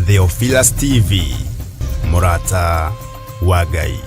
Theophilus TV, mũrata wa Ngai.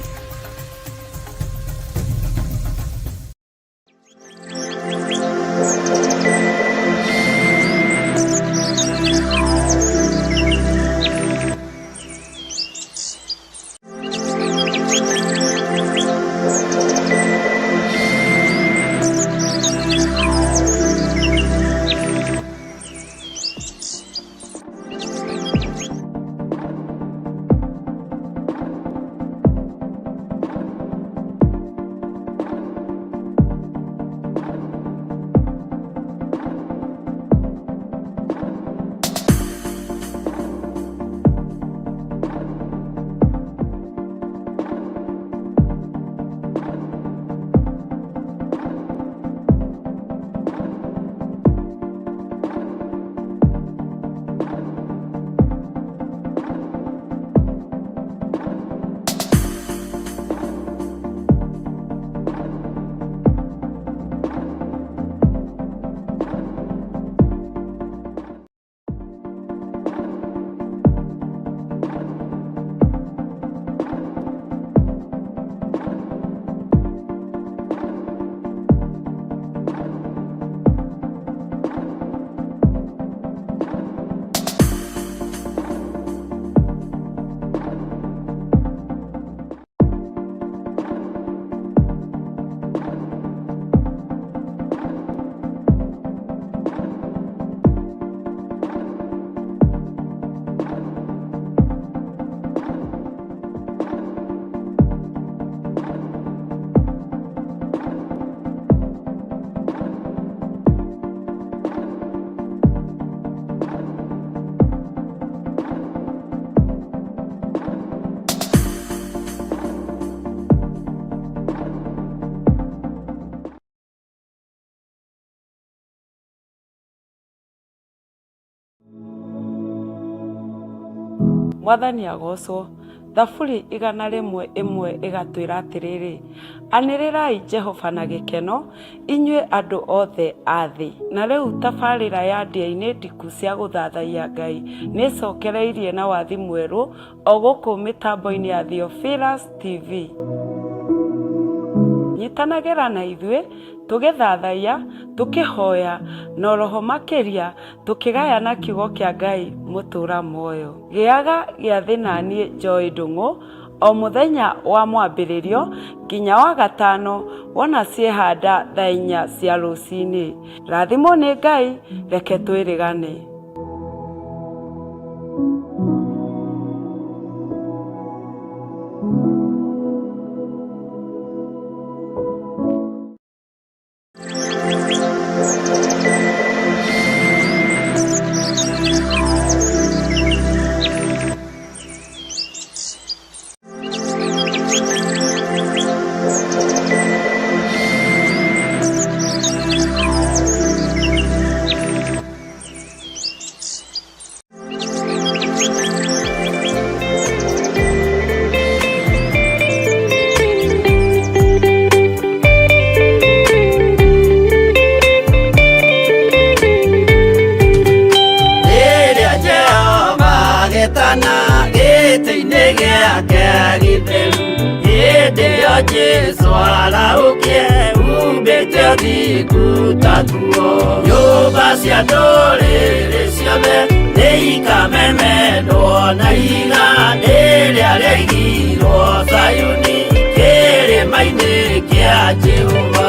Mwathani agocwo. Thaburi 101 ĩgatwĩra atĩrĩrĩ, anĩrĩrai Jehova na gĩkeno, inyuĩ andũ othe a thĩ. Na rĩu tabarĩra ya ndĩa-inĩ ndiku cia gũthathaiya Ngai nĩ ĩcokereirie na wathi mwerũ o gũkũ mĩtambo-inĩ ya Theophilus TV. Nyitanagĩra na ithuĩ tũgĩthathaiya, tũkĩhoya, na oroho makĩria tũkĩgayana kiugo kĩa Ngai mũtũra muoyo. Gĩaga gĩathĩ naniĩ Joy Ndung'u o mũthenya wa mwambĩrĩrio nginya wa gatano wona ciehanda thaa inya cia rũcinĩ. Rathimwo nĩ Ngai, reke twĩrĩgane. Rĩrĩa Jehova agetana gĩtĩ-inĩ gĩake gĩtheru, hĩndĩ ĩyo Jesũ arahũkie umbĩte ũthingu ta nguo. Nyũmba cia ndũrĩrĩ ciothe nĩ ikamemendwo na ihiga rĩrĩa rĩaigirwo Zayuni kĩrĩma-inĩ kĩa Jehova.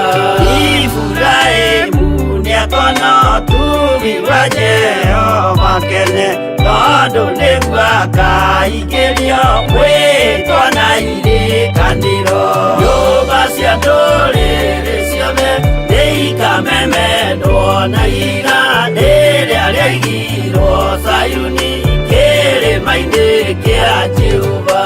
Iburahĩmu nĩakona ũtugi wa Jehova kene, tondũ nĩguo akaingĩrio mwĩtwa na irĩkanĩro. Nyũmba cia ndũrĩrĩ ciothe nĩ ikamemendwo na ihiga rĩrĩa rĩaigirwo Zayuni kĩrĩma-inĩ kĩa Jehova.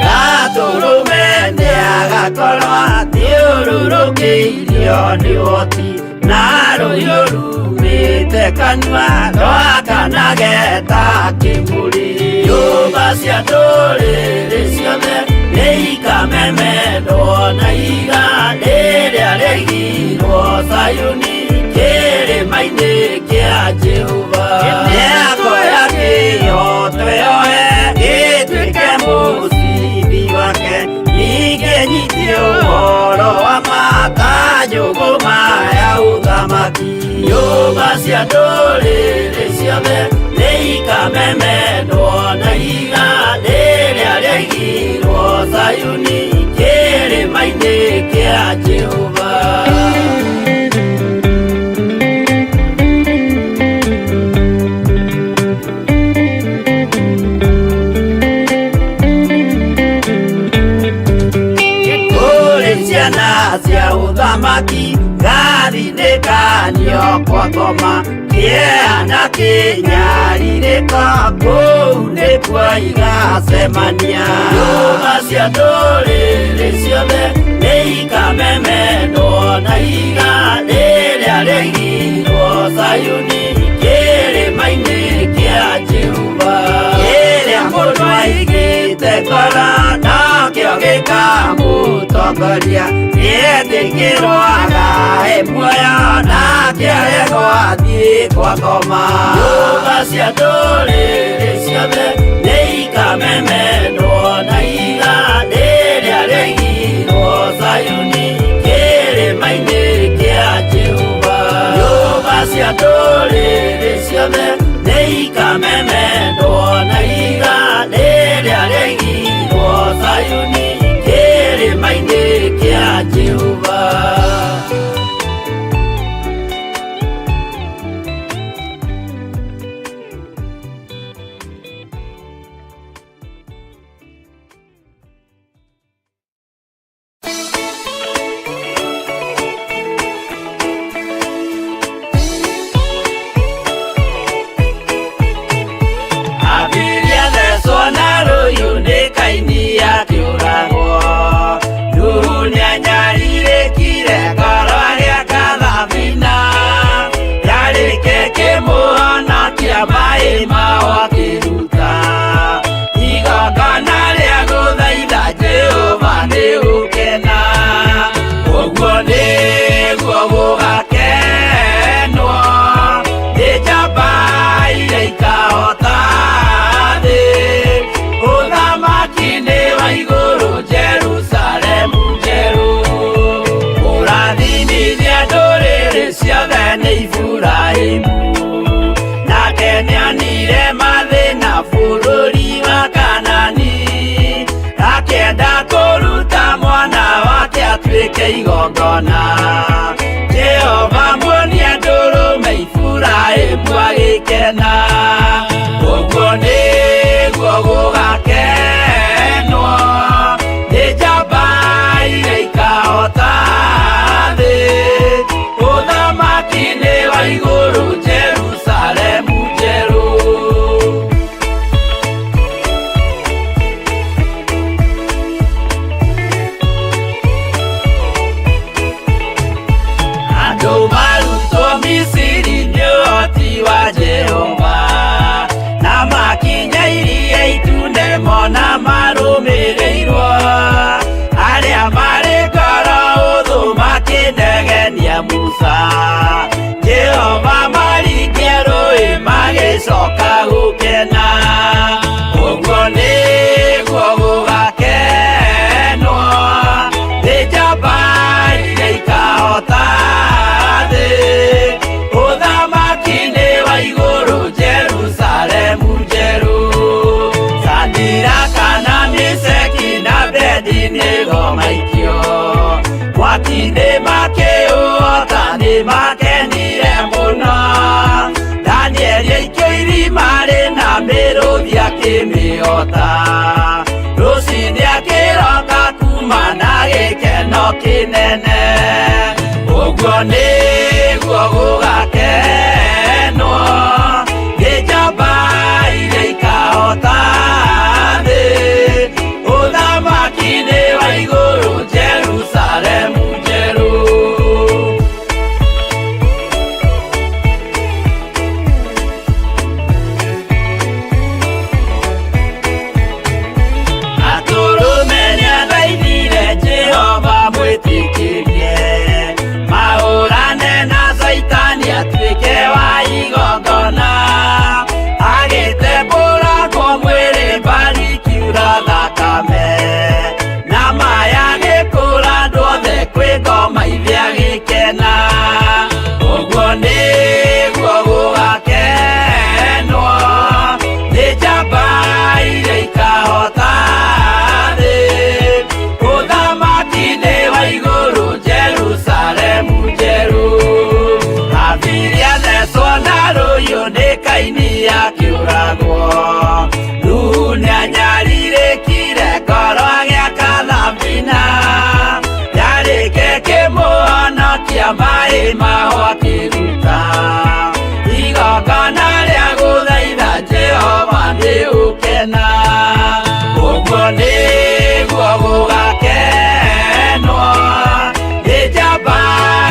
Gatũrũme nĩagakorwo athiũrũrũkĩirio nĩ ũhoti. Na rũhiũ rumĩte kanua rwakanage ta kĩmũrĩ. Nyũmba cia ndũrĩrĩ ciothe nĩikamemendwo na ihiga rĩrĩa rĩaigirwo Zayuni kĩrĩma-inĩ kĩa Jehova. Mĩako ya kĩhooto yoe ĩtuĩke mũcibi wake, ningĩ nyitie ũhoro wa ma ta njũgũma ya ũthamaki. Nyũmba cia ndũrĩrĩ ciothe nĩikamemendwo na ihiga rĩrĩa rĩaigirwo Zayuni kĩrĩma-inĩ kĩa Jehova. Kũrĩ ciana cia ũthamaki gathinĩkanio kwa ngoma kĩeha na kĩnyarirĩko kũu nĩkuo igacemania. Nyũmba cia ndũrĩrĩ ciothe nĩikamemendwo na ihiga rĩrĩa rĩaigirwo Zayuni kĩrĩma-inĩ kĩa Jehova. Kĩrĩa mũndũ aigĩte ngoro nakĩo gĩkamũtongoria, nĩetĩkĩrwo agae muoyo nake aregwo athiĩ kwa ngoma. Nyũmba cia ndũrĩrĩ ciothe nĩikamemendwo na ihiga rĩrĩa rĩaigirwo Zayuni kĩrĩma-inĩ kĩa Jehova. Nyũmba cia ndũrĩrĩ ciothe nĩikamemendwo na ihiga rĩrĩa rĩaigirwo Zayuni kĩrĩma-inĩ kĩa Jehova. Abiria thecwo na rũhiũ nĩ Kaini akĩũragwo. Nuhu nĩanyarirĩkire ngoro agĩaka thabina. Yarĩke kĩmũhonokia maĩ mao akĩruta. Igongona rĩa gũthaitha Jehova nĩgũkena. Ũguo nĩguo gũgakenwo nĩ njamba iria ikahota thĩ. Ũthamaki nĩ wa igũrũ Jerusalemu njerũ. Kũrathimithia ndũrĩrĩ ciothe nĩ Iburahĩmu. Nake nĩonire mathĩna bũrũri wa Kanani. Akĩenda kũruta mwana wake atuĩke igongona. Jehova muonia ndũrũme Iburahĩmu agĩkena. Ũguo nĩguo gũgakenwo nĩ njamba iria ikahota thĩ. Ũthamaki nĩ wa igũrũ Jerusalemu njerũ. Andũ marutwo Misiri nĩ ũhoti wa Jehova, na makinya iria itune mona marũmĩrĩirwo. Arĩa marĩ ngoro ũthũ makĩnegenia Musa, Jehova maringia rũĩ magĩcoka gũkena. Ũguo nĩguo gũgakenwo nĩ njamba iria ikahota thĩ. Ũthamaki nĩ wa igũrũ Jerusalemu njerũ. Sadiraka na Meshaki na Abednego maikio mwaki-inĩ makĩũota nĩmakenire mũno. Danieli aikio irima rĩna mĩrũthi akĩmĩota. Rũciinĩ akĩroka kuma na gĩkeno kĩnene. Ũguo nĩguo gũgakenwo nĩ njamba iria ikahota thĩ. Ũthamaki nĩ wa igũrũ Jerusalemu njerũ. maĩ maho akĩruta igongona rĩa gũthaitha Jehova nĩ ũkena. Ũguo nĩguo gũgakenwo nĩ njamba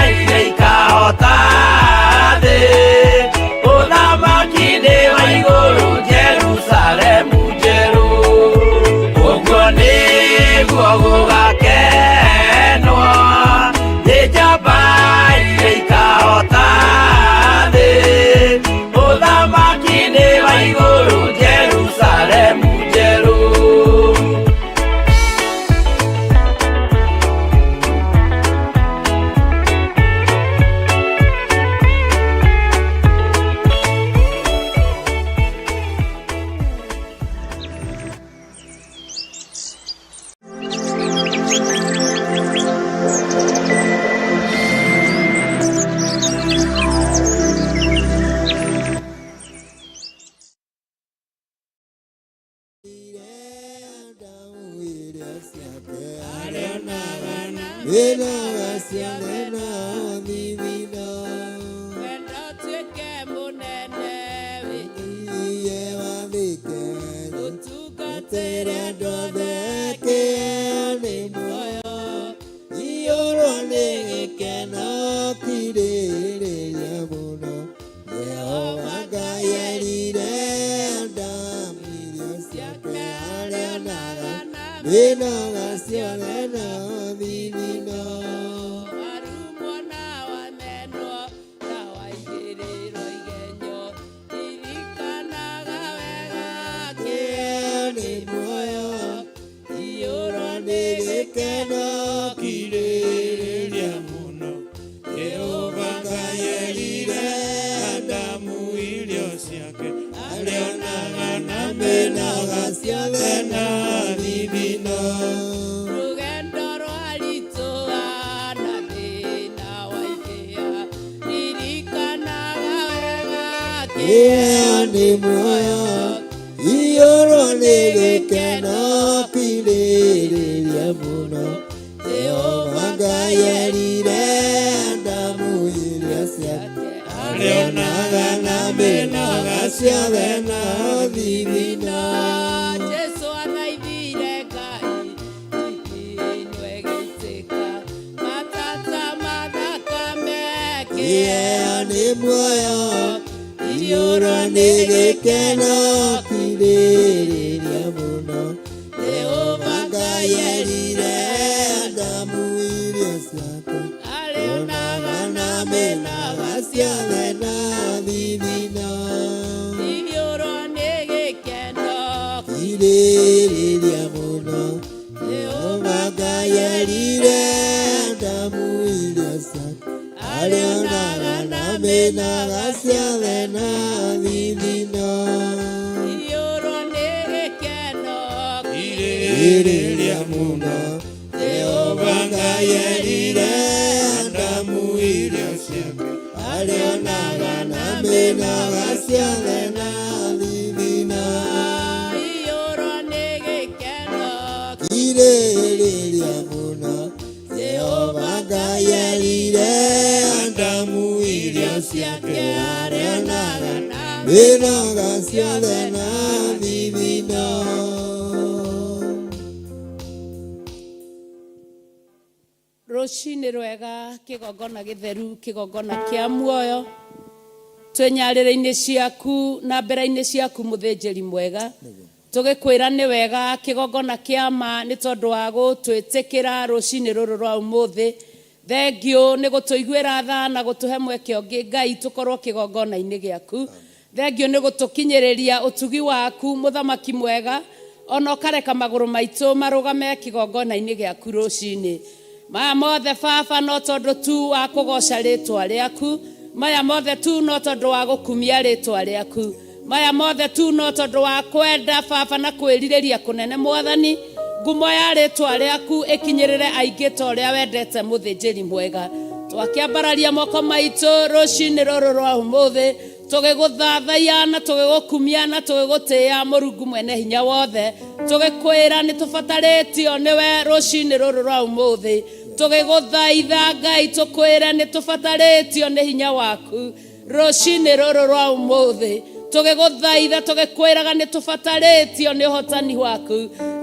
iria ikahota thĩ. Ũthamaki-inĩ wa igũrũ Jerusalemu njerũ. Ũguo nĩguo gũgakenwo nĩ njamba iria ikahota thĩ. Ũthamaki-inĩ wa igũrũ Jerusalemu njerũ. Wenda ũtuĩke mũnene wĩ ũtungatĩre andũ othe kĩĩ muoyo. Iyũrwo nĩ gĩkeno kirĩrĩria mũno. Jehova Ngai erire Adamu irio ciake arĩonaga mĩnoga ciothe na thithino. Warumwo na wamenwo na waigĩrĩrwo igenyo, ririkanaga wega Kĩheo nĩ muoyo, iyũrwo nĩ gĩkeno kirĩrĩria mũno. Jehova Ngai erire Adamu irio ciake arĩonaga na mĩnoga ciothe na thithino. Rũgendo rwaritũha na thĩna waingĩha, ririkanaga wega Kĩheo nĩ muoyo, iyũrwo nĩ gĩkeno kirĩrĩria mũno. Jehova Ngai erire Adamu irio ciake arĩonaga na mĩnoga ciothe na thithino. Jesu athaithire Ngai ikinwe gĩitĩka matata mathakame. Kĩheo nĩ muoyo, iyũrwo nĩ gĩkeno kirĩrĩria mũno. Jehova Ngai erire Adamu irio ciake arĩonaga na mĩnoga ciothe na thithino. Iyũrwo nĩ gĩkeno Kirĩrĩria mũno. Jehova Ngai erire Adamu irio ciake arĩonaga na mĩnoga ciothe na thithino. Iyũrwo nĩ gĩkeno Kirĩrĩria mũno. Jehova Ngai erire Adamu irio ciake arĩonaga na mĩnoga ciothe na thithino. Iyũrwo nĩ gĩkeno Kirĩrĩria mũno. Jehova Ngai erire Adamu irio ciake arĩonaga na mĩnoga ciothe na thithino. Rũcinĩ rwega, kĩgongona gĩtheru, kĩgongona kĩa muoyo, twĩ nyarĩrĩ-inĩ ciaku na mbere-inĩ ciaku, mũthĩnjĩri mwega, tũgĩkwĩra nĩ wega, kĩgongona kĩa ma, nĩ tondũ wa gũtwĩtĩkĩra rũcinĩ rũrũ rwa ũmũthĩ. Thengiũ nĩ gũtũiguĩra tha na gũtũhe mweke ũngĩ, Ngai, tũkorwo kĩgongona-inĩ gĩaku. Thengiũ nĩ gũtũkinyĩrĩria ũtugi waku, mũthamaki mwega, ona ũkareka magũrũ maitũ marũgame kĩgongona-inĩ gĩaku rũcinĩ. Maya mothe, Baba, no tondũ tu wa kũgoca rĩtwa rĩaku. Maya mothe tu no tondũ wa gũkumia rĩtwa rĩaku. Maya mothe tu no tondũ wa kwenda, Baba, na kwĩrirĩria kũnene, Mwathani, ngumo ya rĩtwa rĩaku ĩkinyĩrĩre aingĩ ta ũrĩa wendete. Mũthĩnjĩri mwega, twakĩambararia moko maitũ rũcinĩ rũrũ rwa ũmũthĩ, tũgĩgũthathaiya na tũgĩgũkumia na tũgĩgũtĩĩa, Mũrungu mwene hinya wothe, tũgĩkwĩra nĩ tũbatarĩtio nĩwe rũcinĩ rũrũ rwa ũmũthĩ. Tũgĩgũthaitha Ngai tũkwĩre nĩ tũbatarĩtio nĩ hinya waku rũcinĩ rũrũ rwa ũmũthĩ. Tũgĩgũthaitha tũgĩkwĩraga nĩ tũbatarĩtio nĩ ũhotani waku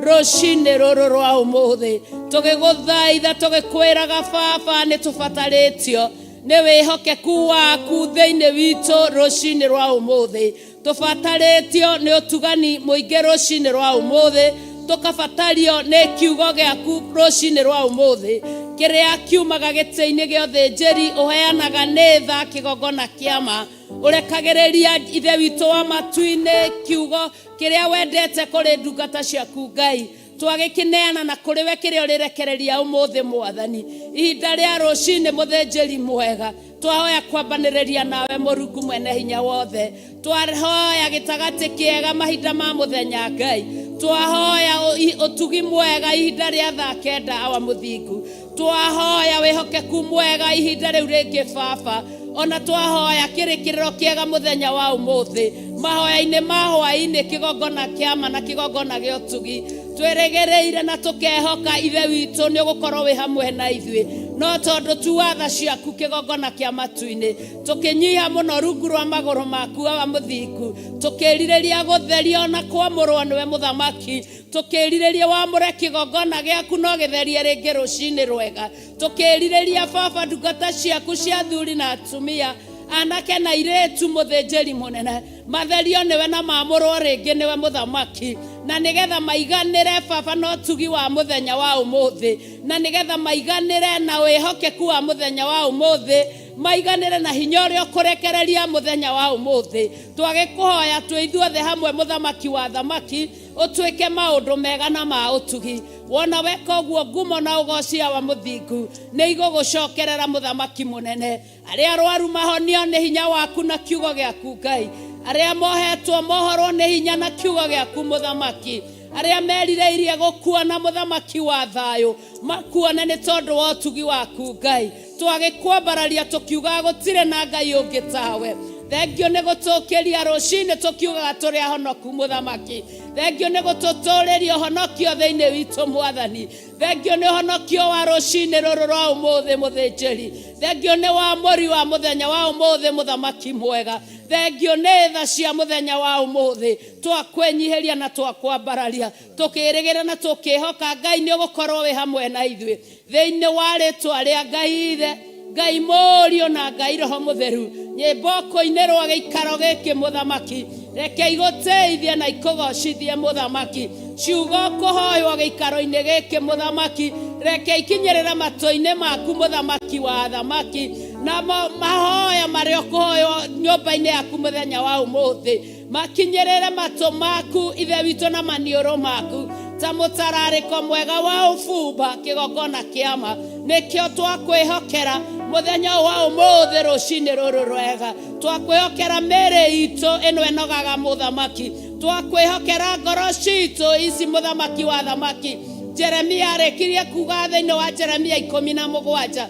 rũcinĩ rũrũ rwa ũmũthĩ. Tũgĩgũthaitha tũgĩkwĩraga Baba nĩ tũbatarĩtio nĩ wĩhokeku waku thĩinĩ witũ rũcinĩ rwa ũmũthĩ. Tũbatarĩtio nĩ ũtugani mũingĩ rũcinĩ rwa ũmũthĩ, tũkabatario nĩ kiugo gĩaku rũcinĩ rwa ũmũthĩ kĩrĩa kiumaga gĩtĩ-inĩ gĩa ũthĩnjĩri ũheanaga nĩ tha kĩgongona kĩama ũrekagĩrĩria Ithe witũ wa matu-inĩ kiugo kĩrĩa wendete kũrĩ ndungata ciaku Ngai. Twagĩkĩneana na kũrĩ we kĩrĩa ũrĩrekereria ũmũthĩ Mwathani. Ihinda rĩa rũcinĩ mũthĩnjĩri mwega, twahoya kwambanĩrĩria nawe Mũrungu mwene hinya wothe. Twahoya gĩtagatĩ kĩega mahinda ma mũthenya Ngai. Twahoya ũtugi mwega ihinda rĩa thaa kenda awa mũthingu. Twahoya wĩhokeku mwega ihinda rĩu rĩngĩ Baba. Ona twahoya kĩrĩkĩrĩro kĩega mũthenya wa ũmũthĩ. Mahoya-inĩ ma hwaĩ-inĩ kĩgongona kĩa ma na kĩgongona gĩa ũtugi. Twĩrĩgĩrĩire na tũkehoka Ithe witũ nĩ ũgũkorwo wĩ hamwe na ithuĩ. No tondũ tu wa tha ciaku kĩgongona kĩa matu-inĩ, tũkĩnyiha mũno rungu rwa magũrũ maku awa mũthingu, tũkĩrirĩria gũtherio na kwamũrwo nĩwe mũthamaki, tũkĩrirĩria wamũre kĩgongona gĩaku no gĩtherie rĩngĩ rũcinĩ rwega. Tũkĩrirĩria Baba ndungata ciaku cia athuri na atumia, anake na airĩtu mũthĩnjĩri mũnene, matherio nĩwe na maamũrwo rĩngĩ nĩwe mũthamaki, na nĩgetha maiganĩre Baba na ũtugi wa mũthenya wa ũmũthĩ, na nĩgetha maiganĩre na wĩhokeku wa mũthenya wa ũmũthĩ, maiganĩre na hinya ũrĩa ũkũrekereria mũthenya wa ũmũthĩ. Twagĩkũhoya twĩ ithuothe hamwe mũthamaki wa thamaki, ũtuĩke maũndũ mega na ma ũtugi. Wona weka ũguo ngumo na ũgoci awa mũthingu nĩ igũgũcokerera mũthamaki mũnene. Arĩa arwaru mahonio nĩ hinya waku na kiugo gĩaku Ngai. Arĩa mohetwo mohorwo nĩ hinya na kiugo gĩaku mũthamaki. Arĩa merirĩirie gũkuona mũthamaki wa thayũ makuone nĩ tondũ wa ũtugi waku Ngai. Twagĩkwambararia tũkiugaga gũtirĩ na Ngai ũngĩ tawe. Thengio nĩ gũtũkĩria rũcinĩ tũkiugaga tũrĩ ahonoku mũthamaki. Thengio nĩ gũtũtũrĩria ũhonokio thĩinĩ witũ mwathani. Thengio nĩ ũhonokio wa rũcinĩ rũrũ rwa ũmũthĩ mũthĩnjĩri. Thengio nĩ wa mũri wa mũthenya wa ũmũthĩ mũthamaki mwega. Thengio nĩ tha cia mũthenya wa ũmũthĩ. Twakwĩnyihĩria na twakwambararia tũkĩrĩgĩrĩra na tũkĩhoka Ngai nĩ ũgũkorwo wĩ hamwe na ithuĩ. Thĩinĩ wa rĩtwa rĩa Ngai Ithe, Ngai Mũriũ na Ngai Roho Mũtheru, nyĩmbo kũinĩrwo gĩikaro gĩkĩ mũthamaki, reke igũtĩithie na ikũgocithie mũthamaki. Ciugo kũhoywo gĩikaro-inĩ gĩkĩ mũthamaki, reke ikinyĩrĩre matũ-inĩ maku mũthamaki wa athamaki, na mahoya marĩa ũkũhoywo nyũmba-inĩ yaku mũthenya wa ũmũthĩ makinyĩrĩre matũ maku Ithe witũ na maniũrũ maku ta mũtararĩko mwega wa ũbumba kĩgongona kĩama. Nĩkĩo twakwĩhokera mũthenya wa ũmũthĩ rũcinĩ rũrũ rwega. Twakwĩhokera mĩĩrĩ itũ ĩno ĩnogaga mũthamaki. Twakwĩhokera ngoro citũ ici mũthamaki wa thamaki. Jeremia arĩkirie kuga thĩinĩ wa Jeremia 17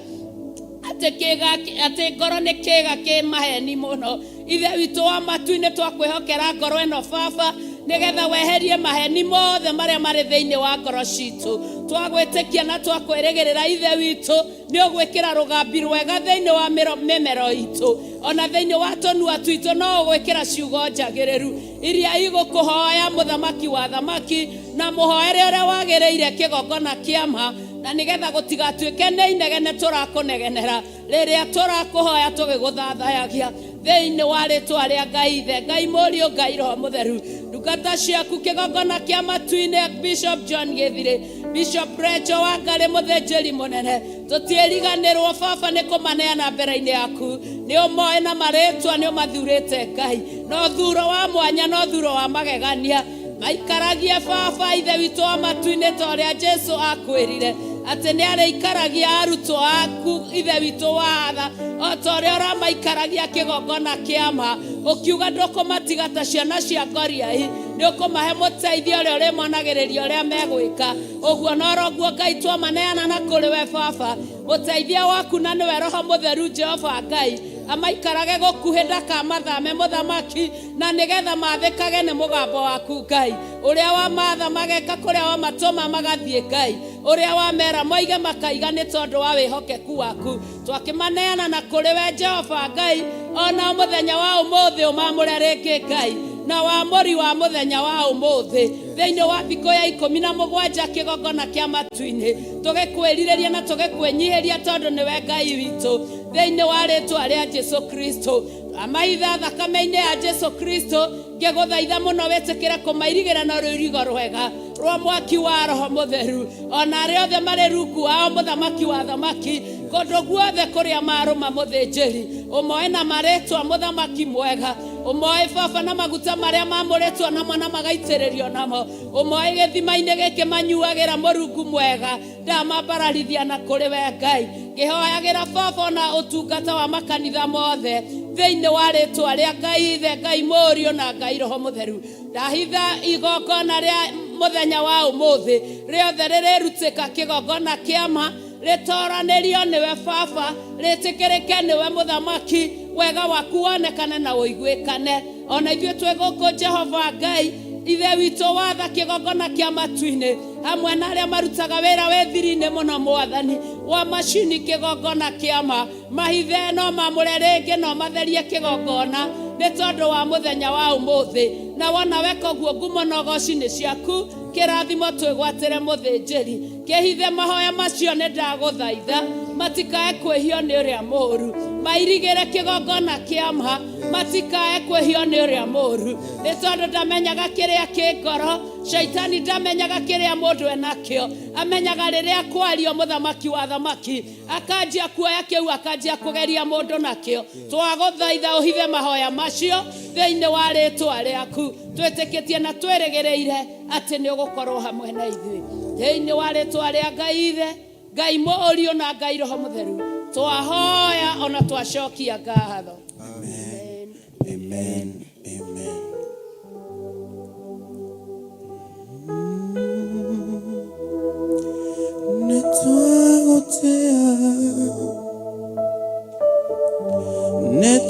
atĩ ngoro nĩ kĩĩga kĩ maheni mũno. Ithe witũ wa matu-inĩ twakwĩhokera ngoro ĩno Baba, nĩgetha weherie maheni mothe marĩa marĩ thĩinĩ wa ngoro citũ. Twagwĩtĩkia na twakwĩrĩgĩrĩra Ithe witũ nĩ ũgwĩkĩra rũgambi rwega thĩinĩ wa mĩmero itũ, ona thĩinĩ wa tũnua twitũ no ũgwĩkĩra ciugo njagĩrĩru iria igũkũhoya mũthamaki wa thamaki na mũhoere ũrĩa wagĩrĩire kĩgongona kĩama, na nĩgetha gũtigatuĩke nĩ inegene tũrakũnegenera rĩrĩa tũrakũhoya tũgĩgũthathayagia thĩinĩ wa rĩtwa rĩa Ngai Ithe, Ngai Mũriũ, Ngai Roho Mũtheru. Ndungata ciaku kĩgongona kĩa matu-inĩ, Bishop John Gĩthirĩ, Bishop Recho wa Ngarĩ mũthĩnjĩri mũnene, tũtiĩriganĩrwo Baba nĩ kũmaneana mbere-inĩ yaku. Nĩ ũmoĩ na marĩtwa, nĩ ũmathurĩte Ngai na ũthuro wa mwanya na ũthuro wa magegania. Maikaragie Baba Ithe witũ wa matu-inĩ ta ũrĩa Jesu akwĩrire atĩ nĩ arĩikaragia arutwo aku Ithe witũ wa tha o ta ũrĩa ũramaikaragia kĩgongona kĩama, ũkiuga ndũkũmatiga ta ciana cia ngoriai, nĩ ũkũmahe mũteithio ũrĩa ũrĩmonagĩrĩria ũrĩa megwĩka. Ũguo noroguo Ngai twamaneana na kũrĩ we Baba, mũteithia waku na nĩwe Roho Mũtheru Jehova Ngai, amaikarage gũkuhĩ ndakamathame mũthamaki, na nĩgetha mathĩkage nĩ mũgambo waku Ngai, ũrĩa wamatha mageka kũrĩa wamatũma magathiĩ Ngai. Ũrĩa wamera moige makaiga nĩ tondũ wa wĩhokeku waku. Twakĩmaneana na kũrĩ we Jehova Ngai, ona mũthenya wa ũmũthĩ ũmamũre rĩngĩ Ngai, na wamũri wa mũthenya wa ũmũthĩ thĩinĩ wa thikũ ya 17 kĩgongona kĩa matu-inĩ, tũgĩkwĩrirĩria na tũgĩkwĩnyihĩria tondũ nĩwe Ngai witũ, thĩinĩ wa rĩtwa rĩa Jesu Kristo. Amaitha thakame-inĩ ya Jesu Kristo, ngĩgũthaitha mũno wĩtĩkĩre kũmairigĩra na rũirigo rwega rwa mwaki wa Roho Mũtheru, ona arĩa othe marĩ rungu wao mũthamaki wa thamaki, kũndũ guothe kũrĩa marũma mũthĩnjĩri, ũmoe na marĩtwa mũthamaki mwega, ũmoe baba na maguta marĩa mamũrĩtwo namo na magaitĩrĩrio namo, ũmoe gĩthima-inĩ gĩkĩ manyuagĩra mũrungu mwega, ndamambararithia na kũrĩ we Ngai, ngĩhoyagĩra baba na ũtungata wa makanitha mothe thĩinĩ wa rĩtwa rĩa Ngai Ithe, Ngai Mũriũ na Ngai Roho Mũtheru. Ndahitha igongona rĩa mũthenya wa ũmũthĩ rĩothe rĩrĩrutĩka kĩgongona kĩama, rĩtoranĩrio nĩwe baba, rĩtĩkĩrĩke nĩwe mũthamaki, wega waku wonekane na ũiguĩkane. Ona ithuĩ twĩ gũkũ Jehova Ngai Ithe witũ watha kĩgongona kĩa matu-inĩ, hamwe na arĩa marutaga wĩra wĩ thiri-inĩ mũno mwathani wa macini kĩgongona kĩama, mahithe no mamũre rĩngĩ no matherie kĩgongona nĩ tondũ wa mũthenya wa ũmũthĩ. Na wona weka ũguo ngumo na ũgoci nĩ ciaku, kĩrathimo twĩgwatĩre mũthĩnjĩri, kĩhithe mahoya macio nĩ ndagũthaitha, matikae kwĩhio nĩ ũrĩa mũũru, mairigĩre kĩgongona kĩama, matikae kwĩhio nĩ ũrĩa mũũru, nĩ tondũ ndamenyaga kĩrĩa kĩ ngoro, shaitani ndamenyaga kĩrĩa mũndũ enakĩo, amenyaga rĩrĩa kwario mũthamaki wa thamaki akanjia kuoya kĩu, akanjia kũgeria mũndũ nakĩo. Twagũthaitha ũhithe mahoya macio thĩinĩ wa rĩtwa rĩaku, twĩtĩkĩtie na twĩrĩgĩrĩire atĩ nĩ ũgũkorwo hamwe na ithuĩ thĩinĩ wa rĩtwa rĩa Ngai Ithe, Ngai Mũriũ na Ngai Roho Mũtheru. Twahoya ona twacokia ngatho. Amen. Amen. Amen.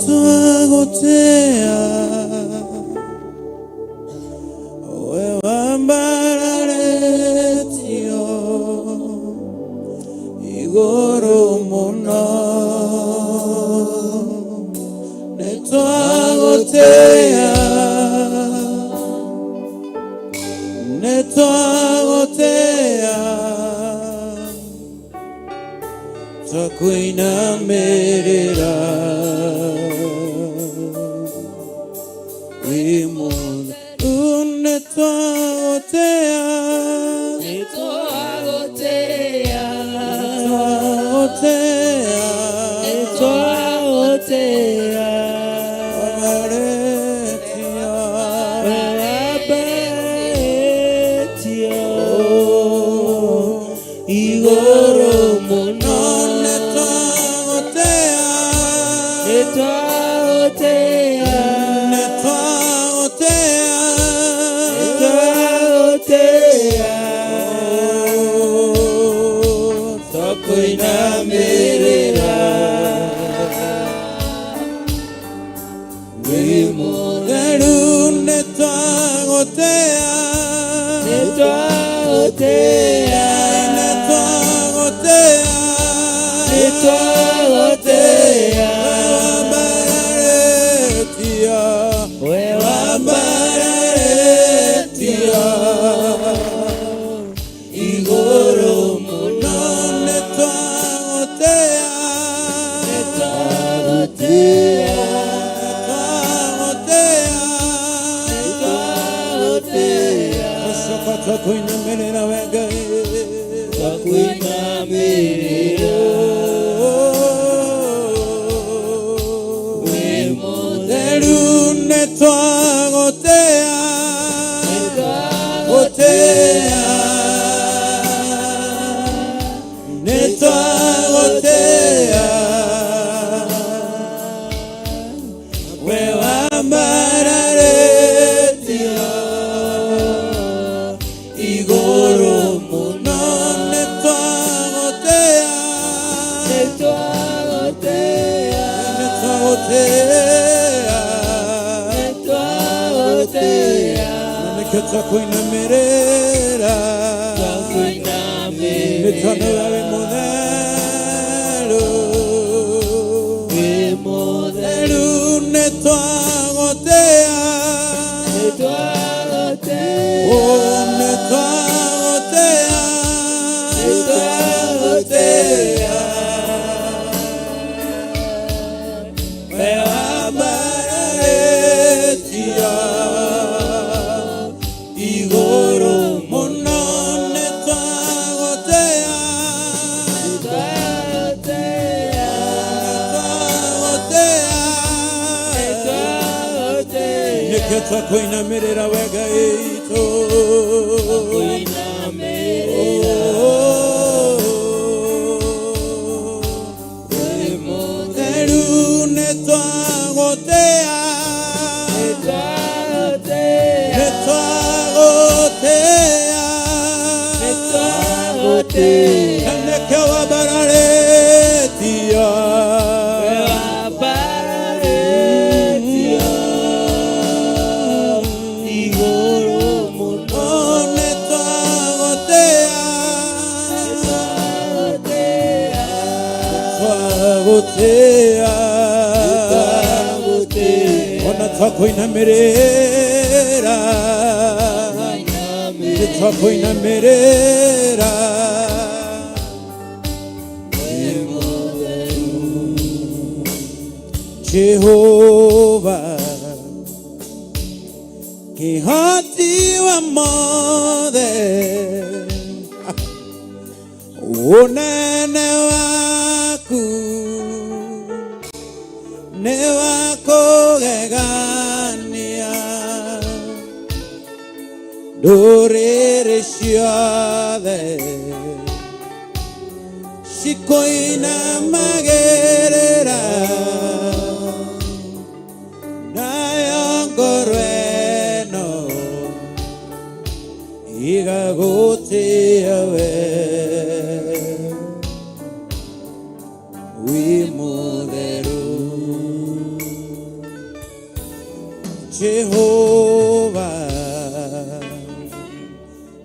Nĩtwagotea, we wambararĩtio igũrũ mũno. Nĩtwagotea, nĩtwagotea, twakuinamĩrĩra wĩ mũtheru. Nĩtwagotea, Nĩtwagotea, nĩtwagotea, nĩtwagotea, wambararĩtio wambararĩtio igũrũ mũno. Nĩtwagotea, Nĩtwagotea, nĩtwagotea, nĩtwagotea, twakuinamĩrĩra wĩ mũtheru. Nĩtwagotea, Nĩtwagotea, nĩtwagotea, nĩtwagotea, wambararĩtio, we wambararĩtio igũrũ mũno. Nĩtwagotea, Nĩtwagotea, nĩtwagotea, nĩtwagotea, twacoka twakuinamĩrĩra we Ngai, twakuinamĩrĩra wĩ mũtheru. Nĩtwagotea, gotea, nĩtwagotea, we wambararĩtio igũrũ mũno. Nĩtwagotea, Nĩtwagotea, nĩtwagotea, nĩtwagotea, na nĩkĩo twakuinamĩrĩra. Twakuinamĩrĩra. Nĩ tondũ we wĩ mũtheru. Wĩ mũtheru. Theru nĩ twagũtĩa. Nĩ twagũtĩa. Oh, nĩ twagũtĩa. Nĩ twagũtĩa. We wambararĩtio igũrũ mũno nĩ twagũtĩa. Nĩ twagũtĩa. Twagũtĩa. Nĩ twagũtĩa. Nĩkĩo twakũinamĩrĩra we Ngai witũ. Kũinamĩrĩra. Wĩ mũtheru. Theru nĩ twagũtĩa. Nĩ twagũtĩa. Nĩ twagũtĩa. Nĩ twagũtĩa. Na nĩkĩo wambararĩtio. We wambararĩtio igũrũ mũno. Oh, nĩ twagũtĩa. Nĩ twagũtĩa. Twagũtĩa. Nĩ twagũtĩa. Ona twakũinamĩrĩra. Nĩ twakũinamĩrĩra. Wĩ mũtheru. Jehova kĩhoti wa mothe ũnene waku nĩ wa kũgegania ndũrĩrĩ ciothe cikũinamagĩrĩra nayo ngoro ĩno igagũtĩa we wĩ mũtheru Jehova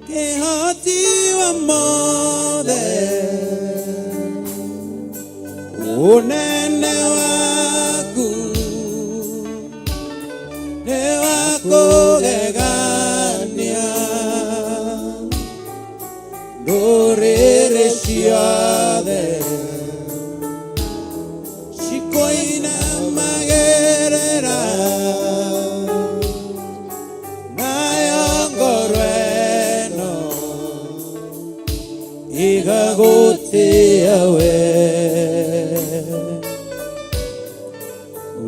kĩhoti wa mothe ũnene waku nĩ wa kũgegania ndũrĩrĩ ciothe cikũinamagĩrĩra nayo ngoro ĩno igagũtĩa we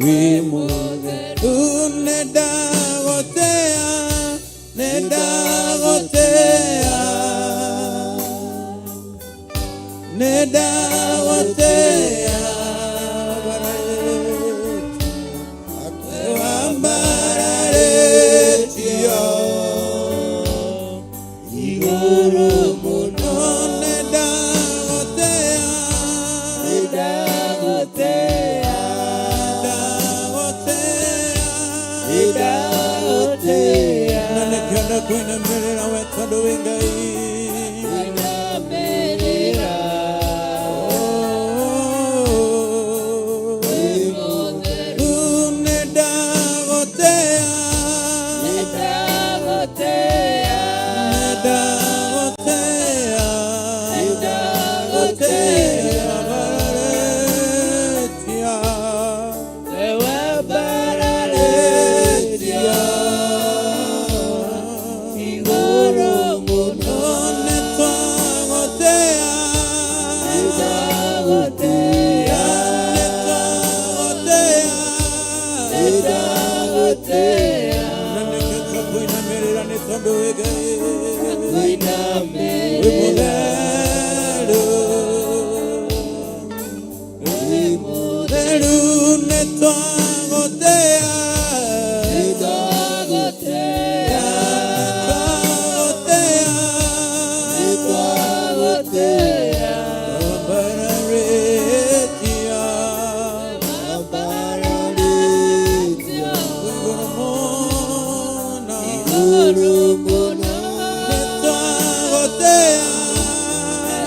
wĩ mũtheru nĩ ndagũtĩa nĩ ndagũtĩa nĩ ndagũtĩa wambararĩtio Igũrũ mũno. nĩ ndagũtĩa Nĩ ndagũtĩa. ndagũtĩa Nĩ ndagũtĩa. na nĩkĩo ndakwinamĩrĩra we tondũ wĩ Ngai. Kũinamĩrĩra. Wĩ mũtheru. Nĩ ndagũtĩa. Nĩ ndagũtĩa. Nĩ ndagũtĩa. Nĩ ndagũtĩa. Wambararĩtio. We wambararĩtio igũrũ mũno. Nĩ twagũtĩa. Nĩ ndagũtĩa. Nĩ twagũtĩa. Nĩ ndagũtĩa. Na nĩkĩo twakũinamĩrĩra nĩ tondũ wĩ Ngai. Wĩ Kũinamĩrĩra. mũtheru. Wĩ mũtheru. Theru nĩ twagũtĩa. Nĩ ndagũtĩa. Twagũtĩa. Nĩ twagũtĩa. Wambararĩtio. Wambararĩtio Igũrũ mũno. igũrũ mũno. Nĩ twagũtĩa. Nĩ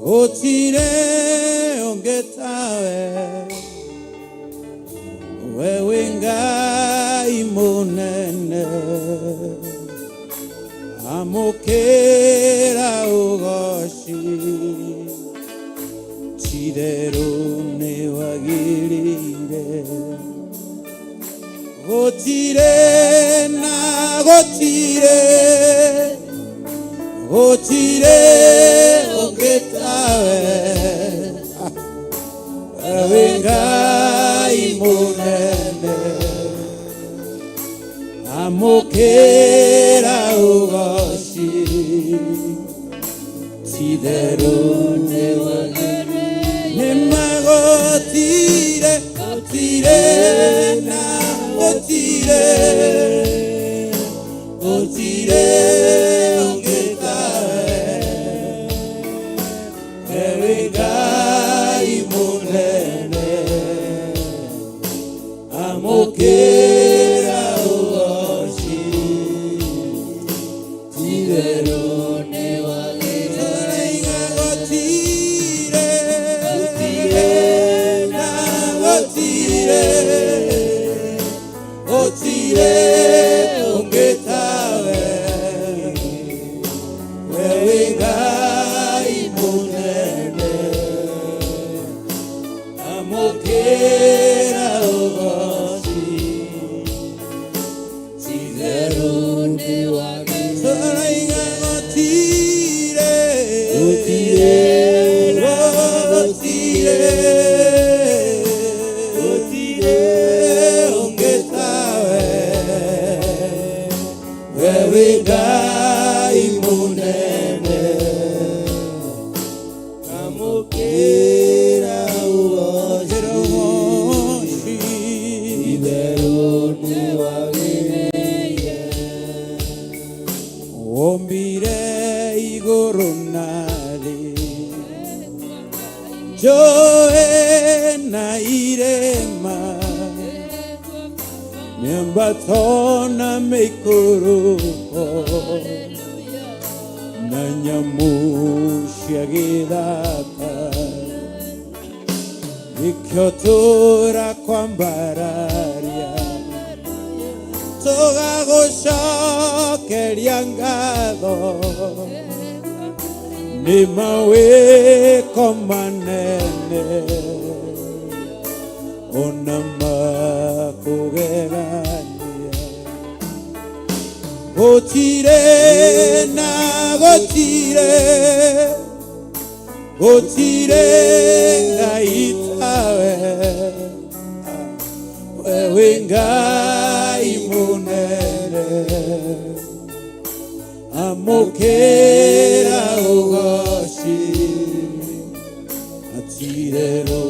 Gũtirĩ ũngĩ tawe, we wĩ Ngai mũnene. Amũkĩra ũgoci, ti-itherũ nĩwagĩrĩire. Gũtirĩ na gũtirĩ, gũtirĩ ũngĩ tawe, we Ngai mũnene. Amũkĩra ũgoci, ti-itherũ nĩwagĩrĩire. Nĩma gũtirĩ, gũtirĩ na gũtirĩ, gũtirĩ ũngĩ tawe, we Ngai mũnene. Amũkĩra ũgoci, ti-itherũ nĩwagĩrĩire. Gũtirĩ, gũtirĩ na gũtirĩ, gũtirĩ ũngĩ tawe, we wĩ Ngai mũnene. Amũkĩra ũgoci, ti-itherũ nĩwagĩrĩire. Tũraiga gũtirĩ, gũtirĩ, gũtirĩ, gũtirĩ ũngĩ tawe, we wĩ Ngai mũnene. Amũkĩra ũgoci, ti-itherũ nĩwagĩrĩire. Wombire igũrũ na thĩ, njũĩ na irĩma, mĩambato na mĩikũrũko, na nyamũ cia gĩthaka. Nĩkĩo tũrakwambararia, tũgagũcokeria ngatho nĩ mawĩko manene ona makũgegania. Gũtirĩ na gũtirĩ, gũtirĩ Ngai tawe, we wĩ Ngai mũnene. Amũkĩra ũgoci, ti-itherũ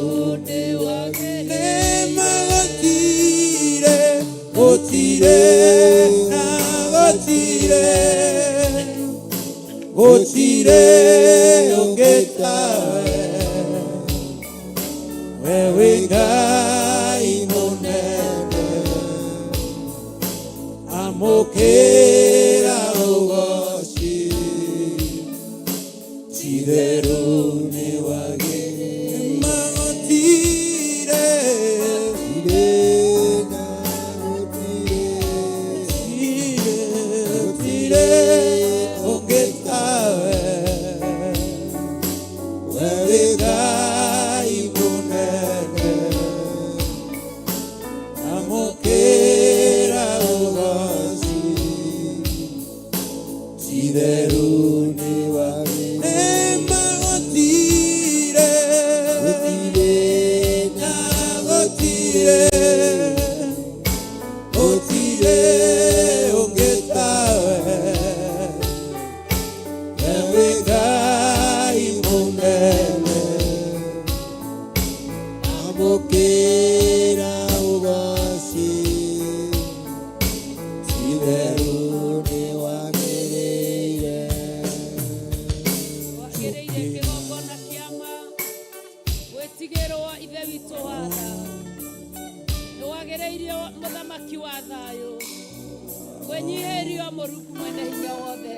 nĩma gũtirĩ, gũtirĩ na gũtirĩ, gũtirĩ ũngĩ tawe, we wĩ Ngai mũnene. Amũkĩra ũgoci, ti-itherũ nĩwagĩrĩire. Gũtirĩ, gũtirĩ ũngĩ tawe, we wĩ Ngai mũnene. Amũkĩra ũgoci, ti-itherũ nĩwagĩrĩire. Nĩma gũtirĩ, na gũtirĩ, gũtirĩ ũngĩ tawe, we wĩ Ngai mũnene. Amũkĩra ũgoci, ti-itherũ nĩwagĩrĩire. Wagĩrĩire kĩgongona kĩa ma gwĩtigĩrwo, Ithe witũ wa tha. Nĩwagĩrĩirio, Mũthamaki wa thayũ, kwĩnyihĩrio, Mũrungu mwene hinya wothe.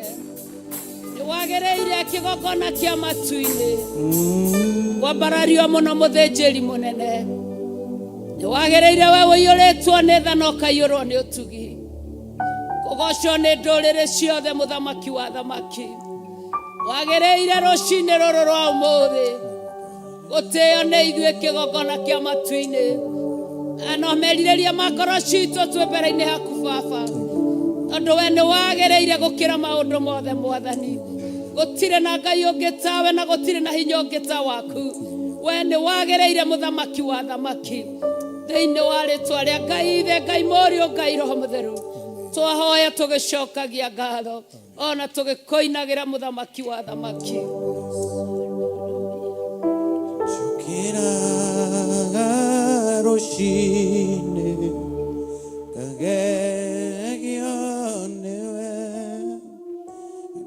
Nĩ wagĩrĩire kĩgongona kĩa matu-inĩ kwambarario mũno mũthĩnjĩri mũnene. Nĩ wagĩrĩire we ũiyũrĩtwo nĩ tha na ũkaiyũrwo nĩ ũtugi, kũgocwo nĩ ndũrĩrĩ ciothe, mũthamaki wa thamaki. Wagĩrĩire rũcinĩ rũrũ rwa ũmũthĩ gũtĩo nĩ ithuĩ kĩgongona kĩa matu-inĩ, na no merirĩria ma ngoro citũ twĩ mbere-inĩ haku baba, tondũ we nĩ wagĩrĩire gũkĩra maũndũ mothe mwathani. Gũtirĩ na Ngai ũngĩ tawe na gũtirĩ na hinya ũngĩ ta waku. We nĩ wagĩrĩire, mũthamaki wa thamaki. Thĩinĩ wa rĩtwa rĩa Ngai Ithe, Ngai Mũriũ, Ngai Roho Mũtheru, twahoya tũgĩcokagia ngatho ona tũgĩkũinagĩra, mũthamaki wa thamaki. Njũkĩraga rũcinĩ ngagegio nĩwe,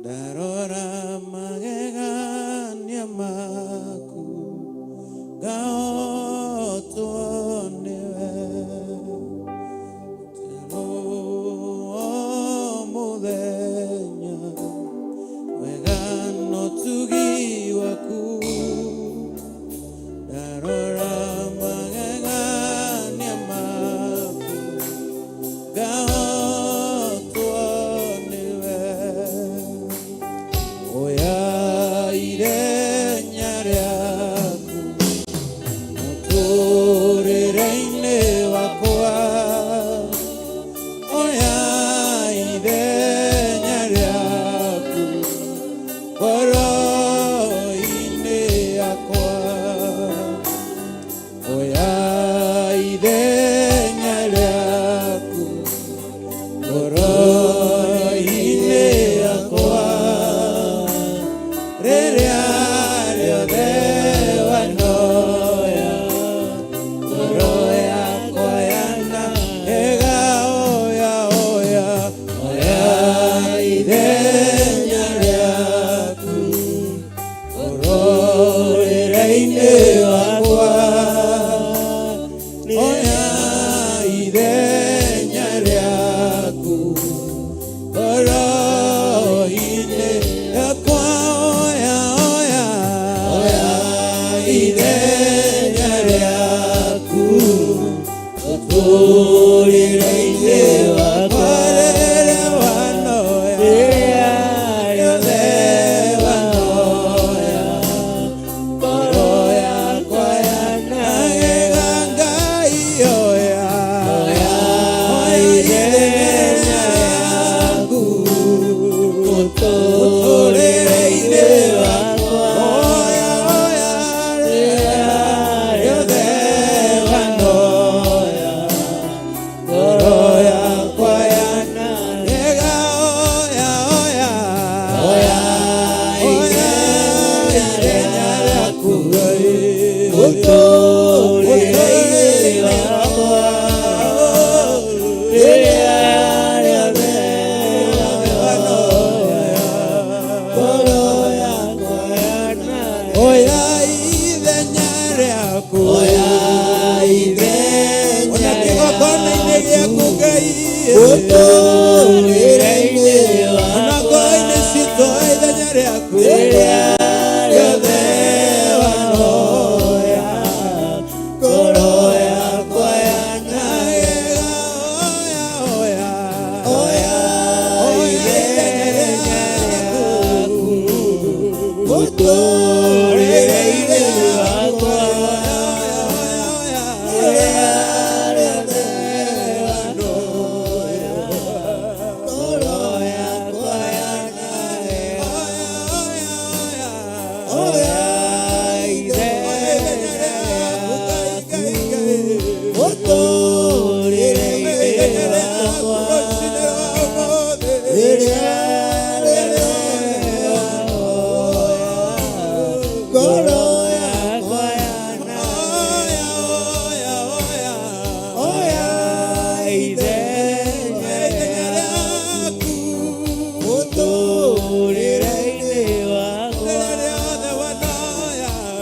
ndarora magegania maku ngahotwo nĩwe. O mũthenya wega na ũtugi waku, ndarora magegania maku ngahotwo nĩwe. Oya ithenya rĩaku mũtũrĩre-inĩ wakwa, oya ithenya rĩaku ngoro-inĩ yakwa, oya ithenya rĩaku ngoro-inĩ yakwa, rĩrĩa rĩothe wanoya ngoro yakwa yanahega. Oya, oya, oya ithenya rĩaku mũtũrĩre-inĩ wakwa, oya ithenya rĩaku ngoro-inĩ yakwa, oya, oya, oya ithenya rĩaku mũtũrĩre-inĩ wakwa, rĩrĩa wanoya, rĩrĩa rĩothe wanoya ngoro yakwa yanagega. Ngai, oya, oya ithenya rĩaku mũtũrĩre-inĩ wakwa, oya, oya rĩrĩa rĩothe wanoya ngoro yakwa yanagega. Oya, oya, oya ithenya rĩaku mũtũrĩre-inĩ wakwa, rĩrĩa rĩothe wanoya ngoro yakwa yanagega. Oya ithenya rĩaku, oya ithenya ona kĩgongona-inĩ gĩaku Ngai mũtũrĩre-inĩ ona ngoro-inĩ citũ, ithenya rĩaku rĩrĩa rĩothe wanoya ngoro yakwa yanagega. Oya, oya, oya ithenya rĩaku mũtũrĩre-inĩ wakwa, rĩrĩa rĩothe wanoya ngoro yakwa yanagega. Oya ithenya rĩaku mũtũrĩre-inĩ wakwa, rĩrĩa rĩothe wanoya ngoro yakwa yanagega. Oya ithenya rĩaku mũtũrĩre-inĩ wakwa,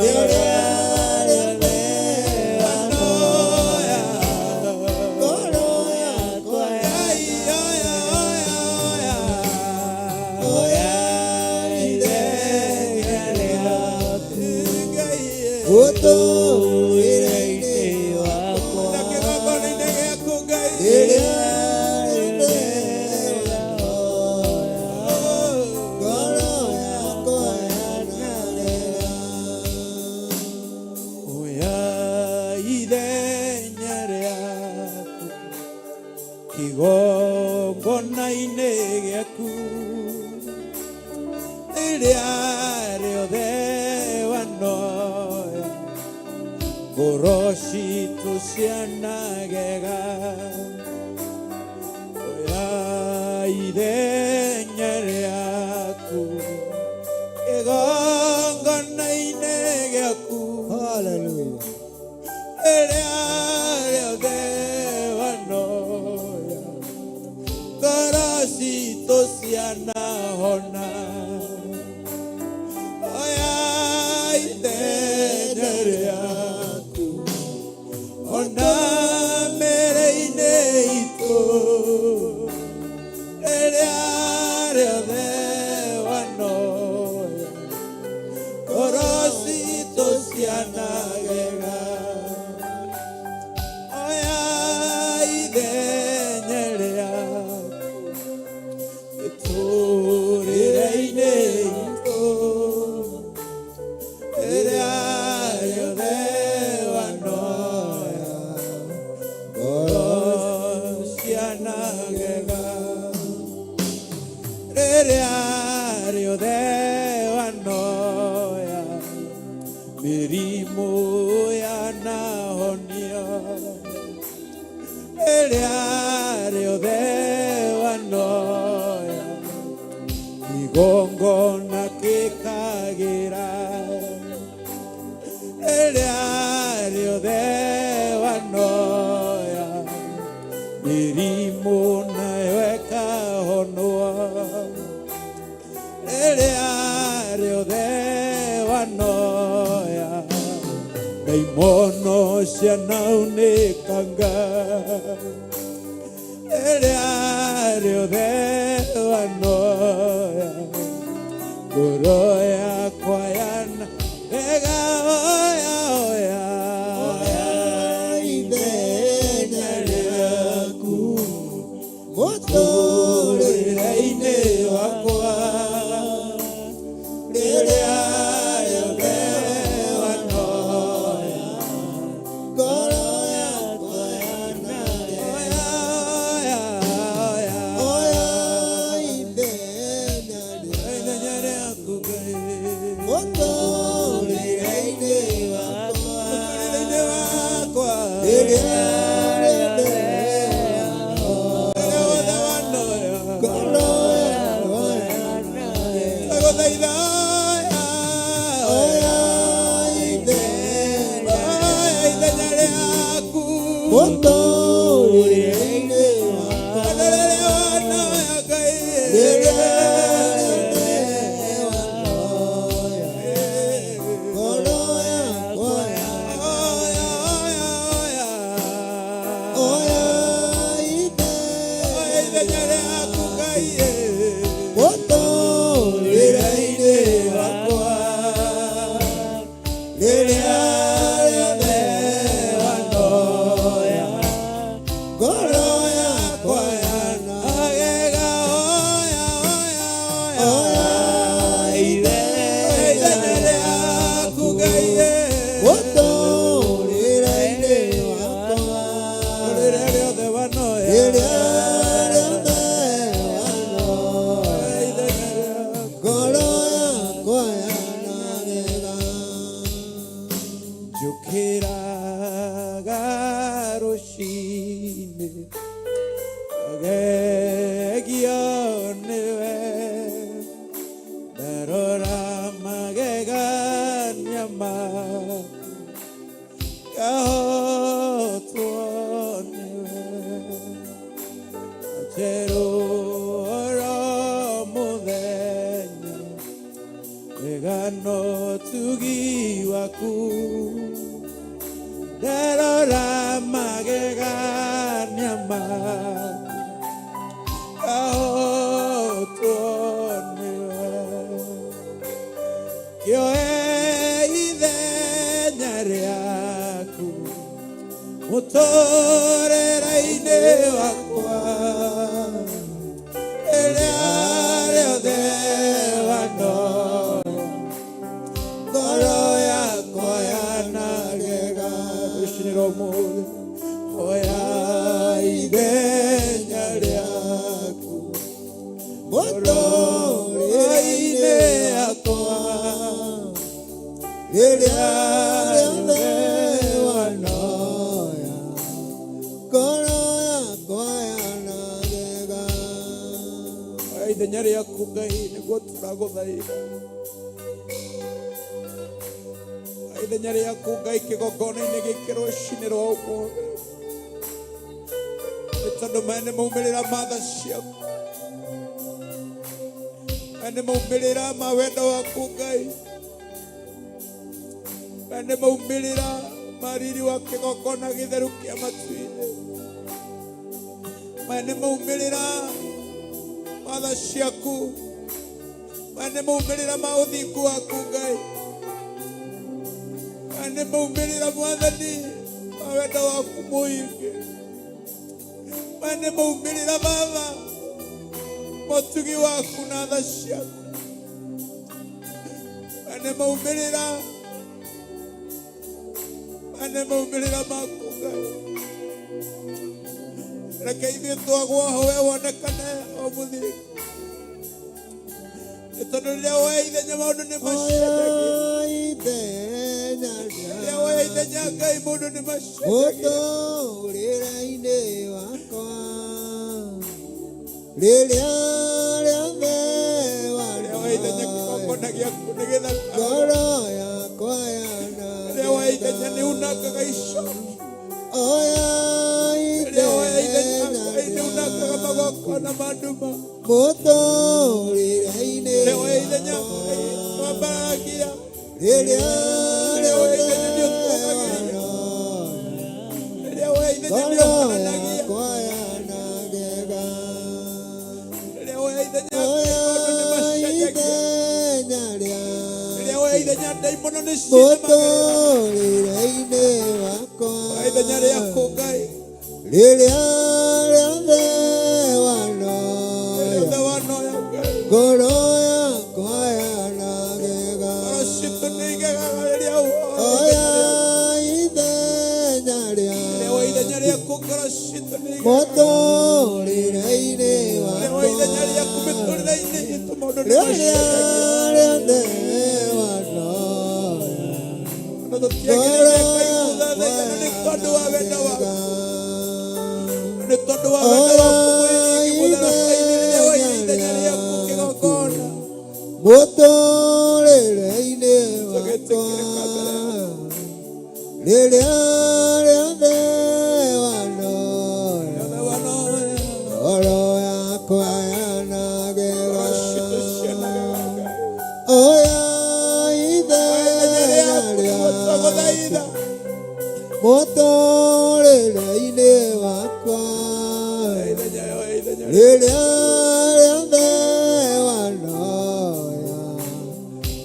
rĩrĩa rĩothe wanoya ngoro yakwa yanagega. Oya. Mũtũrĩre-inĩ wakwa Na kĩgongona-inĩ gĩaku Ngai. Rĩrĩa rĩothe ngoro yakwa yanarega. Oya ithenya rĩaku kĩgongona-inĩ gĩaku rĩrĩa rĩothe wanoya ngoro citũ cianagega. Oya ithenya rĩaku kĩgongona-inĩ gĩaku. Hallelujah. Rĩrĩa rĩothe wanoya ngoro citũ cianahona. Oya ithenya rĩaku ona mĩrĩ-inĩ itũ rĩrĩa rĩothe wanoya ngoro citũ cianagega. Oya ithenya rĩaku mĩtũrĩre-inĩ itũ rĩrĩa rĩothe wanoya ngoro cianagega. Rĩrĩa rĩothe wanoya mĩrimũ yanahonio rĩrĩa rĩothe wanoya igongona kĩkagĩra rĩrĩa rĩothe wanoya mĩrimũ nayo ĩkahonwo rĩrĩa rĩothe wanoya ndaimono cianaunĩkanga rĩrĩa rĩothe wanoya ngoro yakwa yana ega. Oya, oya, Oya ithenya rĩaku mũtũrĩre-inĩ wakwa rĩrĩa rĩothe wanoya ngoro yakwa yanarega. Oya, oya, oya. Oya ithenya Ithenya rĩaku Ngai. Mũtũrĩre-inĩ wakwa Mũtũrĩre-inĩ wakwa rĩrĩa rĩothe rĩrĩa wothe wanoya ngoro yakwa yanarega. Ndagũthaitha oya. Oya ithenya Oya ithenya rĩaku mũtũrĩre-inĩ wakwa rĩrĩa wanoya Ngai. Rĩrĩa rĩothe wanoya ngoro yakwa Oya, oya, oya. Oya Oya ithenya rĩaku Ngai. Mũtũrĩre-inĩ wakwa rĩrĩa rĩothe wanoya ngoro yakwa Agega oya, oya, oya. Oya Ithenya ithenya rĩaku Ngai. Mũtũrĩre-inĩ wakwa Rĩrĩa rĩothe wanoya rĩrĩa rĩothe wanoya ithenya rĩaku. Ngoro yakwa yanagega. Njũkĩraga rũcinĩ ngagegio nĩwe ndarora magegania maku ngahotwo nĩwe njerũ oro mũthenya wĩgano tugi waku ndarora magegania maku ngahotwo nĩwe kĩoe ithenya. Mũtũrĩre-inĩ wakwa rĩrĩa rĩothe wanoya ngoro yakwa yanagega. Rũcinĩ rwa ũmũthĩ oya ithenya rĩaku mũtũrĩre-inĩ yakwa rĩrĩa rĩothe wanoya Ngoro yakwa yanagega. Oya ithenya rĩaku Ngai, nĩguo tũragũthaitha. Oya ithenya rĩaku Ngai kĩgongona-inĩ gĩkĩ rũcinĩ rwa ũmũthĩ, nĩ tondũ maya nĩ maumĩrĩra ma tha ciaku, maya nĩ maumĩrĩra ma wendo waku Ngai, maya nĩ maumĩrĩra ma riri wa kĩgongona gĩtheru kĩa matu-inĩ, maya nĩ maumĩrĩra ma tha ciaku, maya nĩ maumĩrĩra ma ũthingu waku Ngai, maya nĩ maumĩrĩra Mwathani ma wendo waku mũingĩ, maya nĩ maumĩrĩra Baba motugi waku na tha ciaku, maya nĩ maumĩrĩra, maya nĩ maumĩrĩra maku Ngai. Reke ithuĩ twagwo ho we wonekane o mũthingu, nĩ tondũ rĩrĩa woya ithenya maũndũ nĩ macenjagia. Oya ithenya. Rĩrĩa woya ithenya Ngai, maũndũ nĩ macenjagia. Mũtũrĩre-inĩ wakwa rĩrĩa rĩothe. Rĩrĩa woya ithenya kĩgongona gĩaku nĩ gĩthaka. Ngoro yakwa. Rĩrĩa woya ithenya nĩ unangaga icoki. Oya. Rĩrĩa woya ithenya Ngai, nĩ unangaga magongona ma nduma. Mũtũrĩre-inĩ. Rĩrĩa woya ithenya Ngai, wambaragia. Rĩrĩa. Rĩrĩa woya ithenya nĩ ũtũũgagĩria. Rĩrĩa woya ithenya nĩ Ngoro ũhonanagia. yakwa yanagega. Rĩrĩa woya ithenya Oya. maũndũ nĩ macenjagia. Ithenya rĩa Rĩrĩa woya ithenya ndaimono nĩ ciinamagĩrĩra. Mũtũrĩre-inĩ wakwa. Oya ithenya rĩaku Ngai. Rĩrĩa rĩothe wanoya. Rĩothe wanoya Ngai. Ngoro yakwa yanagega. Ngoro citũ nĩ igegaga rĩrĩa woya. Oya ithenya rĩa. Rĩrĩa woya ithenya rĩaku ngoro citũ nĩ igegaga. Mũtũrĩre-inĩ. Rĩrĩa woya ithenya rĩaku mĩtũrĩre-inĩ itũ maũndũ nĩ Rĩrĩa macenjagia. rĩothe wanoya. Na tũtiagĩrĩire Ngai gũthathaiya nĩ tondũ wa wendo waku, nĩ tondũ wa wendo waku mũingĩ mũtharaba-inĩ rĩrĩa woire ithenya rĩaku kĩgongona. Mũtũrĩre-inĩ. Tũgĩtĩkĩrĩka mbere Wakwa rĩrĩa rĩothe wanoya. Rĩothe wanoya. Ngoro yakwa yanagega. Ngoro citũ cianagega Ngai. Oya. Oya ithenya Ithenya rĩaku nĩguo rĩaku twagũthaitha. Mũtũrĩre-inĩ wakwa. Oya ithenya, oya ithenya. Rĩrĩa rĩothe wanoya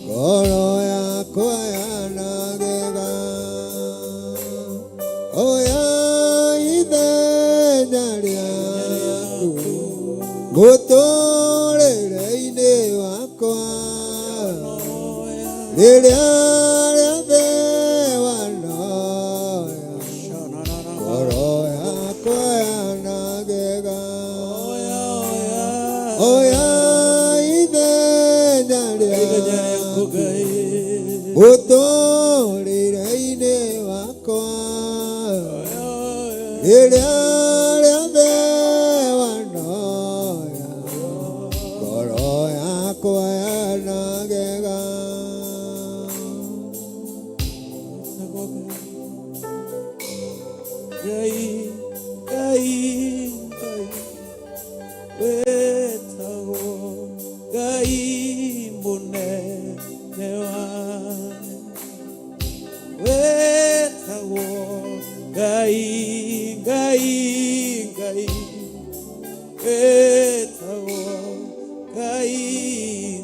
ngoro yakwa yanagega. Oya ithenya rĩaku mũtũrĩre-inĩ wakwa rĩrĩa rĩothe wanoya ngoro yakwa yanagega. Oya ithenya. Ithenya rĩaku Rĩaku Ngai. Mũtũrĩre-inĩ wakwa rĩrĩa rĩothe wanoya ngoro yakwa yanagega. Ngai, Ngai, Ngai, wetagwo Ngai mũnene wa, wetagwo Ngai, Ngai, Ngai, wetagwo Ngai,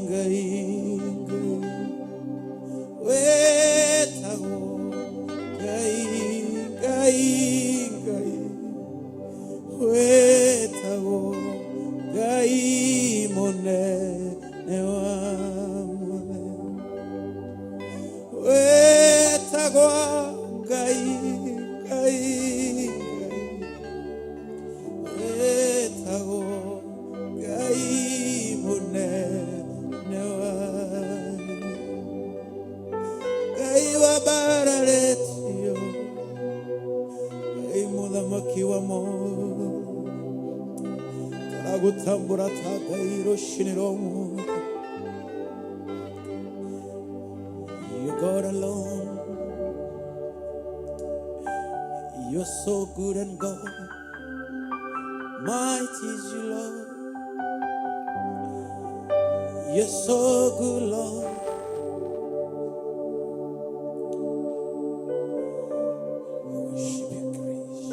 Ngai, Ngai, wetagwo Ngai, Ngai. Wĩtagwo Ngai, Ngai, Ngai. Wĩtagwo Ngai mũnene wa Ngai wambararĩtio, Ngai mũthamaki wa mothe. Tũragũtambũra ta Ngai rũcinĩ rwa ũmũthĩ. You God alone. You're so good and God. Mighty is your Lord. You're so good, Lord. We worship your grace.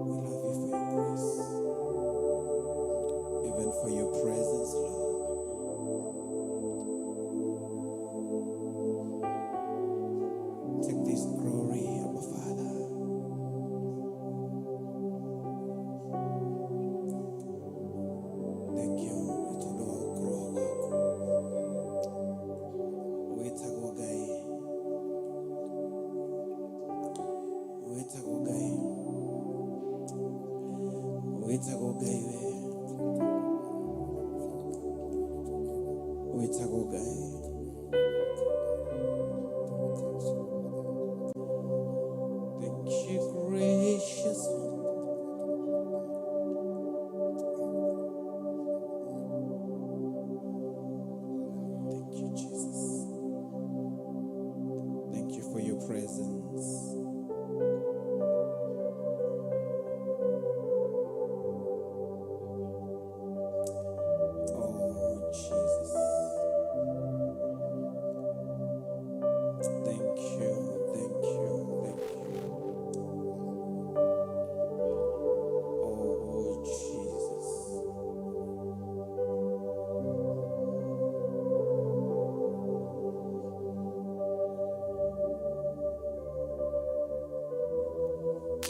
We love you for your grace, even for your presence, Lord. Take this glory, Abba Father. Thank you nĩ tondũ wa gũkorwo gwaku. Wĩtagwo Ngai. Wĩtagwo Ngai. Wĩtagwo Ngai we. Wĩtagwo Ngai. Thank you, gracious Lord. Thank you, Jesus. Thank you for your presence. Oh, Jesus. Thank you, thank you, thank you. Oh, Jesus.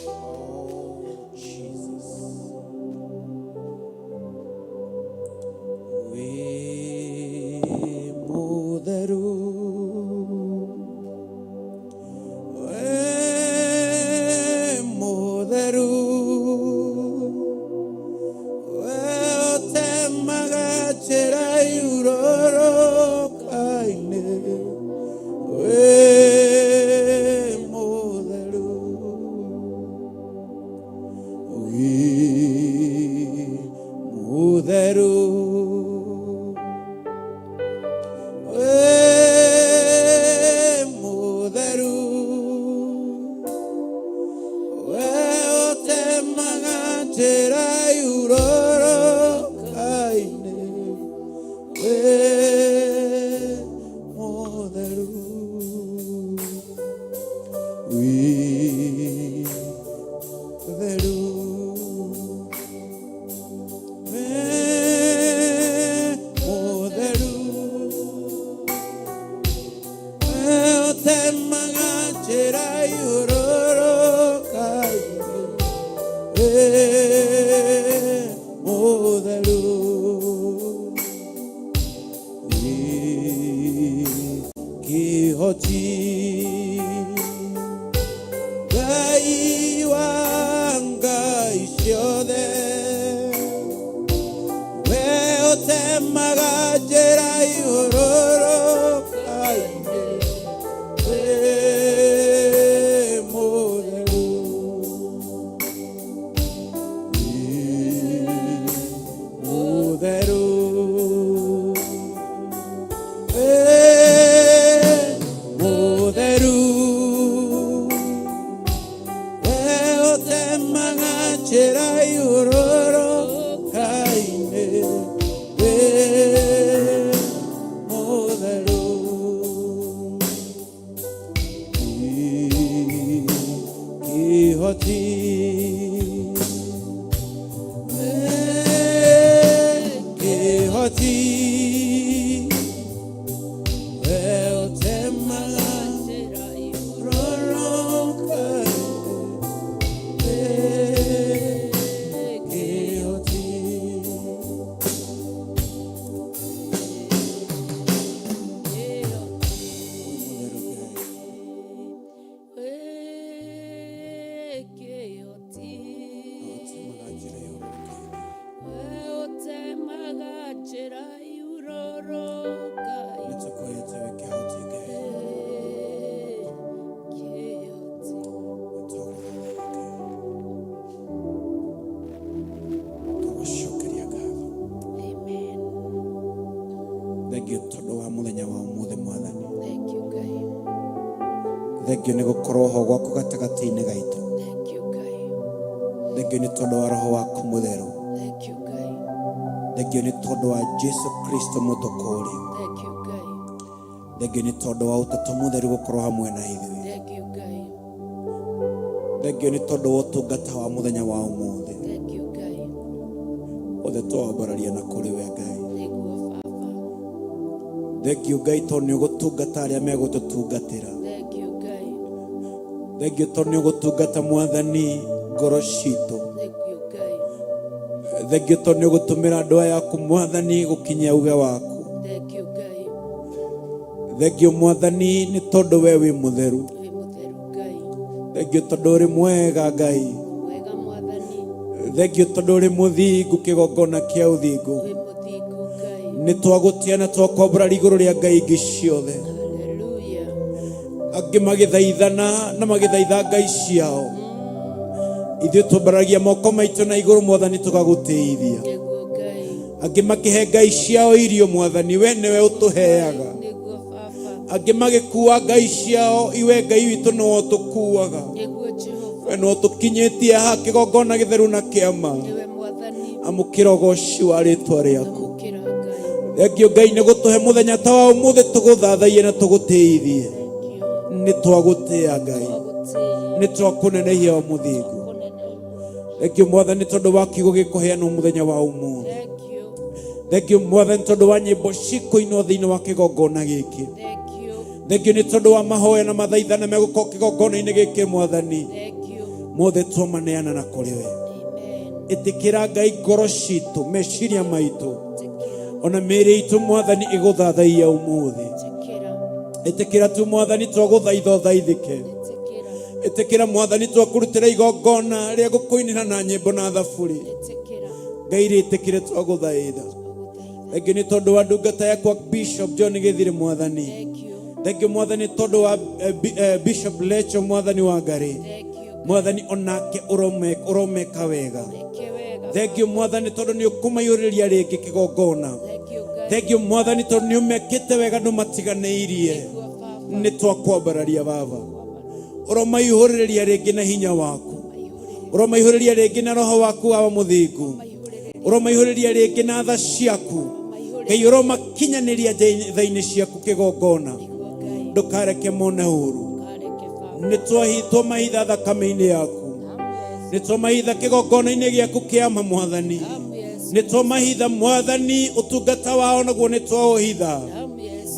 Oh, Jesus. Wĩ mũtheru. Wĩ mũtheru. We ũtemaga njĩra iurũrũka-inĩ. Wĩ mũtheru. Wĩ mũtheru. Wĩ mũtheru. We ũtemaga njĩra iurũrũka-inĩ. Wĩ mũtheru. Wĩ mũtheru. Wĩ mũtheru. We ũtemaga njĩra iurũrũka-inĩ. Wĩ mũtheru. Wĩ kĩhoti. Ngai wa ngai ciothe. We ũtemaga njĩra iurũrũka-inĩ. Wĩ mũtheru. Wĩ mũtheru. Wĩ mũtheru. Thengio nĩ gũkorwo ho gwaku gatagatĩ-inĩ gaitũ. Thank you, Ngai. Thengio nĩ tondũ wa roho waku mũtheru. Thank you, Ngai. Thengio nĩ tondũ wa Jesu Kristo mũtũkũũri. Thank you, Ngai. Thengio nĩ tondũ wa ũtatũ mũtheru gũkorwo hamwe na ithuĩ. Thank you, Ngai. Thengio nĩ tondũ wa ũtungata wa mũthenya wa ũmũthĩ. Thank you, Ngai. Othe twawambararia na kũrĩ we Ngai. Nĩguo Baba. Thengio Ngai tondũ nĩ ũgũtungata arĩa megũtũtungatĩra. Thank you, Ngai. Thengio tondũ nĩ ũgũtungata Mwathani ngoro citũ. Thank you, Ngai. Thengio tondũ nĩ ũgũtũmĩra andũ aya aku Mwathani gũkinyia uge waku. Thank you, Ngai. Thengio Mwathani nĩ tondũ we wĩ mũtheru. Wĩ mũtheru, Ngai. Thengio tondũ ũrĩ mwega Ngai. Mwega Mwathani. Thengio tondũ ũrĩ mũthingu kĩgongona kĩa ũthingu. Wĩ mũthingu, Ngai. Nĩ twagũtĩa na twakwambũra igũrũ rĩa ngai ingĩ ciothe. Hallelujah. Angĩ magĩthaithana na magĩthaitha ngai ciao. Ithuĩ twambaragia moko maitũ na igũrũ Mwathani tũgagũtĩithia. Nĩguo Ngai. Angĩ makĩhe ngai ciao irio Mwathani we nĩwe ũtũheaga. Nĩguo Baba. Angĩ magĩkua ngai ciao iwe Ngai witũ nĩwe ũtũkuaga. Nĩguo Jehova. We nĩwe ũtũkinyĩtie haha kĩgongona gĩtheru na kĩama. Nĩwe Mwathani. Amũkĩra ũgoci wa rĩtwa rĩaku. Amũkĩra Ngai. Thengio Ngai nĩ gũtũhe mũthenya ta wa ũmũthĩ tũgũthathaiye na tũgũtĩithie. Thank you. Nĩ twagũtĩa Ngai. Twagũtĩĩa. Nĩ twakũnenehia o mũthingu. Kũnene. Thengio Mwathani tondũ wa kiugo gĩkũheanwo mũthenya wa ũmũthĩ. Thank you. Thengio Mwathani tondũ wa nyĩmbo cikũinwo thĩinĩ wa kĩgongona gĩkĩ. Thank you. Thengio nĩ tondũ wa mahoya na mathaithana megũkorwo kĩgongona-inĩ gĩkĩ Mwathani. Thank you. Mothe twamaneana na kũrĩ we. Amen. Ĩtĩkĩra Ngai ngoro citũ, meciria maitũ, Ĩtĩkĩra. ona mĩĩrĩ itũ Mwathani ĩgũthathaiya ũmũthĩ. Ĩtĩkĩra. Ĩtĩkĩra tu Mwathani twagũthaitha ũthaithĩke. Ĩtĩkĩra. Ĩtĩkĩra Mwathani twakũrutĩra igongona rĩa gũkũinĩra na nyĩmbo na thaburi. Ĩtĩkĩra. Ngai rĩtĩkĩre twagũthaitha. Twagũthaitha. Thengio nĩ tondũ wa ndungata yakwa Bishop John Gĩthire Mwathani. Thank you. Thengio Mwathani tondũ wa Bishop Lecho Mwathani wa Ngarĩ. Thank you. Mwathani onake ũromeka wega. Meke wega. Thengio Mwathani tondũ nĩ ũkũmaiyũrĩria rĩngĩ kĩgongona. Thank you, Ngai. Thengio Mwathani tondũ nĩ ũmekĩte wega ndũmatiganĩirie. Nĩguo Baba. Nĩ twakwambararia Baba. Ũromaihũrĩrĩria rĩngĩ na hinya waku. Ũromaihũrĩrĩria rĩngĩ na roho waku wa mũthingu. Ũromaihũrĩrĩria rĩngĩ na tha ciaku. Ngai ũromakinyanĩria tha-inĩ ciaku kĩgongona. Nĩguo Ngai. Ndũkareke mone ũru. Ndũkareke Baba. Nĩ twamahitha thakame-inĩ yaku. Nĩ twamahitha kĩgongona-inĩ gĩaku kĩama Mwathani. Nĩ twamahitha Mwathani ũtungata wao naguo nĩ twaũhitha.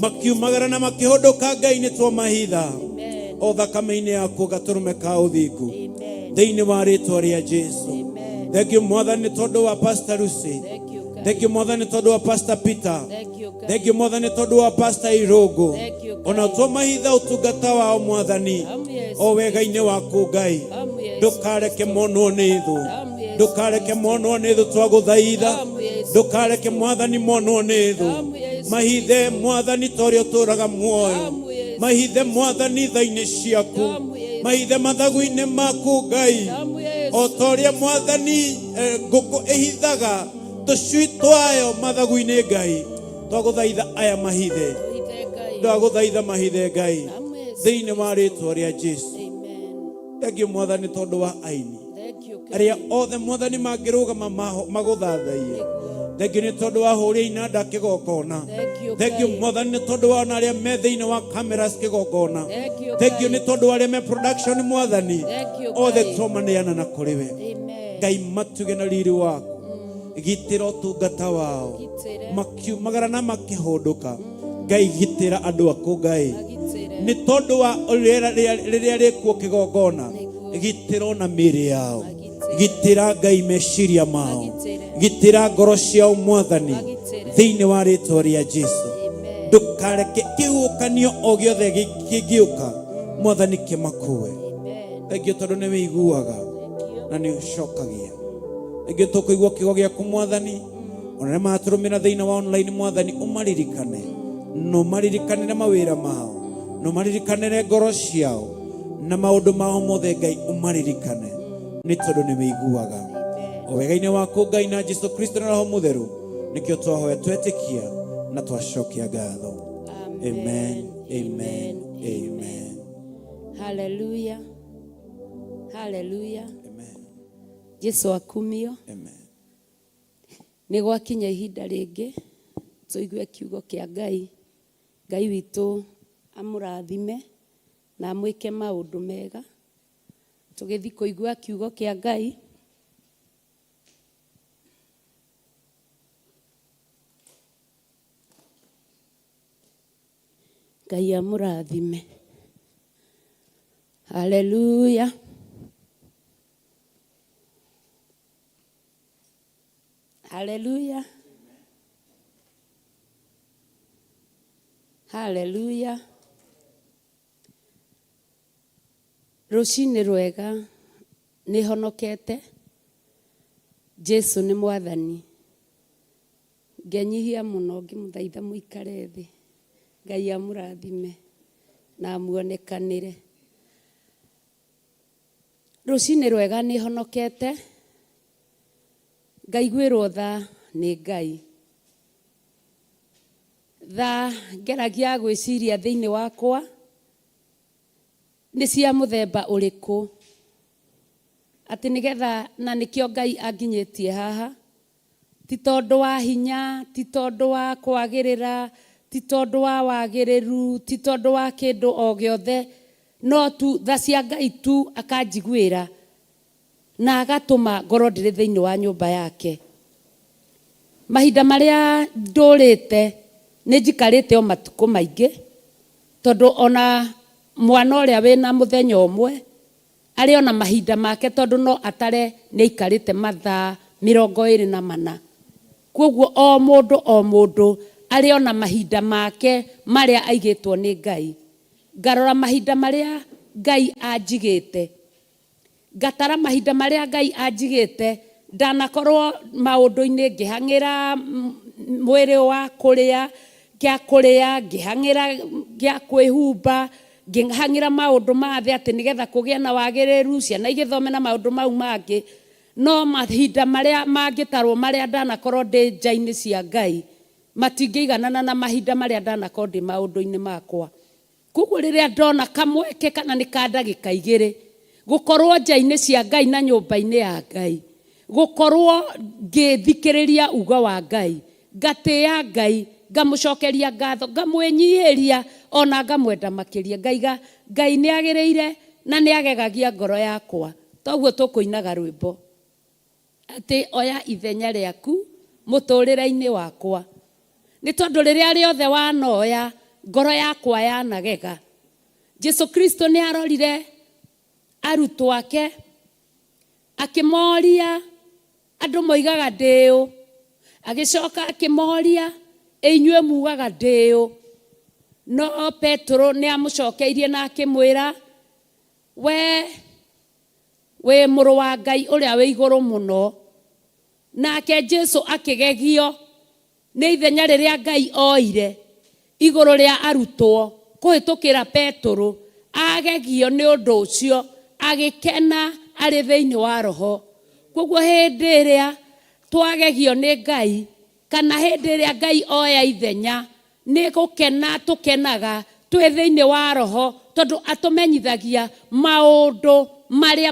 Makiumagara na makĩhũndũka Ngai nĩ twamahitha. Amen. O thakame-inĩ yaku gatũrũme ka ũthingu. Amen. Thĩinĩ wa rĩtwa rĩa Jesu. Amen. Thank you Mwathani tondũ wa Pastor Lucy. Thank you, Ngai. Thank you Mwathani tondũ wa Pastor Peter. Thank you, Ngai. Thank you Mwathani tondũ wa Pastor Irũngũ. Thank you, Ngai. Ona twamahitha ũtungata wao Mwathani. Amu Yesu O wega-inĩ waku Ngai. Amu Yesu Ndũkareke monwo nĩ thũ. Amu Yesu Ndũkareke monwo nĩ thũ twagũthaitha. Amu Yesu Ndũkareke Mwathani monwo nĩ thũ. Amu Yesu Mahithe Mwathani ta ũrĩa ũtũũraga muoyo. Amu Yesu Mahithe Mwathani tha-inĩ ciaku. Amu Yesu Mahithe mathagu-inĩ maku Ngai. Amu Yesu O ta ũrĩa Mwathani ngũkũ ĩhithaga tũcui twayo mathagu-inĩ Ngai. Twagũthaitha aya mahithe. Tuhithe Ngai. Twagũthaitha mahithe Ngai. Amu Yesu Thĩinĩ wa rĩtwa rĩa Jesu. Amen. Thank you Mwathani tondũ wa aini. Thank you, Ngai. Arĩa othe Mwathani mangĩrũgama magũthathaiye. Thank you nĩ tondũ wa hũrĩa inanda kĩgongona. Thank you, Thank you Ngai. Mwathani nĩ tondũ wa ona arĩa me thĩinĩ wa cameras kĩgongona. Thank you, Thank you Ngai. nĩ tondũ wa arĩa me production Mwathani. Thank you, Othe Ngai. twamaneana na kũrĩ we. Amen. Ngai matuge na riri waku. Gitĩra ũtungata wao. Gitĩre. Makiumagara na makĩhũndũka. Ngai gitĩra andũ aku Ngai. Magitĩre. Nĩ tondũ wa rĩera rĩrĩa rĩkuo kĩgongona. Nĩguo. Gitĩra ona mĩĩrĩ yao. Magitĩre. Gitĩra Ngai meciria mao. Magitĩre. Gitĩra ngoro ciao Mwathani. Magitĩre. Thĩinĩ wa rĩtwa rĩa Jesu. Amen. Ndũkareke kĩhuhũkanio o gĩothe kĩngĩũka Mwathani kĩmakue. Amen. Thengiũ tondũ nĩ wĩiguaga Thank you. na nĩ ũcokagia. Thengiũ tũkũigua kiugo gĩaku Mwathani. Ona arĩa maratũrũmĩra thĩinĩ wa online Mwathani ũmaririkane. Na ũmaririkanĩre mawĩra mao. Na ũmaririkanĩre ngoro ciao. Na maũndũ mao mothe Ngai ũmaririkane. Nĩ tondũ nĩ wĩiguaga. O wega-inĩ waku Ngai na Jesu Kristo na Roho Mũtheru. Nĩkĩo twahoya twetĩkia na twacokia ngatho. Amen. Amen. Amen. Haleluya, haleluya. Amen. Jesu akumio. Amen. Nĩ gwakinya ihinda rĩngĩ tũigue kiugo kĩa Ngai. Ngai witũ amũrathime na amwĩke maũndũ mega. Tũgĩthiĩ kũigua kiugo kĩa Ngai. Ngai amũrathime. Haleluya. Haleluya. Haleluya. Rũcinĩ rwega nĩ honokete. Jesu nĩ mwathani. Ngenyihia mũno ngĩmũthaitha mũikare thĩ. Ngai amũrathime na amuonekanĩre. Rũcinĩ rwega nĩ honokete. Ngaiguĩrwo tha nĩ Ngai. Tha ngeragia gwĩciria thĩinĩ wakwa nĩ cia mũthemba ũrĩkũ, atĩ nĩgetha na nĩkĩo Ngai anginyĩtie haha, ti tondũ wa hinya, ti tondũ wa kwagĩrĩra, ti tondũ wa wagĩrĩru, ti tondũ wa kĩndũ o gĩothe, no tu tha cia Ngai tu akanjiguĩra na agatũma ngorwo ndĩrĩ thĩinĩ wa nyũmba yake. Mahinda marĩa ndũrĩte nĩ njikarĩte o matukũ maingĩ, tondũ ona mwana ũrĩa wĩna mũthenya ũmwe arĩ ona mahinda make, tondũ no atare nĩ aikarĩte mathaa 24. Koguo o mũndũ o mũndũ arĩ ona mahinda make marĩa aigĩtwo nĩ Ngai. Ngarora mahinda marĩa Ngai anjigĩte, ngatara mahinda marĩa Ngai anjigĩte, ndanakorwo maũndũ-inĩ ngĩhang'ĩra mwĩrĩ wa kũrĩa, gĩa kũrĩa, ngĩhang'ĩra gĩa kwĩhumba, ngĩhang'ĩra maũndũ ma thĩ atĩ nĩgetha kũgĩe na wagĩrĩru, ciana igĩthome na maũndũ mau mangĩ. No mahinda marĩa mangĩtarwo marĩa ndanakorwo ndĩ nja-inĩ cia Ngai matingĩiganana na mahinda marĩa ndanakorwo ndĩ maũndũ-inĩ makwa. Koguo rĩrĩa ndona kamweke kana nĩ ka ndagĩka igĩrĩ gũkorwo nja-inĩ cia Ngai na nyũmba-inĩ ya Ngai, gũkorwo ngĩthikĩrĩria ugo wa Ngai, ngatĩĩa Ngai, ngamũcokeria ngatho, ngamwĩnyihĩria ona ngamwenda makĩria, ngaiga Ngai nĩ agĩrĩire na nĩ agegagia ngoro yakwa. Toguo tũkũinaga rwĩmbo atĩ oya ithenya rĩaku mũtũrĩre-inĩ wakwa, nĩ tondũ rĩrĩa rĩothe wanoya ngoro yakwa yanagega. Jesu Kristo nĩ arorire arutwo ake akĩmoria, andũ moigaga ndĩũ, agĩcoka akĩmoria, inyuĩ mugaga ndĩũ? No Petero nĩ amũcokeirie na akĩmwĩra, we wĩ mũrũ wa Ngai ũrĩa wĩ igũrũ mũno. Nake Jesu akĩgegio nĩ ithenya rĩrĩa Ngai oire igũrũ rĩa arutwo kũhĩtũkĩra Petero. Agegio nĩ ũndũ ũcio, agĩkena arĩ thĩinĩ wa roho. Koguo hĩndĩ ĩrĩa twagegio nĩ Ngai, kana hĩndĩ ĩrĩa Ngai oya ithenya, nĩ gũkena tũkenaga twĩ thĩinĩ wa roho, tondũ atũmenyithagia maũndũ marĩa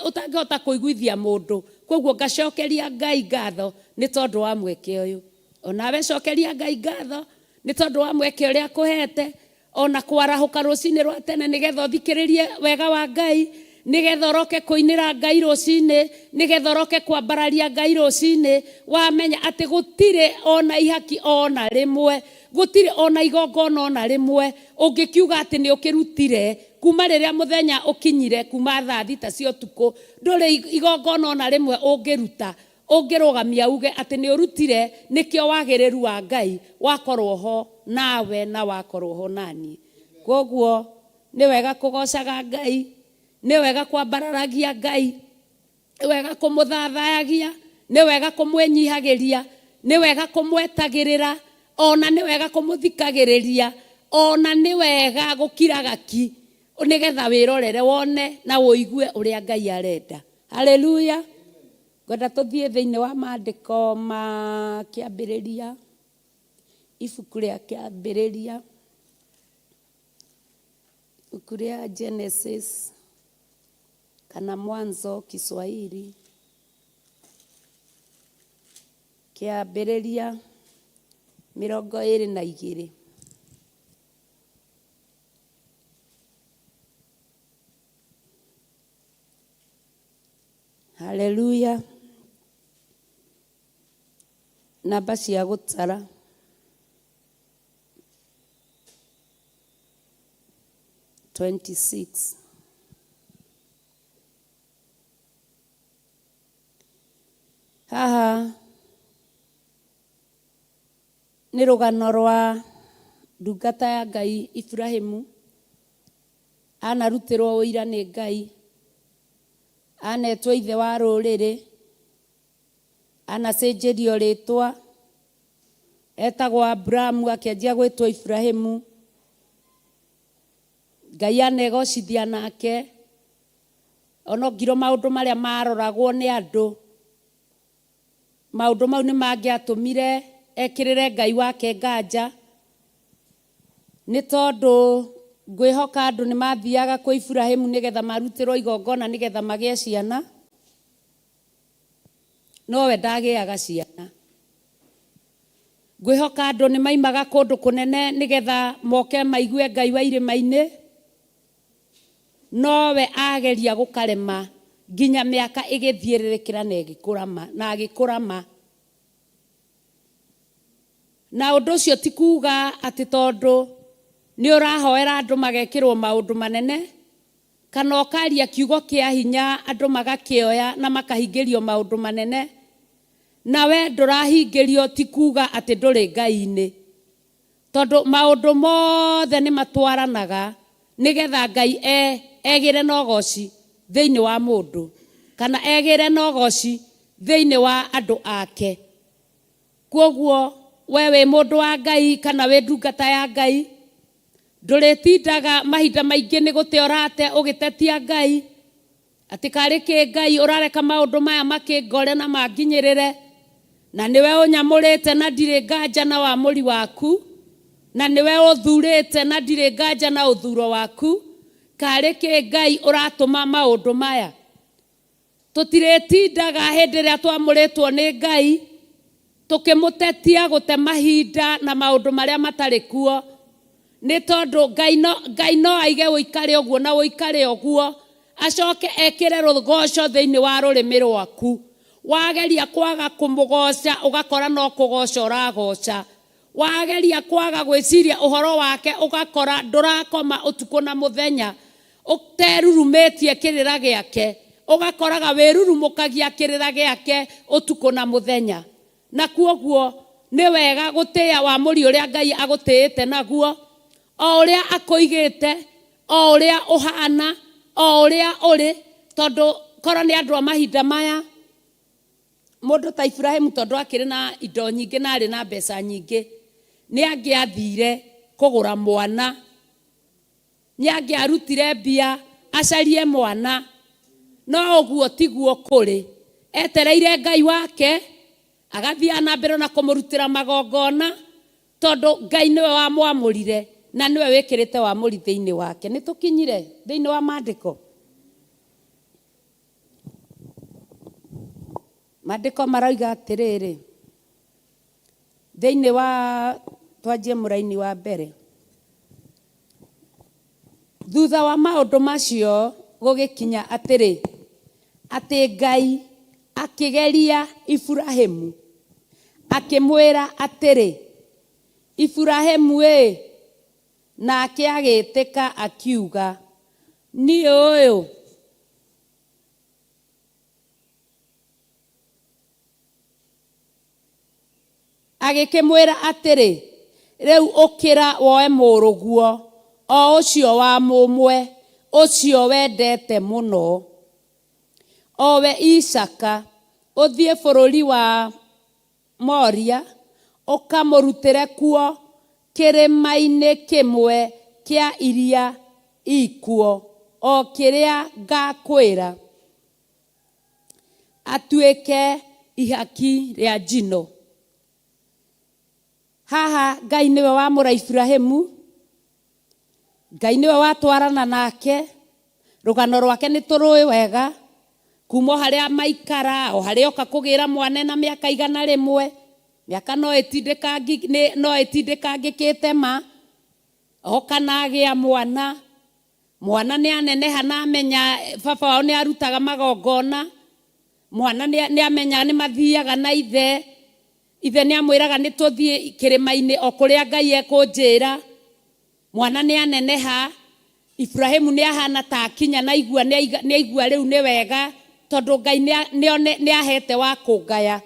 ũtangĩhota kũiguithia mũndũ. Koguo ngacokeria Ngai ngatho nĩ tondũ wa mweke ũyũ. Onawe cokeria Ngai ngatho nĩ tondũ wa mweke ũrĩa akũhete, ona kwarahũka rũcinĩ rwa tene nĩgetha ũthikĩrĩrie wega wa Ngai, nĩgetha ũroke kũinĩra Ngai rũcinĩ, nĩgetha ũroke kwambararia Ngai rũcinĩ. Wamenya atĩ gũtirĩ ona ihaki ona rĩmwe, gũtirĩ ona igongona ona rĩmwe ũngĩkiuga atĩ nĩ ũkĩrutire kuma rĩrĩa mũthenya ũkinyire, kuma thaa thita cia ũtukũ, ndũrĩ igongona ona rĩmwe ũngĩruta ũngĩrũgamia uge atĩ nĩ ũrutire. Nĩkĩo wagĩrĩru wa Ngai wakorwo ho nawe na wakorwo ho nani. Koguo nĩ wega kũgocaga Ngai, nĩ wega kwambararagia Ngai, nĩ wega kũmũthathayagia, nĩ wega kũmwĩnyihagĩria, nĩ wega kũmwetagĩrĩra, ona nĩ wega kũmũthikagĩrĩria, ona nĩ wega gũkiraga ki nĩgetha wĩrorere wone na ũigue ũrĩa Ngai arenda. Haleluya. Ngwenda tũthiĩ thĩinĩ wa maandĩko ma kĩambĩrĩria, ibuku rĩa kĩambĩrĩria Ibuku rĩa Genesis kana Mwanzo Kiswahili kĩambĩrĩria 22. Haleluya. Namba cia gũtara 26. Haha nĩ rũgano rwa ndungata ya Ngai Iburahimu anarutĩrwo ũira nĩ Ngai, anetwo ithe wa rũrĩrĩ, anacenjerio rĩtwa, etagwo Abrahamu akĩanjia gwĩtwo Iburahimu. Ngai anegocithia nake ona ngiro maũndũ marĩa maroragwo nĩ andũ, maũndũ mau nĩ mangĩatũmire ekĩrĩre Ngai wake nganja, nĩ tondũ ngwĩhoka andũ nĩ mathiaga kwĩ Iburahimu nĩgetha marutĩrwo igongona nĩgetha magĩe ciana, nowe ndagĩaga ciana. Ngwĩhoka andũ nĩ maimaga kũndũ kũnene nĩgetha moke maigue Ngai wa irĩma-inĩ, nowe ageria gũkarema nginya mĩaka ĩgĩthiĩrĩrĩkĩra na ĩgĩkũrama na agĩkũrama. Na ũndũ ũcio ti kuga atĩ tondũ nĩ ũrahoera andũ magekĩrwo maũndũ manene, kana ũkaria kiugo kĩa hinya andũ magakĩoya na makahingĩrio maũndũ manene, nawe ndũrahingĩrio ti kuga atĩ ndũrĩ Ngai-inĩ, tondũ maũndũ mothe nĩ matwaranaga nĩgetha Ngai egĩre na ũgoci thĩinĩ wa mũndũ, kana egĩre na ũgoci thĩinĩ wa andũ ake. Kwoguo we wĩ mũndũ wa Ngai kana wĩ ndungata ya Ngai, ndũrĩtindaga mahinda maingĩ nĩ gũte ũrate ũgĩtetia Ngai atĩ karĩ kĩ Ngai ũrareka maũndũ maya makĩngore na manginyĩrĩre, na nĩwe ũnyamũrĩte na ndirĩ nganja na wamũri waku, na nĩwe ũthurĩte na ndirĩ nganja na ũthuro waku, karĩ kĩ Ngai ũratũma maũndũ maya. Tũtirĩtindaga hĩndĩ ĩrĩa twamũrĩtwo nĩ Ngai tũkĩmũtetia gũte mahinda na maũndũ marĩa matarĩ kuo, nĩ tondũ Ngai no aige ũikare ũguo na ũikare ũguo, acoke ekĩre rũgoco thĩinĩ wa rũrĩmĩ rwaku. Wageria kwaga kũmũgoca ũgakora no kũgoca ũragoca, wageria kwaga gwĩciria ũhoro wake ũgakora ndũrakoma ũtukũ na mũthenya ũterurumĩtie kĩrĩra gĩake, ũgakoraga wĩrurumũkagia kĩrĩra gĩake ũtukũ na mũthenya. Na kwoguo nĩ wega gũtĩĩa wamũri ũrĩa Ngai agũtĩĩte naguo, o ũrĩa akũigĩte, o ũrĩa ũhana, o ũrĩa ũrĩ, tondũ korwo nĩ andũ a mahinda maya, mũndũ ta Iburahimu tondũ akĩrĩ na indo nyingĩ na arĩ na mbeca nyingĩ, nĩ angĩathire kũgũra mwana, nĩ angĩarutire mbia acarie mwana, no ũguo tiguo kũrĩ. Etereire Ngai wake agathiĩ na mbere na kũmũrutĩra magongona, tondũ Ngai nĩwe wamwamũrire na nĩwe wĩkĩrĩte wamũri thĩinĩ wake. Nĩ tũkinyire thĩinĩ wa maandĩko. Maandĩko maroiga atĩrĩrĩ, thĩinĩ wa twanjie mũraini wa mbere, thutha wa maũndũ macio gũgĩkinya atĩrĩ, atĩ Ngai akĩgeria Iburahimu akĩmwĩra atĩrĩ, Iburahimu ĩ, nake agĩtĩka akiuga, niĩ ũyũ. Agĩkĩmwĩra atĩrĩ, rĩu ũkĩra woe mũrũguo, o ũcio wa mũmwe, ũcio wendete mũno, o we Isaaka, ũthiĩ bũrũri wa Moria, ũkamũrutĩre kuo kĩrĩma-inĩ kĩmwe kĩa iria ikuo, o kĩrĩa ngakwĩra, atuĩke ihaki rĩa njino. Haha Ngai nĩwe wamũra Iburahimu, Ngai nĩwe watwarana nake, rũgano rwake nĩ tũrũĩ wega, kuma o harĩa maikara, o harĩa oka kũgĩra mwana na mĩaka 100, mĩaka no ĩtindĩkangĩkĩte ma, oka na agĩa mwana, mwana nĩ aneneha na amenya baba wao nĩ arutaga magongona, mwana nĩ amenya nĩ mathiaga na ithe, ithe nĩ amwĩraga nĩ tũthiĩ kĩrĩma-inĩ o kũrĩa Ngai ekũnjĩra. Mwana nĩ aneneha, Ibrahimu nĩ ahana ta akinya na igua nĩ aigua rĩu nĩ wega tondũ Ngai nĩ ahete wa kũngaya.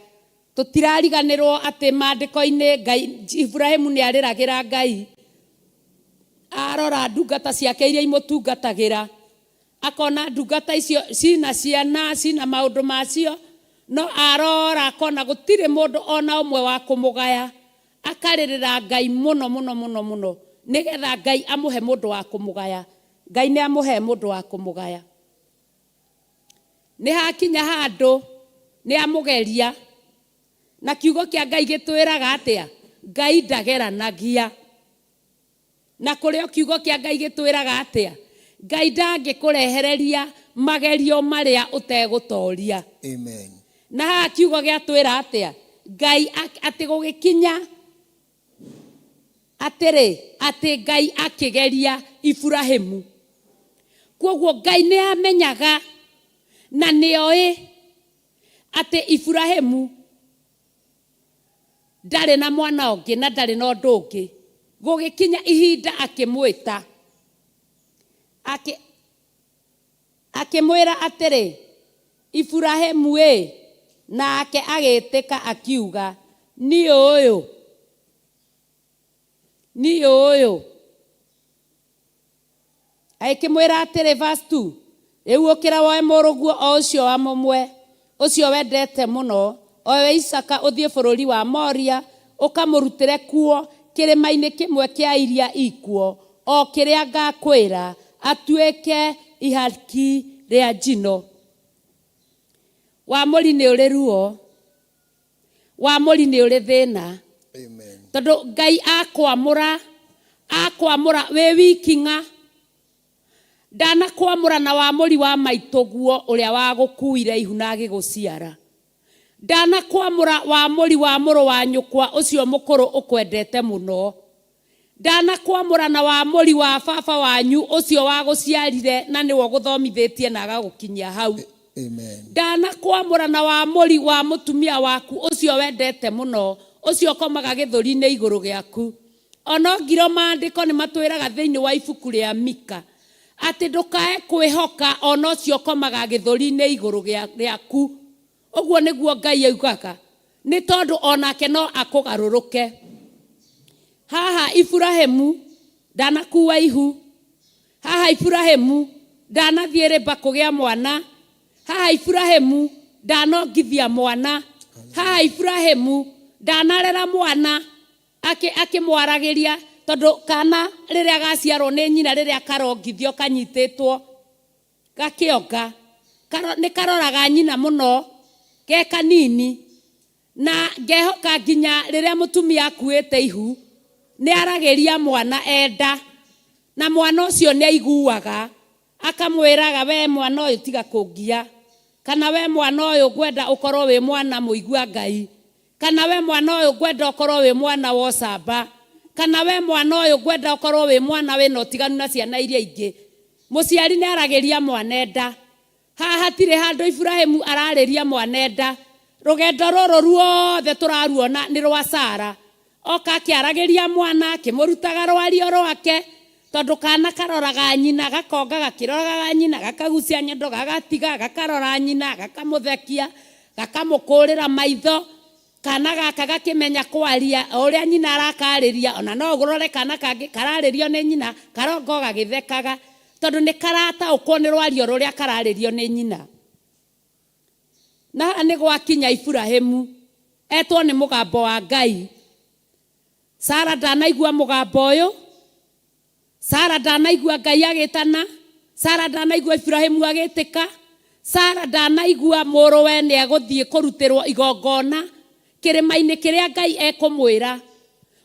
Tũtirariganĩrwo atĩ maandĩko-inĩ Ngai Ibrahimu nĩ arĩragĩra Ngai, arora ndungata ciake iria imũtungatagĩra, akona ndungata icio cina ciana cina maũndũ macio, no arora akona gũtirĩ mũndũ ona ũmwe wa kũmũgaya, akarĩrĩra Ngai mũno mũno mũno mũno nĩgetha Ngai amũhe mũndũ wa kũmũgaya. Ngai nĩ amũhe mũndũ wa kũmũgaya. Nĩ hakinya handũ nĩ amũgeria, na kiugo kĩa Ngai gĩtwĩraga atĩa? Ngai ndageranagia. Na kũrĩ o kiugo kĩa Ngai gĩtwĩraga atĩa? Ngai ndangĩkũrehereria magerio marĩa ũtegũtoria. Amen. Na haha kiugo gĩatwĩra atĩa? Ngai atĩ gũgĩkinya atĩrĩ, atĩ Ngai akĩgeria Ibrahimu. Kwoguo Ngai nĩ amenyaga na nĩ oĩ atĩ Ibrahimu ndarĩ na mwana ũngĩ na ndarĩ na ũndũ ũngĩ. Gũgĩkinya ihinda akĩmwĩta, akĩmwĩra atĩrĩ, Ibrahimu ĩ, nake agĩtĩka akiuga, niĩ ũyũ, niĩ ũyũ. Agĩkĩmwĩra atĩrĩ, verse 2, rĩu ũkĩra woe mũrũguo o ũcio wa mũmwe, ũcio wendete mũno, o we Isaaka, ũthiĩ bũrũri wa Moria, ũkamũrutĩre kuo kĩrĩma-inĩ kĩmwe kĩa iria ikuo, o kĩrĩa ngakwĩra, atuĩke ihaki rĩa njino. Wamũri nĩ ũrĩ ruo, wamũri nĩ ũrĩ thĩna. Amen. Tondũ Ngai akwamũra, akwamũra wĩ wiki ng'a, ndanakwamũra na wamũri wa maitũguo ũrĩa wagũkuire ihu na agĩgũciara, ndanakwamũra wamũri wa mũrũ wa nyũkwa ũcio mũkũrũ ũkwendete mũno, ndanakwamũra na wamũri wa baba wanyu ũcio wagũciarire na nĩwe ũgũthomithĩtie na agagũkinyia hau. Amen. Ndanakwamũra na wamũri wa mũtumia waku ũcio wendete mũno, ũcio ũkomaga gĩthũri-inĩ igũrũ gĩaku. Ona ngiro maandĩko nĩ matwĩraga thĩinĩ wa ibuku rĩa Mika atĩ ndũkae kwĩhoka ona ũcio ũkomaga gĩthũri-inĩ igũrũ rĩaku. Ũguo nĩguo Ngai augaga, nĩ tondũ onake no akũgarũrũke. Haha Ibrahimu ndanakuua ihu, haha Ibrahimu ndanathiĩ rĩmba kũgĩa mwana, haha Ibrahimu ndanongithia mwana, haha Ibrahimu ndanarera mwana akĩmwaragĩria, tondũ kana rĩrĩa gaciarwo nĩ nyina, rĩrĩa karongithio kanyitĩtwo gakĩonga, nĩ karoraga nyina mũno ge kanini, na ngehoka nginya rĩrĩa mũtumia akuĩte ihu nĩ aragĩria mwana enda, na mwana ũcio nĩ aiguaga, akamwĩraga we mwana ũyũ tiga kũngia, kana we mwana ũyũ ngwenda ũkorwo wĩ mwana mũigua Ngai, kana we mwana ũyũ ngwenda ũkorwo wĩ mwana wa ũcamba, kana we mwana ũyũ ngwenda ũkorwo wĩ mwana wĩna ũtiganu na ciana iria ingĩ. Mũciari nĩ aragĩria mwana enda. Haha hatirĩ handũ Ibrahimu ararĩria mwana enda. Rũgendo rũrũ ruothe tũraruona nĩ rwa Sara. Oka akĩaragĩria mwana, akĩmũrutaga rwario rwake, tondũ kana karoraga nyina, gakonga gakĩroraga nyina, gakagucia nyondo, gagatiga, gakarora nyina, gakamũthekia, gakamũkũrĩra maitho. Kana gaka gakĩmenya kwaria o ũrĩa nyina arakarĩria, ona no ũrore kana kangĩ kararĩrio nĩ nyina, karonga o gagĩthekaga, tondũ nĩ karataũkwo nĩ rwario rũrĩa kararĩrio nĩ nyina. Na haha nĩ gwakinya Ibrahimu etwo nĩ mũgambo wa Ngai. Sara ndanaigua mũgambo ũyũ, Sara ndanaigua Ngai agĩtana, Sara ndanaigua Ibrahimu agĩtĩka, Sara ndanaigua mũrũwe nĩ egũthiĩ kũrutĩrwo igongona kĩrĩma-inĩ kĩrĩa Ngai ekũmwĩra.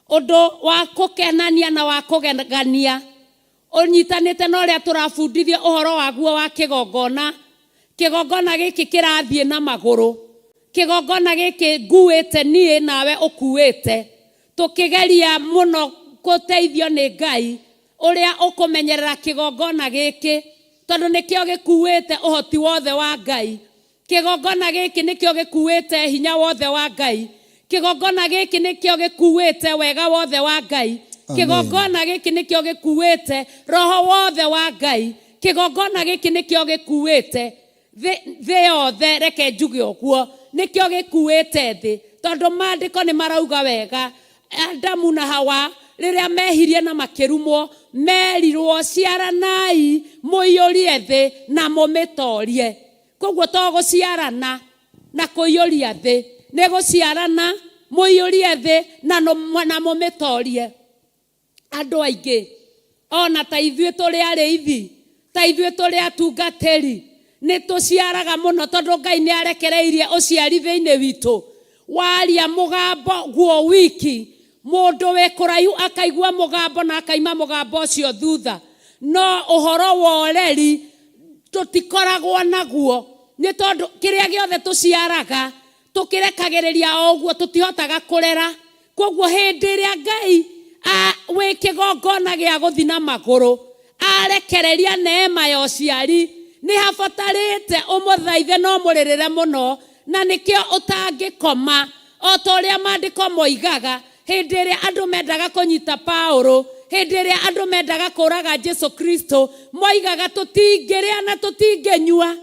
Ũndũ wa kũkenania na wa kũgegania, Ũnyitanĩte na ũrĩa tũrabundithio ũhoro waguo wa kĩgongona. Kĩgongona gĩkĩ kĩrathiĩ na magũrũ. Kĩgongona gĩkĩ nguĩte niĩ nawe ũkuĩte. Tũkĩgeria mũno gũteithio nĩ Ngai ũrĩa ũkũmenyerera kĩgongona gĩkĩ, tondũ nĩkĩo gĩkuĩte ũhoti wothe wa Ngai. Kĩgongona gĩkĩ nĩkĩo gĩkuĩte hinya wothe wa Ngai. Kĩgongona gĩkĩ nĩkĩo gĩkuĩte wega wothe wa Ngai. Kĩgongona gĩkĩ nĩkĩo gĩkuĩte roho wothe wa Ngai. Kĩgongona gĩkĩ nĩkĩo gĩkuĩte thĩ thĩ yothe, reke njuge ũguo, nĩkĩo gĩkuĩte thĩ, tondũ maandĩko nĩ marauga wega, Adamu na Hawa rĩrĩa mehirie na makĩrumwo, merirwo ciaranai mũiyũrie thĩ na mũmĩtorie. Koguo to gũciarana na kũiyũria thĩ, nĩ gũciarana mũiyũrie thĩ na na mũmĩtorie. Andũ aingĩ ona ta ithuĩ tũrĩ arĩithi, ta ithuĩ tũrĩ atungatĩri, nĩ tũciaraga mũno tondũ Ngai nĩ arekereirie ũciari thĩinĩ witũ. Waria mũgambo guo wiki, mũndũ wĩ kũraihu akaigua mũgambo na akaima mũgambo ũcio thutha. No ũhoro wa ũreri tũtikoragwo naguo, nĩ tondũ kĩrĩa gĩothe tũciaraga tũkĩrekagĩrĩria o ũguo, tũtihotaga kũrera. Koguo hĩndĩ ĩrĩa Ngai wĩ kĩgongona gĩa gũthi na magũrũ arekereria neema ya ũciari, nĩ habatarĩte ũmũthaithe na ũmũrĩrĩre mũno, na nĩkĩo ũtangĩkoma. O ta ũrĩa maandĩko moigaga, hĩndĩ ĩrĩa andũ mendaga kũnyita Paulo, hĩndĩ ĩrĩa andũ mendaga kũraga Jesu Kristo, moigaga tũtingĩrĩa na tũtingĩnyua,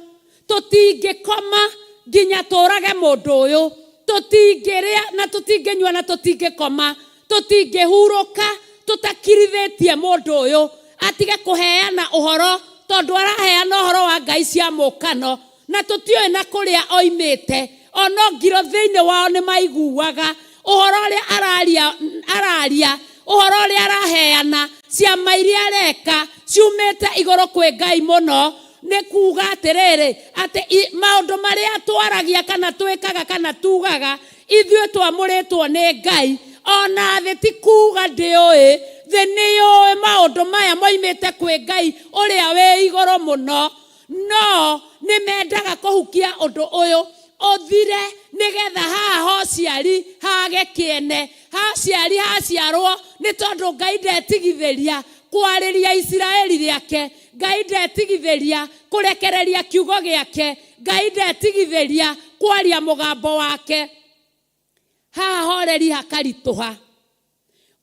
tũtingĩkoma nginya tũrage mũndũ ũyũ, tũtingĩrĩa na tũtingĩnyua na tũtingĩkoma, tũtingĩhurũka tũtakirithĩtie mũndũ ũyũ atige kũheana ũhoro, tondũ araheana ũhoro wa ngai cia mũkano na tũtiũĩ na kũrĩa oimĩte. Ono ngiro thĩinĩ wao nĩ maiguaga ũhoro ũrĩa araria, araria ũhoro ũrĩa araheana, ciama iria areka ciumĩte igũrũ kwĩ Ngai mũno. Nĩ kuga atĩrĩrĩ, atĩ maũndũ marĩa twaragia kana twĩkaga kana tugaga, ithuĩ twamũrĩtwo nĩ Ngai. Ona thĩ ti kuga ndĩũĩ, thĩ nĩ yũĩ maũndũ maya moimĩte kwĩ Ngai ũrĩa wĩ igũrũ mũno. No nĩ mendaga kũhukia ũndũ ũyũ ũthire, nĩgetha haha hociari hage kĩene, haciari haciarwo, nĩ tondũ Ngai ndetigithĩria kwarĩria Isiraeli rĩake, Ngai ndetigithĩria kũrekereria kiugo gĩake, Ngai ndetigithĩria kwaria mũgambo wake. Haha horeri hakaritũha,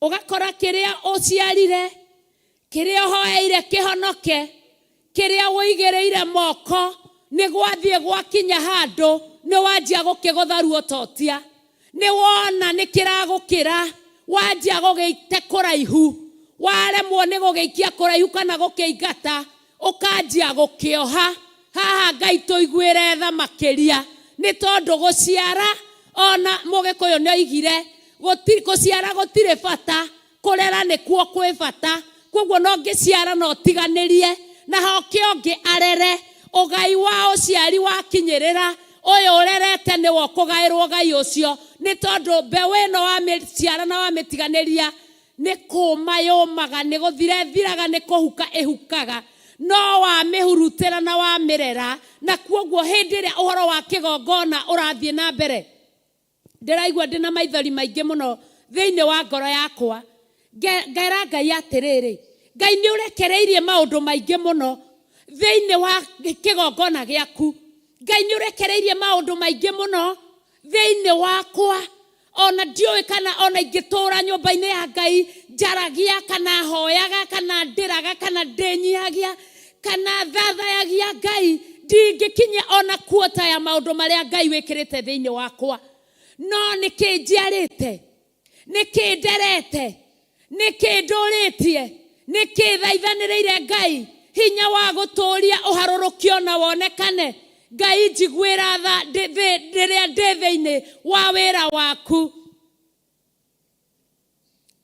ũgakora kĩrĩa ũciarire, kĩrĩa ũhoeire kĩhonoke, kĩrĩa ũigĩrĩire moko, nĩ gwathiĩ gwakinya handũ nĩ wanjia gũkĩgũtha ruo totia, nĩ wona nĩ kĩragũkĩra, wanjia gũgĩite kũraihu, waremwo nĩ gũgĩikia kũraihu kana gũkĩingata, ũkanjia gũkĩoha. Haha Ngai tũiguĩre tha makĩria, nĩ tondũ gũciara, ona Mũgĩkũyũ nĩ oigire, gũciara gũtirĩ bata, kũrera nĩkuo kwĩ bata. Koguo no ngĩciara no ũtiganĩrie na hoke ũngĩ arere. Ũgai wa ũciari wakinyĩrĩra, ũyũ ũrerete nĩwe ũkũgaĩrwo ũgai ũcio, nĩ tondũ mbeũ ĩno wamĩciara na wamĩtiganĩria nĩ kũma yũmaga, nĩ gũthira ĩthiraga, nĩ kũhuka ĩhukaga, no wamĩhurutĩra na wamĩrera. Na kuoguo hĩndĩ ĩrĩa ũhoro wa kĩgongona ũrathiĩ na mbere, ndĩraigua ndĩna maithori maingĩ mũno thĩinĩ wa ngoro yakwa. Ngera Ngai atĩrĩrĩ, Ngai nĩ ũrekereirie maũndũ maingĩ mũno thĩinĩ wa kĩgongona gĩaku, Ngai nĩ ũrekereirie maũndũ maingĩ mũno thĩinĩ wakwa, ona ndiũĩ kana ona ingĩtũra nyũmba-inĩ ya Ngai njaragia kana hoyaga kana ndĩraga kana ndĩnyihagia kana thathayagia Ngai, ndingĩkinyia ona kuota ya maũndũ marĩa Ngai wĩkĩrĩte thĩinĩ wakwa. No nĩkĩ njiarĩte, nĩkĩ nderete, nĩkĩ ndũrĩtie, nĩkĩ thaithanĩrĩire Ngai hinya wa gũtũria ũharũrũkio na wonekane? Ngai njiguĩra tha rĩrĩa ndĩ thĩinĩ wa wĩra waku,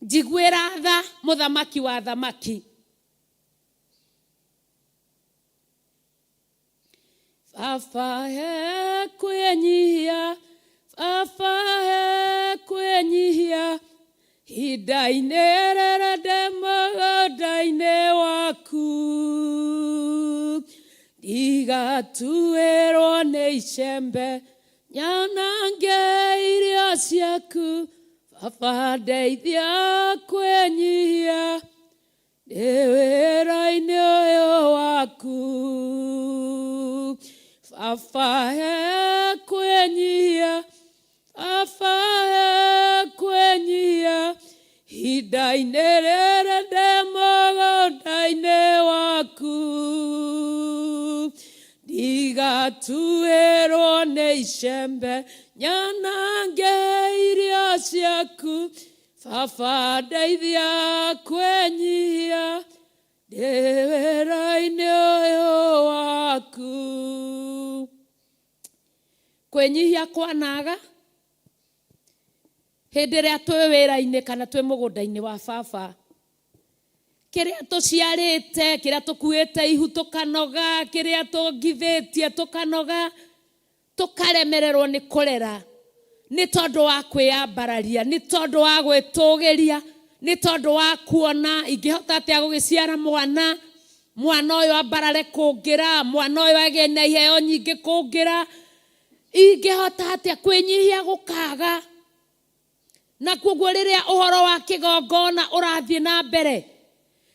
njiguĩra tha mũthamaki wa thamaki. Baba he kwĩnyihia, Baba he kwĩnyihia, ihinda-inĩ rĩrĩ ndĩ mũgũnda-inĩ waku. waku. Ndigatuĩrwo nĩ icembe nyanange irio ciaku. Baba ndeithia kwĩnyihia ndĩ wĩra-inĩ ũyũ waku. Baba he kwĩnyihia, Baba he kwĩnyihia ihinda-inĩ rĩrĩ ndĩ mũgũnda-inĩ waku. Ndigatuĩrwo nĩ icembe nyanange irio ciaku. Baba ndeithia kwĩnyihia ndĩ wĩra-inĩ ũyũ waku. Kwĩnyihia kwanaga hĩndĩ ĩrĩa twĩ wĩra-inĩ kana twĩ mũgũnda-inĩ wa baba. Kĩrĩa tũciarĩte, kĩrĩa tũkuĩte ihu tũkanoga, kĩrĩa tũngithĩtie tũkanoga, tũkaremererwo nĩ kũrera nĩ tondũ wa kwĩyambararia, nĩ tondũ wa gwĩtũgĩria, nĩ tondũ wa kuona ingĩhota atĩa gũgĩciara mwana, mwana ũyũ ambarare kũngĩra, mwana ũyũ agĩe na iheo nyingĩ kũngĩra, ingĩhota atĩa kwĩnyihia gũkaga. Na koguo rĩrĩa ũhoro wa kĩgongona ũrathiĩ na mbere,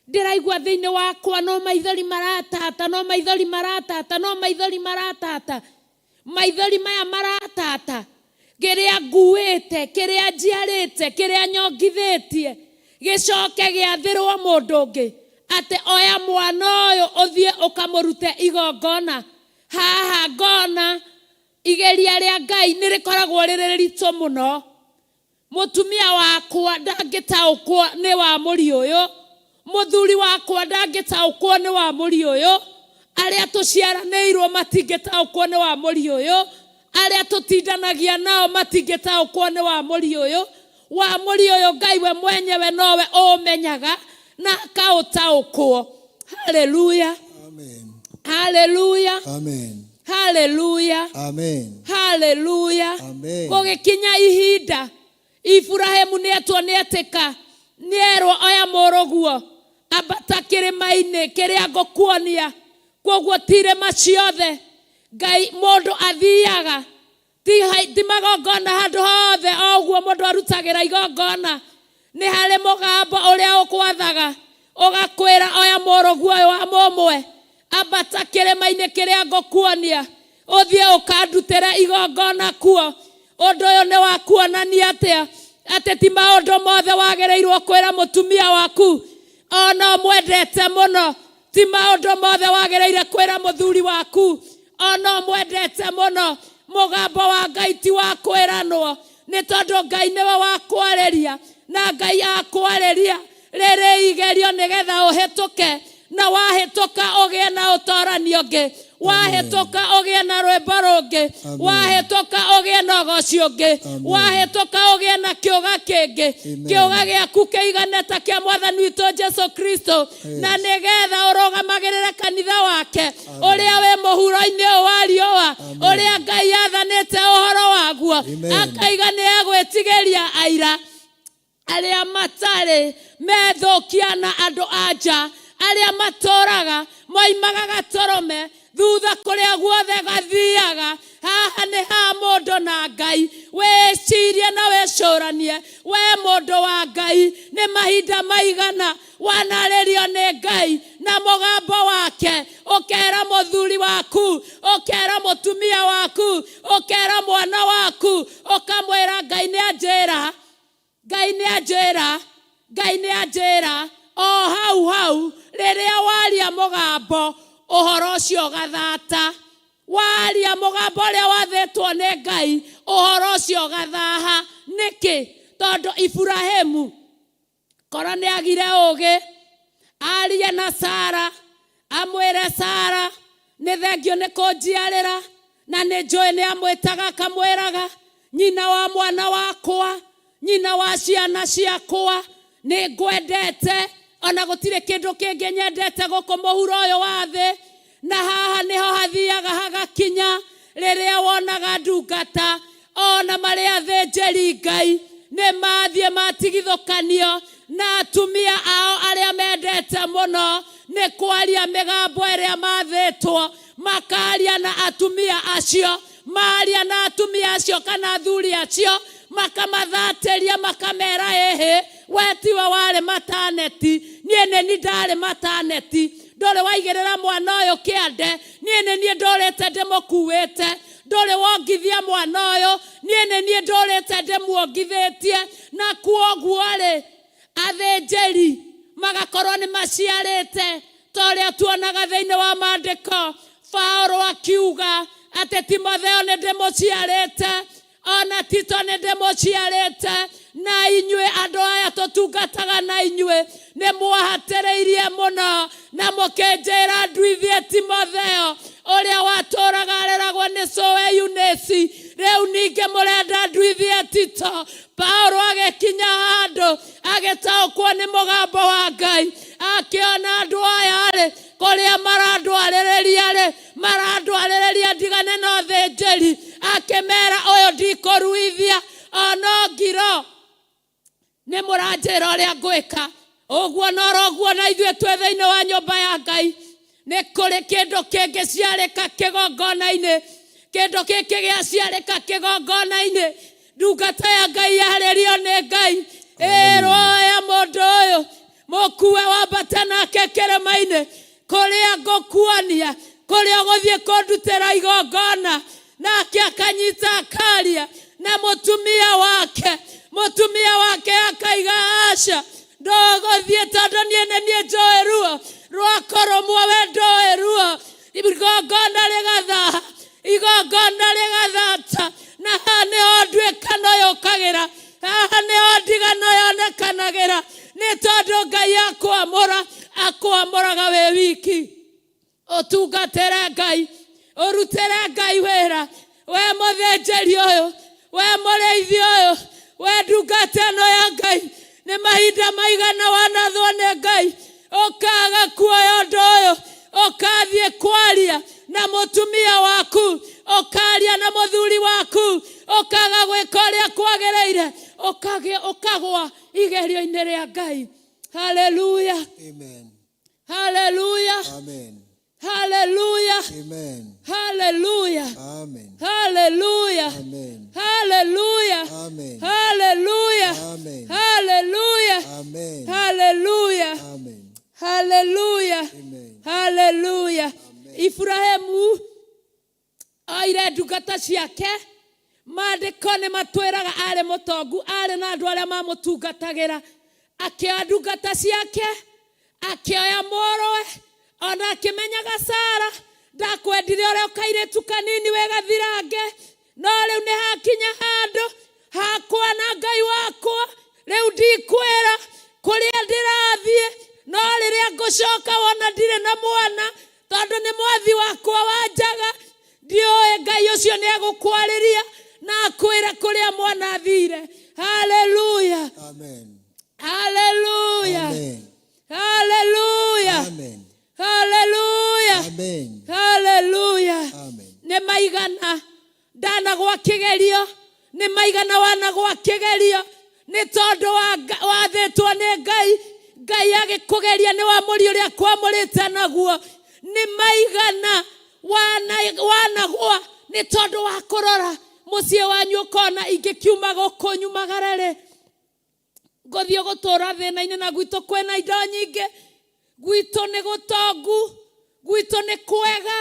ndĩraigua thĩinĩ wakwa no maithori maratata, no maithori maratata, no maithori maratata. Maithori maya maratata, kĩrĩa nguĩte, kĩrĩa njiarĩte, kĩrĩa nyongithĩtie, gĩcoke gĩathĩrwo mũndũ ũngĩ atĩ oya mwana ũyũ ũthiĩ ũkamũrute igongona. Haha ngona igeria rĩa Ngai nĩ rĩkoragwo rĩrĩ rĩritũ mũno. Mũtumia wakwa ndangĩtaũkwo nĩ wa mũri ũyũ, mũthuri wakwa ndangĩtaũkwo nĩ wa mũri ũyũ, arĩa tũciaranĩirwo matingĩtaũkwo nĩ wa mũri ũyũ, arĩa tũtindanagia nao matingĩtaũkwo nĩ wa mũri ũyũ. Wa mũri ũyũ Ngai we mwenyewe nowe ũũmenyaga na akaũtaũkwo. Haleluya. Amen. Haleluya. Amen. Haleluya. Amen. Haleluya. Amen. Gũgĩkinya ihinda Iburahĩmu nĩetwo nĩetĩka, nĩerwo oya mũrũguo ambata kĩrĩma-inĩ kĩrĩa ngũkuonia. Kwoguo ti irĩma ciothe Ngai mũndũ athiaga, ti magongona handũ hothe o ũguo mũndũ arutagĩra igongona. Nĩ harĩ mũgambo ũrĩa ũkwathaga ũgakwĩra oya mũrũguo ũyũ wa mũmwe, ambata kĩrĩma-inĩ kĩrĩa ngũkuonia, ũthiĩ ũkandutĩre igongona kuo. Ũndũ ũyũ nĩ wa kuonania atĩa? Atĩ ti maũndũ mothe wagĩrĩirwo kwĩra mũtumia waku ona ũmwendete mũno. Ti maũndũ mothe wagĩrĩire kwĩra mũthuri waku ona ũmwendete mũno. Mũgambo wa Ngai ti wa kwĩranwo, nĩ tondũ Ngai nĩwe wa kwarĩria, na Ngai akwarĩria rĩrĩ igerio nĩgetha ũhĩtũke, na wahĩtũka ũgĩe na ũtoranio ũngĩ, wahĩtũka ũgĩe na rwĩmbo rũngĩ, wahĩtũka ũgĩe na ũgoci ũngĩ, wahĩtũka ũgĩe na kĩũga kĩngĩ, kĩũga gĩaku kĩigane ta kĩa Mwathani witũ Jesu Kristo, na nĩgetha ũrũgamagĩrĩre kanitha wake ũrĩa wĩ mũhuro-inĩ ũyũ wa riũa, ũrĩa Ngai athanĩte ũhoro waguo, akaiga nĩ egwĩtigĩria aira arĩa matarĩ methũkia na andũ a nja, arĩa matũraga moimaga gatũrũme thutha kũrĩa guothe gathiaga. Haha nĩ ha mũndũ na Ngai. Wĩcirie na wĩcũranie, we mũndũ wa Ngai, nĩ mahinda maigana wanarĩrio nĩ Ngai na mũgambo wake, ũkera mũthuri waku, ũkera mũtumia waku, ũkera mwana waku, ũkamwĩra Ngai nĩ anjĩra, Ngai nĩ anjĩra, Ngai nĩ anjĩra. O hau hau rĩrĩa waria mũgambo, ũhoro ũcio ũgathata. Waria mũgambo ũrĩa wathĩtwo nĩ Ngai, ũhoro ũcio ũgathaha. Nĩkĩ? Tondũ Iburahĩmu korwo nĩ agire ũgĩ, arie na Sara, amwĩre Sara, nĩ thengio nĩ kũnjiarĩra, na nĩ njũĩ nĩ amwĩtaga akamwĩraga, nyina wa mwana wakwa, nyina wa ciana ciakwa, nĩ ngwendete, ona gũtirĩ kĩndũ kĩngĩ nyendete gũkũ mũhuro ũyũ wa thĩ. Na haha nĩho hathiaga hagakinya rĩrĩa wonaga ndungata ona marĩ athĩnjĩri Ngai nĩ mathiĩ matigithũkanio na atumia ao arĩa mendete mũno, Nĩ kwaria mĩgambo ĩrĩa mathĩtwo, makaria na atumia acio, maria na atumia acio kana athuri acio, makamathatĩria, makamera ĩhĩ, we tiwe warĩ mataneti, niĩ nĩ ni ndarĩ mataneti, ndũrĩ waigĩrĩra mwana ũyũ kĩande, niĩ nĩ niĩ ndũrĩte ndĩmũkuĩte, ndũrĩ wongithia mwana ũyũ, niĩ nĩ niĩ ndũrĩte ndĩmuongithĩtie. Na kuoguo rĩ, athĩnjĩri magakorwo nĩ maciarĩte ta ũrĩa tuonaga thĩinĩ wa maandĩko. Paũlũ akiuga atĩ Timotheo nĩ ndĩmũciarĩte, ona Tito nĩ ndĩmũciarĩte, na inyuĩ andũ aya tũtungataga na inyuĩ nĩ mwahatĩrĩirie mũno na mũkĩnjĩra nduithie Timotheo ũrĩa watũraga areragwo nĩ cũwe Eunice, rĩu ningĩ mũrenda nduithie Tito. Paũlũ agĩkinya handũ agĩtaũkwo nĩ mũgambo wa Ngai, akĩona andũ aya rĩ, kũrĩa marandwarĩrĩria rĩ, marandwarĩrĩria ndigane na ũthĩnjĩri. Akĩmera ũyũ ndikũruithia ono ngiro, nĩ mũranjĩra ũrĩa ngwĩka. Ũguo noroguo na ithuĩ twĩ thĩinĩ wa nyũmba ya Ngai, nĩ kũrĩ kĩndũ kĩngĩciarĩka kĩgongona-inĩ, kĩndũ gĩkĩ gĩaciarĩka kĩgongona-inĩ, ndungata ya Ngai yarĩrio nĩ Ngai, ĩrwo ya mũndũ ũyũ mũkue wambate nake kĩrĩma-inĩ kũrĩa ngũkuonia, kũrĩa ũgũthiĩ kũndutĩra igongona. Nake akanyita akaria na mũtumia wake, mũtumia wake akaiga aca, ndũgũthiĩ tondũ niĩ nĩ niĩ njũĩ ruo rwakũrũmwo, we ndũĩ ruo. Igongona rĩgathaha, igongona rĩgathata, na haha nĩho nduĩkano yũkagĩra, haha nĩho ndigano yonekanagĩra, nĩ tondũ Ngai akwamũra, akwamũraga wĩ wiki. Ũtungatĩre Ngai, ũrutĩre Ngai wĩra, we mũthĩnjĩri ũyũ, we mũrĩithi ũyũ, we ndungata ĩno ya Ngai, nĩ mahinda maigana wanathwo nĩ Ngai ũkaga kuoya ũndũ ũyũ, ũkathiĩ kwaria na mũtumia waku, ũkaria na mũthuri waku, ũkaga gwĩka ũrĩa kwagĩrĩire, ũkagwa igerio-inĩ rĩa Ngai. Haleluya. Amen. Haleluya. Amen. Haleluya. Amen. Haleluya. Amen. Haleluya. Amen. Haleluya. Amen. Haleluya. Amen. Haleluya. Amen. Haleluya. Amen. Haleluya. Amen. Haleluya. Ibrahimu oire ndungata ciake, maandĩko nĩ matwĩraga arĩ mũtongu, arĩ na andũ arĩa mamũtungatagĩra, akĩoya ndungata ciake, akĩoya mũrũwe, ona akĩmenyaga Sara ndakwendire ũrĩa ũkairĩtu kanini wĩ gathirange, no rĩu nĩ hakinya handũ hakwa na Ngai wakwa, rĩu ndikwĩra kũrĩa ndĩrathiĩ, no rĩrĩa ngũcoka wona ndirĩ na mwana, tondũ nĩ mwathi wakwa wa njaga, ndiũĩ Ngai ũcio nĩ egũkwarĩria na akwĩre kũrĩa mwana athire. Haleluya. Amen. Haleluya. Amen. Haleluya. Amen. Haleluya. Amen. Haleluya. Amen. Nĩ maigana ndanagwa kĩgerio, nĩ maigana wanagwa kĩgerio, nĩ tondũ wathĩtwo nĩ Ngai, Ngai agĩkũgeria nĩ wamũri ũrĩa kwamũrĩte naguo. Nĩ maigana wanagwa nĩ tondũ wa kũrora mũciĩ wanyu ũkona ingĩkiuma gũkũ nyumagare rĩ, ngũthiĩ gũtũra thĩna-inĩ, na gwitũ kwĩna indo nyingĩ, gwitũ nĩ gũtongu, gwitũ nĩ kwega,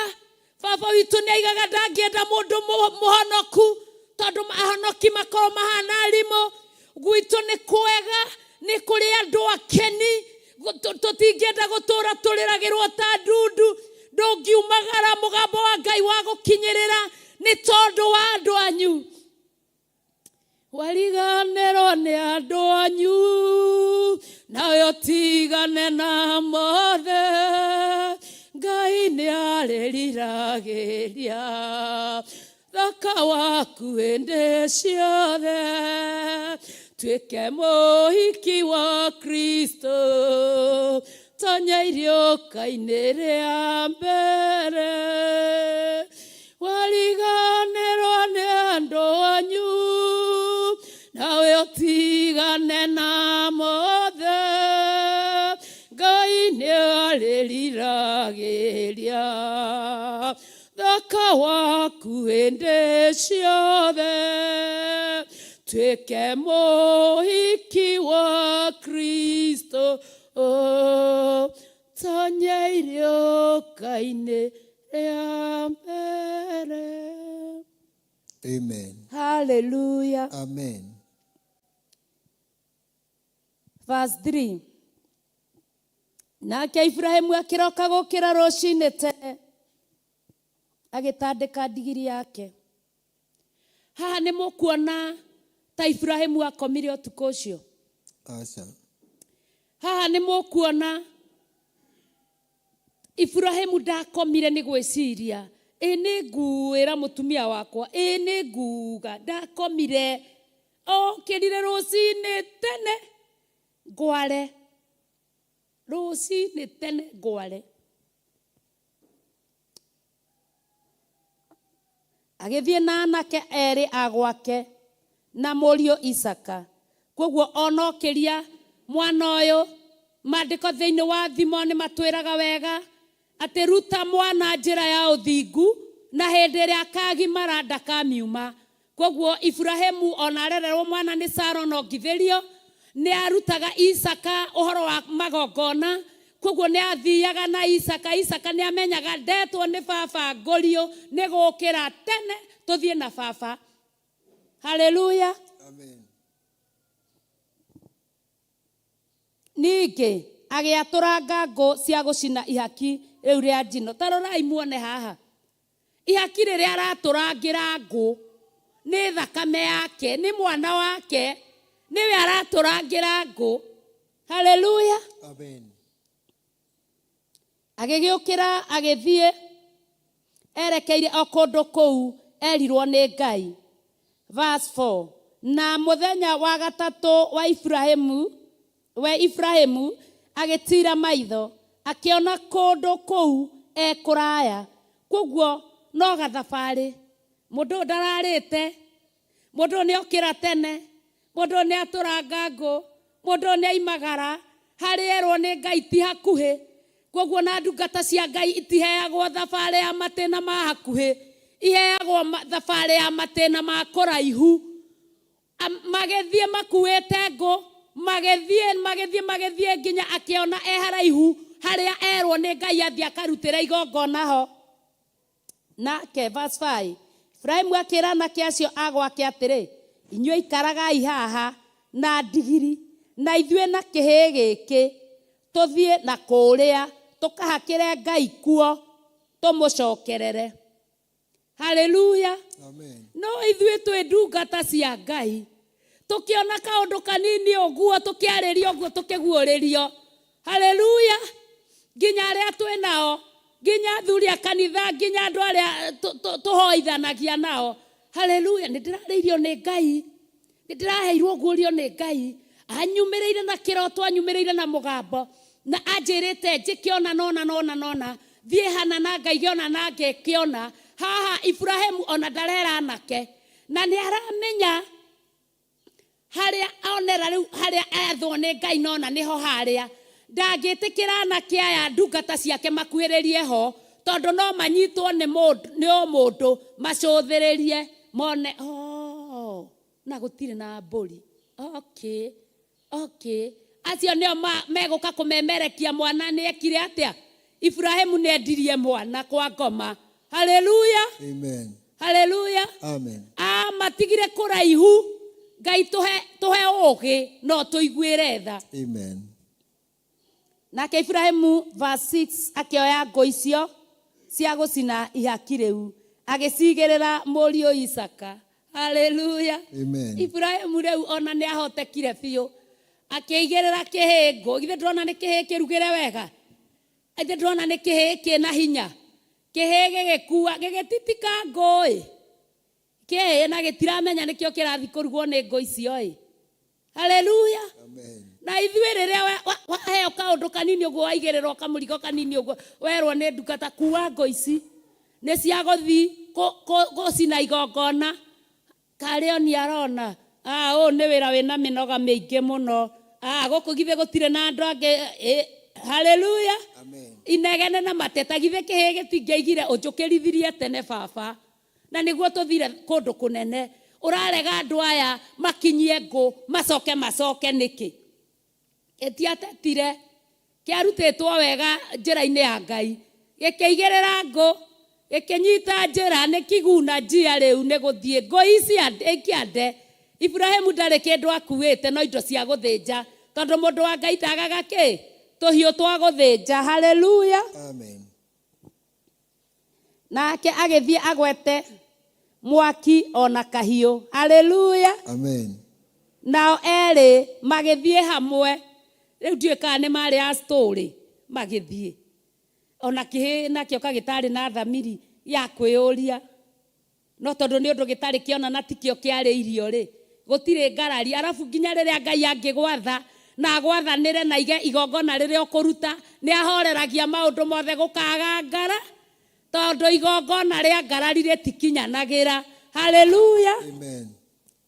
baba witũ nĩ aigaga ndangĩenda mũndũ mũhonoku, tondũ ahonoki makorwo mahana arimũ. Gwitũ nĩ kwega, nĩ kũrĩ andũ akeni, tũtingĩenda gũtũra tũrĩragĩrwo ta ndundu. Ndũngiumagara mũgambo wa Ngai wa gũkinyĩrĩra nĩ tondũ wa andũ anyu. Wariganĩrwo nĩ andũ anyu, nawe ũtigane na mothe, Ngai nĩ arĩriragĩria thaka waku hĩndĩ ciothe, tuĩke mũhiki wa Kristo, tonya iriũka-inĩ rĩa mbere. Wariganĩrwo nĩ andũ anyu, nawe ũtigane na mothe, Ngai nĩ arĩriragĩria Tuĩke mũhiki wa Kristo, tonye irĩũka-inĩ rĩa mbere. Amen. Hallelujah. Amen. Verse 3. Nake Ibrahimu akĩroka gũkĩra rũcinĩ tene, agĩtandĩka ndigiri yake. Haha nĩ mũkuona ta Ibrahimu akomire ũtukũ ũcio. Aca. Haha nĩ mũkuona Ibrahimu ndakomire nĩ gwĩciria, ĩ nĩ nguĩra mũtumia wakwa, ĩ nĩ nguga, ndakomire. Okĩrire rũcinĩ tene ngware, rũcinĩ tene ngware. Agĩthiĩ na anake erĩ a gwake na mũriũ Isaka. Koguo onokĩria mwana ũyũ, maandĩko thĩinĩ wa Thimo nĩ matwĩraga wega atĩ ruta mwana njĩra ya ũthingu na hĩndĩ ĩrĩa akagimara ndakamiuma. Koguo Ibrahimu ona arererwo mwana nĩ Sara ona ongithĩrio, nĩ arutaga Isaka ũhoro wa magongona. Koguo nĩ athiaga na Isaka. Isaka nĩ amenyaga ndetwo nĩ baba ngũriũ nĩ gũkĩra tene tũthiĩ na baba. Haleluya. Amen. Ningĩ agĩatũranga ngũ cia gũcina ihaki rĩu rĩa njino. Ta rorai muone haha, ihaki rĩrĩa aratũrangĩra ngũ nĩ thakame yake, nĩ mwana wake, nĩwe aratũrangĩra ngũ. Haleluya. Amen. Agĩgĩũkĩra agĩthiĩ erekeire o kũndũ kũu erirwo nĩ Ngai. Verse 4. Na mũthenya wa gatatũ wa Ibrahimu, we Ibrahimu agĩtiira maitho akĩona kũndũ kũu e kũraya. Koguo no gathabarĩ, mũndũ ũyũ ndararĩte, mũndũ ũyũ nĩokĩra tene, mũndũ ũyũ nĩatũranga ngũ, mũndũ ũyũ nĩaimagara, harĩa erwo nĩ Ngai ti hakuhĩ. Koguo na ndungata cia Ngai itiheagwo thabarĩ ya matĩna ma hakuhĩ, iheagwo thabarĩ ya matĩna ma kũraihu. Magĩthiĩ makuĩte ngũ, magĩthiĩ, magĩthiĩ, magĩthiĩ nginya akĩona e haraihu harĩa erwo nĩ Ngai athiĩ akarutĩre igongona ho. Nake verse 5, Ibrahimu akĩra anake acio a gwake atĩrĩ, inyuĩ ikaragai haha na ndigiri, na ithuĩ na kĩhĩĩ gĩkĩ tũthiĩ na kũrĩa tũkahakĩre Ngai kuo tũmũcokerere. Haleluya. Amen. No ithuĩ twĩ ndungata cia Ngai, tũkĩona kaũndũ kanini ũguo, tũkĩarĩrio ũguo, tũkĩguũrĩrio. Haleluya. Nginya arĩa twĩ nao, nginya athuri a kanitha, nginya andũ arĩa tũhoithanagia nao. Haleluya. Nĩ ndĩrarĩirio nĩ Ngai, nĩ ndĩraheirwo guũrio nĩ Ngai, anyumĩrĩire na kĩroto, anyumĩrĩire na mũgambo, na anjĩrĩte njĩke ona nona nona nona, thiĩ hana na ngaige ona na ngekĩona. Haha Ibrahimu ona ndarera anake, na nĩ aramenya harĩa onera rĩu, harĩa ethwo nĩ Ngai nona nĩho harĩa. Ndangĩtĩkĩra anake aya ndungata ciake makuhĩrĩrie ho, tondũ no manyitwo nĩ mũndũ, nĩ o mũndũ macũthĩrĩrie mone, oh, na gũtirĩ na mbũri. Okay, okay. Acio nĩo megũka kũmemerekia mwana nĩ ekire atĩa? Ibrahimu nĩ endirie mwana kwa ngoma. Haleluya. Amen. Haleluya. Amen. Matigire kũraihu. Ngai tũhe ũũgĩ no tũiguĩre tha. Amen. Nake Ibrahimu verse 6 akĩoya ngũ icio cia gũcina ihaki rĩu, agĩcigĩrĩra mũriũ Isaka. Haleluya. Amen. Ibrahimu rĩu ona nĩ ahotekire biũ, akĩigĩrĩra kĩhĩ ngũ. Githĩ ndũrona nĩ kĩhĩ kĩrugĩre wega? Githĩ ndũrona nĩ kĩhĩ kĩna hinya? Kĩhĩ gĩgĩkua, gĩgĩtitika ngũ-ĩ. Kĩhĩ na gĩtiramenya nĩkĩo kĩrathiĩ kũrugwo nĩ ngũ icio-ĩ. Haleluya. Amen. Na ithuĩ rĩrĩa waheo kaũndũ kanini ũguo, waigĩrĩrwo kamũrigo kanini ũguo, werwo nĩ ndungata kuua ngũ ici nĩ cia gũthiĩ gũcina igongona, karĩ oni arona, ũyũ nĩ wĩra wĩna mĩnoga mĩingĩ mũno, gũkũ githĩ gũtirĩ na andũ angĩ, haleluya. Amen. Inegene na mateta, githĩ kĩhĩ gĩtingĩaigire ũnjũkĩrithirie tene baba, na nĩguo tũthire kũndũ kũnene. Ũrarega andũ aya makinyie ngũ macoke macoke nĩkĩ? Gĩtiatetire, kĩarutĩtwo wega njĩra-inĩ ya Ngai. Gĩkĩigĩrĩra ngũ, gĩkĩnyita njĩra, nĩ kiguna njia rĩu nĩ gũthiĩ. Ngũ ici ikĩande. Iburahimu ndarĩ kĩndũ akuĩte no indo cia gũthĩnja, tondũ mũndũ wa Ngai ndagaga kĩ? Tũhiũ twa gũthĩnja. Haleluya. Amen. Nake agĩthiĩ agwete mwaki o na kahiũ. Haleluya. Amen. Nao erĩ magĩthiĩ hamwe. Rĩu ndiũĩ kana nĩ marĩ a story magĩthiĩ. Ona kĩhĩ nakĩo kagĩtarĩ na thamiri ya kwĩyũria. No tondũ nĩ ũndũ gĩtarĩ kĩona na tikĩo kĩarĩirio-rĩ, gũtirĩ ngarari. Arabu nginya rĩrĩa Ngai angĩgwatha na agwathanĩre na aige igongona rĩrĩa ũkũruta, nĩ ahoreragia maũndũ mothe gũkaga ngara, tondũ igongona rĩa ngarari rĩtikinyanagĩra. Haleluya! Amen.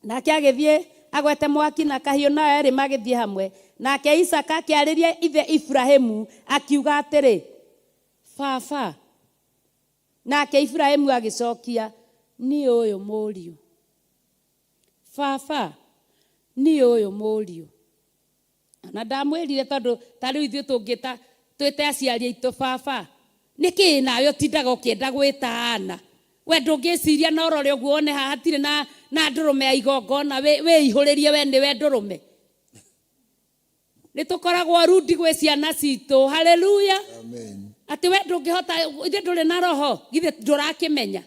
Nake agĩthiĩ agwete mwaki na kahiũ, nao erĩ magĩthiĩ hamwe. Nake Isaaka akĩarĩria ithe Iburahimu, akiuga atĩrĩ, Baba. Nake Iburahimu agĩcokia, Niĩ ũyũ mũriũ. Baba, niĩ ũyũ mũriũ. Na ndamwĩrire tondũ ta rĩu ithuĩ tũngĩta twĩte aciari aitũ baba, nĩkĩ nawe ũtindaga ũkĩenda gwĩta ana? We ndũngĩciria na ũrore ũguo wone haha hatirĩ na, na ndũrũme ya igongona wĩihũrĩrie we nĩwe ndũrũme. Nĩ tũkoragwo rundi gwĩ ciana citũ. Haleluya. Amen. Atĩ we ndũngĩhota, ithe ndũrĩ na roho, githĩ ndũrakĩmenya?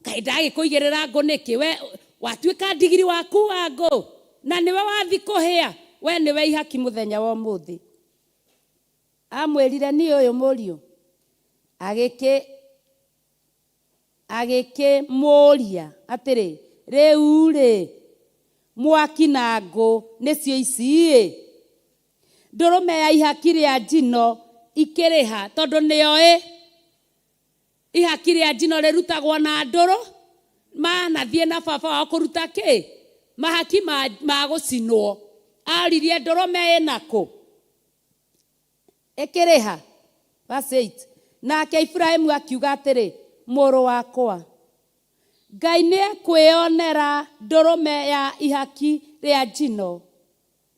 Kaĩ ndagĩkũigĩrĩra ngũ nĩkĩ? We watuĩka ndigiri waku wa ngũ na nĩwe wathi kũhĩa, we nĩwe ihaki mũthenya wa ũmũthĩ. Amwĩrire niĩ ũyũ mũriũ. Agĩkĩ Agĩkĩmũũria atĩrĩ, Rĩu-rĩ, mwaki na ngũ nĩcio ici-ĩ, ndũrũme ya ihaki rĩa njino ikĩrĩ ha? Tondũ nĩoĩ ihaki rĩa njino rĩrutagwo na ndũrũ, manathiĩ na baba wao kũruta kĩ? Mahaki ma gũcinwo. Oririe ndũrũme ĩna kũ? Ĩkĩrĩ ha? Verse 8. Nake Iburahimu akiuga atĩrĩ, Mũrũ wakwa, Ngai nĩekwĩonera ndũrũme ya ihaki rĩa njino.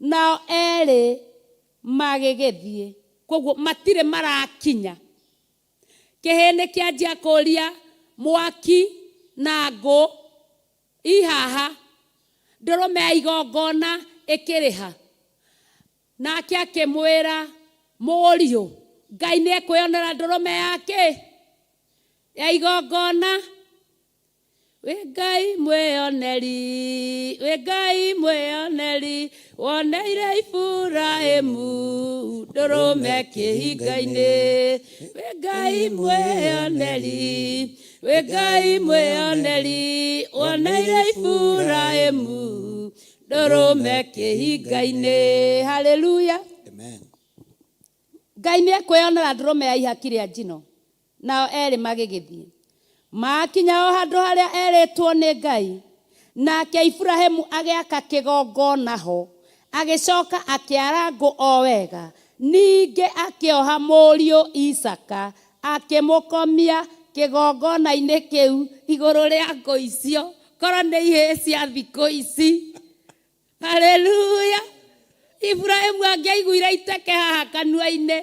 Nao erĩ magĩgĩthiĩ. Kwoguo matirĩ marakinya. Kĩhĩĩ nĩkĩanjia kũria mwaki na ngũ i haha, ndũrũme ya igongona ĩkĩrĩ ha? Nake akĩmwĩra, Mũriũ, Ngai nĩekwĩonera ndũrũme ya kĩ? Ya igongona. Wĩ Ngai mwĩoneri, wĩ Ngai mwĩoneri, woneire Iburahimu ndũrũme kĩhinga-inĩ. Wĩ Ngai mwĩoneri, wĩ Ngai mwĩoneri, woneire Iburahimu Ndũrũme kĩhinga-inĩ. Haleluya. Amen. Ngai nĩ ekwĩonera ndũrũme ya ihaki rĩa njino. Nao erĩ magĩgĩthiĩ. Maakinya o handũ harĩa erĩtwo nĩ Ngai, nake Iburahimu agĩaka kĩgongona ho, agĩcoka akĩara ngũ o wega. Ningĩ akĩoha mũriũ Isaaka, akĩmũkomia kĩgongona-inĩ kĩu igũrũ rĩa ngũ icio. Korwo nĩ ihĩĩ cia thikũ ici. Haleluya. Iburahimu angĩaiguire iteke haha kanua-inĩ,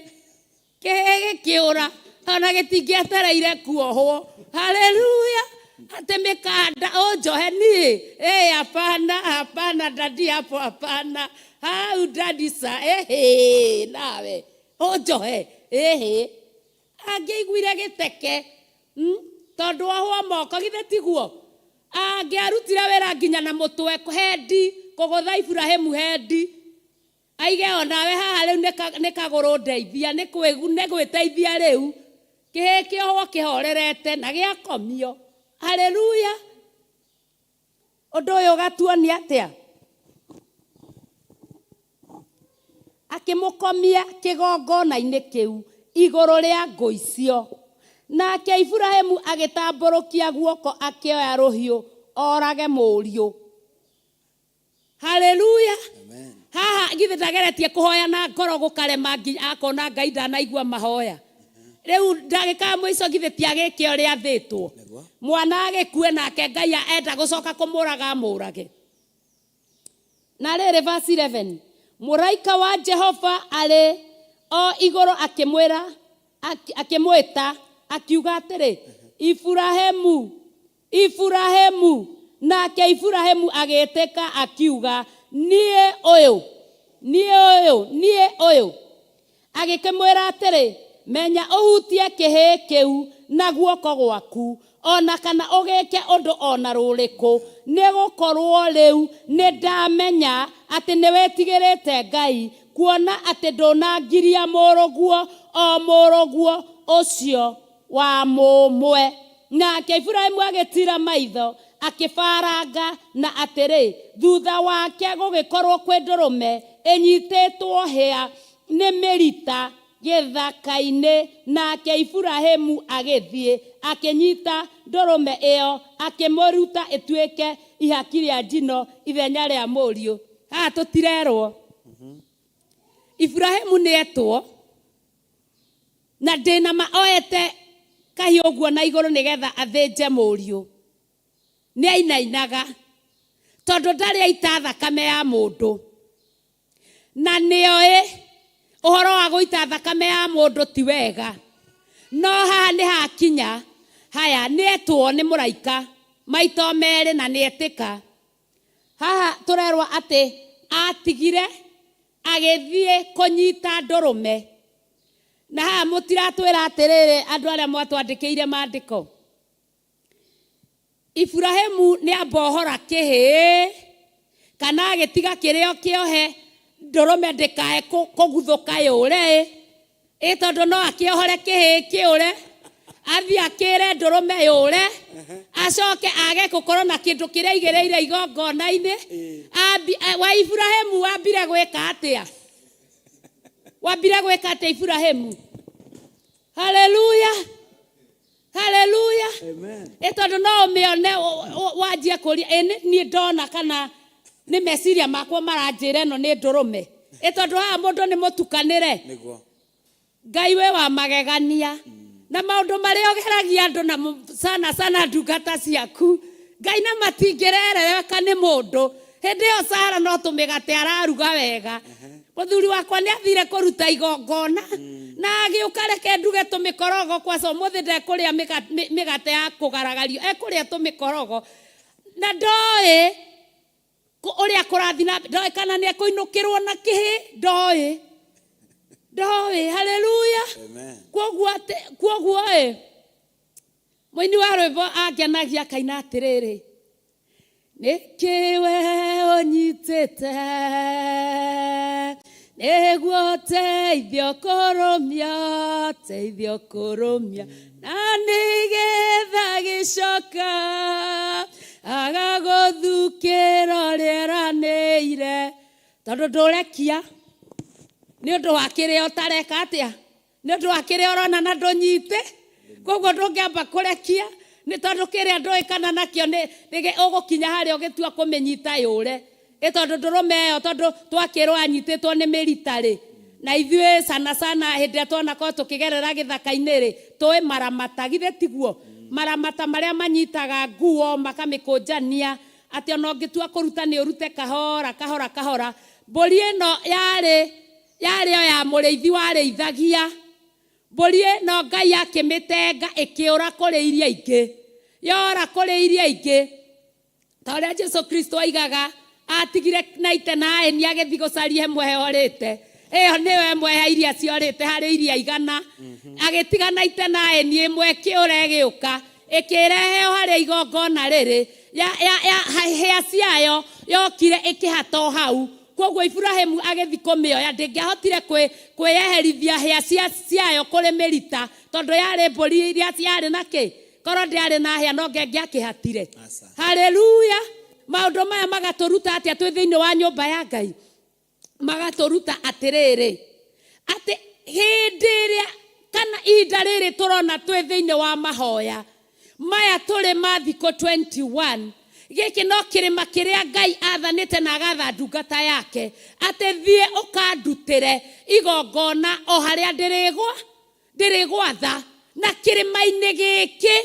kĩhĩĩ gĩkĩũra, ona gĩtingĩetereire kuohwo. Haleluya. Atĩ mĩkanda ũnjohe niĩ. Ĩ hapana, hapana, dadi hapo hapana. Hau dadi sa, ĩhĩ, nawe. Ũnjohe, ĩhĩ. Angĩaiguire gĩteke, tondũ ohwo moko, githĩ tiguo? Angĩarutire wĩra nginya na mũtwe, hendi, kũgũtha Iburahimu hendi, aige o nawe haha rĩu nĩ kagũrũ ndeithia, nĩ gwĩteithia rĩu. Kĩhĩĩ kĩohwo kĩhorerete na gĩakomio. Haleluya! Ũndũ ũyũ ũgatuonia atĩa? Akĩmũkomia kĩgongona-inĩ kĩu igũrũ rĩa ngũ icio. Nake Iburahimu agĩtambũrũkia guoko akĩoya rũhiũ orage mũriũ. Haleluya! Haha githĩ ndageretie kũhoya na ngoro gũkarema nginya akona Ngai ndanaigua mahoya. Rĩu ndagĩka ya mũico githĩ ti agĩke ũrĩa athĩtwo? Mwana agĩkue nake Ngai enda gũcoka kũmũraga amũrage. Na rĩrĩ, verse 11, mũraika wa Jehova arĩ o igũrũ akĩmwĩra akĩmwĩta akiuga atĩrĩ, Iburahĩmu, Iburahĩmu! Nake Iburahĩmu agĩĩtĩka akiuga, Niĩ ũyũ, niĩ ũyũ, niĩ ũyũ. Agĩkĩmwĩra atĩrĩ, Menya ũhutie kĩhĩĩ kĩu na guoko gwaku, o na kana ũgĩke ũndũ o na rũrĩkũ, nĩ gũkorũo rĩu nĩndamenya atĩ nĩwĩtigĩrĩte Ngai, kuona atĩ ndũnangiria mũrũguo, o mũrũguo ũcio wa mũmwe. Nake Iburahimu agĩtiira maitho, akĩbaranga, na atĩrĩ, thutha wake gũgĩkorũo kwĩ ndũrũme ĩnyitĩtwo hĩa nĩ mĩrita gĩthaka-inĩ, nake Iburahimu agĩthiĩ, akĩnyita ndũrũme ĩo, akĩmĩruta ĩtuĩke ihaki rĩa njino ithenya rĩa mũriũ. Haha tũtirerwo Iburahimu nĩetwo, na ndĩna ma oete kahiũ ũguo na igũrũ nĩgetha athĩnje mũriũ. Nĩ ainainaga tondũ ndarĩ aita thakame ya mũndũ, na nĩoĩ ũhoro wa gũita thakame ya mũndũ ti wega. No haha nĩ hakinya haya, nĩetwo nĩ mũraika maita merĩ na nĩetĩka. Haha tũrerwo atĩ atigire agĩthiĩ kũnyita ndũrũme. Na haha mũtiratwĩra atĩrĩrĩ, andũ arĩa mwatwandĩkĩire maandĩko, Iburahimu nĩ ambohora kĩhĩĩ kana agĩtiga kĩrĩo kĩohe ndũrũme ndĩkae kũguthũka yũre ĩ, tondũ no akĩohore kĩhĩĩ kĩũre, athiĩ akĩre ndũrũme yũre, acoke age gũkorwo na kĩndũ kĩrĩa aigĩrĩire igongona-inĩ. Wa Iburahimu wambire gwĩka atĩa? Wambire gwĩka atĩa Iburahimu? Haleluya, haleluya. Ĩ tondũ no ũmĩone wanjie kũria, ĩ niĩ ndona kana nĩ meciria makwa maranjĩra ĩno nĩ ndũrũme? Ĩ tondũ haha mũndũ nĩ mũtukanĩre. Ngai wĩ wa magegania na maũndũ marĩa ũgeragia andũ na sana sana ndungata ciaku Ngai, na matingĩrerereka nĩ mũndũ. Hĩndĩ ĩyo Sara no tũmĩgate araruga wega. Mũthuri wakwa nĩ athire kũruta igongona na agĩũka, reke nduge tũmĩkorogo kwaca, ũmũthĩ ndekũrĩa mĩgate ya kũgaragario, ekũrĩa tũmĩkorogo, na ndoĩ ũrĩa kũrathiĩ na ndoĩ kana nĩ ekũinũkĩrwo na kĩhĩ, ndoĩ, ndoĩ. Haleluya. Kwoguo kwoguo ĩ mũini wa rwĩmbo angenagia akaina atĩrĩrĩ, nĩkĩ we ũnyitĩte nĩguo teithio kũrũmia, teithio kũrũmia, na nĩgetha gĩcoka agagũthukĩra ũrĩa eranĩire, tondũ ndũrekia nĩ ũndũ wa kĩrĩa ũtareka atĩa, nĩ ũndũ wa kĩrĩa ũrona na ndũnyite. Koguo ndũngĩamba kũrekia nĩ tondũ kĩrĩa ndũĩ kana nakĩo nĩ ũgũkinya harĩa ũgĩtua kũmĩnyita yũre. Ĩ tondũ ndũrũme ĩyo, tondũ twakĩrwo anyitĩtwo nĩ mĩrita rĩ, na ithuĩ sana sana hĩndĩ ĩrĩa twanakorwo tũkĩgerera gĩthaka-inĩ rĩ, tũĩ maramata, githĩ tiguo? Maramata marĩa manyitaga nguo makamĩkũnjania atĩ ona ũngĩtua kũruta nĩ ũrute kahora kahora kahora. Mbũri ĩno yarĩ yarĩ o ya mũrĩithi warĩithagia mbũri ĩno, Ngai akĩmĩtenga ĩkĩũra kũrĩ iria ingĩ, yora kũrĩ iria ingĩ, ta ũrĩa Jesu Kristo aigaga atigire na ite na aĩni agĩthiĩ gũcaria ĩmwe yorĩte. Ĩyo nĩyo ĩmwe ya iria ciorĩte harĩ iria 100. Agĩtiga na ite na aĩni, ĩmwe ĩkĩũra ĩgĩũka ĩkĩrehe o harĩa igongona rĩrĩ ya, ya, ya, hĩa ciayo yokire ĩkĩhata o hau. Koguo Iburahimu agĩthiĩ kũmĩoya, ndĩngĩahotire kwĩyeherithia hĩa ciayo kũrĩ mĩrita, tondũ yarĩ mbũri iria yarĩ na kĩ, korwo ndĩarĩ na hĩa no ngengĩakĩhatire. Haleluya. Maũndũ maya magatũruta atĩa twĩ thĩinĩ wa nyũmba ya Ngai? Magatũruta atĩrĩrĩ, atĩ hĩndĩ ĩrĩa kana ihinda rĩrĩ tũrona twĩ thĩinĩ wa mahoya maya tũrĩ ma thikũ 21, gĩkĩ no kĩrĩma kĩrĩa Ngai athanĩte na agatha ndungata yake atĩ thiĩ ũkandutĩre igongona o harĩa ndĩrĩgwa. Ndĩrĩgwatha na kĩrĩma-inĩ gĩkĩ.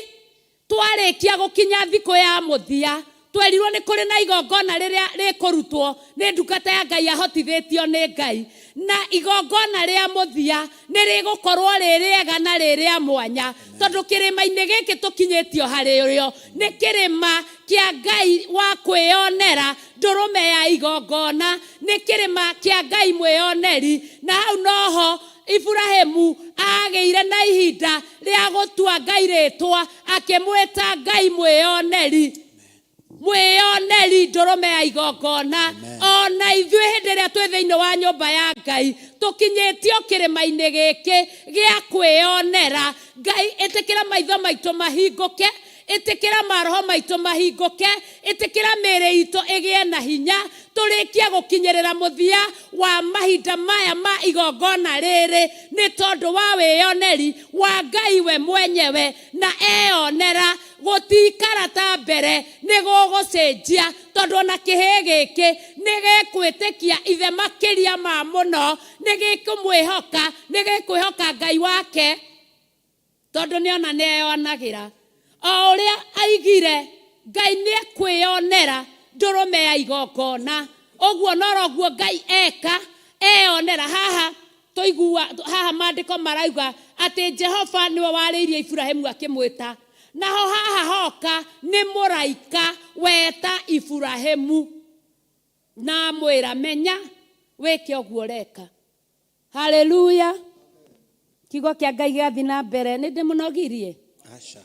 Twarĩkia gũkinya thikũ ya mũthia, twerirwo nĩ kũrĩ na igongona rĩrĩa rĩkũrutwo nĩ ndungata ya Ngai ahotithĩtio nĩ Ngai. Na igongona rĩa mũthia nĩ rĩgũkorwo rĩ rĩega na rĩ rĩa mwanya, tondũ kĩrĩma-inĩ gĩkĩ tũkinyĩtio harĩ rĩo nĩ kĩrĩma kĩa Ngai wa kwĩyonera, ndũrũme ya igongona, nĩ kĩrĩma kĩa Ngai mwĩyoneri. Na hau noho Iburahimu aagĩire na ihinda rĩa gũtua Ngai rĩtwa, akĩmwĩta Ngai mwĩyoneri. Mwĩyoneri, ndũrũme ya igongona. Ona ithuĩ hĩndĩ ĩrĩa twĩ thĩinĩ wa nyũmba ya Ngai, tũkinyĩtio kĩrĩma-inĩ gĩkĩ gĩa kwĩyonera. Ngai, ĩtĩkĩra maitho maitũ mahingũke, ĩtĩkĩra maroho maitũ mahingũke, ĩtĩkĩra mĩĩrĩ itũ ĩgĩe na hinya, tũrĩkie gũkinyĩrĩra mũthia wa mahinda maya ma igongona rĩrĩ, nĩ tondũ wa wĩyoneri wa Ngai we mwenyewe, na eyonera gũtikara ta mbere, nĩ gũgũcenjia, tondũ ona kĩhĩĩ gĩkĩ nĩ gĩkwĩtĩkia ithe makĩria ma mũno, nĩ gĩkũmwĩhoka, nĩ gĩkwĩhoka Ngai wake, tondũ nĩ ona nĩ eyonagĩra. O ũrĩa aigire, Ngai nĩ ekwĩyonera ndũrũme ya igongona. Ũguo noroguo Ngai eka, eyonera. Haha tũigua, haha maandĩko marauga atĩ Jehova nĩwe warĩirie Iburahimu akĩmwĩta. Naho haha hoka nĩ mũraika weta Iburahimu na amwĩra, menya wĩke ũguo ũreka. Haleluya. Kiugo kĩa Ngai gĩgathiĩ na mbere. Nĩ ndĩmũnogirie? Aca.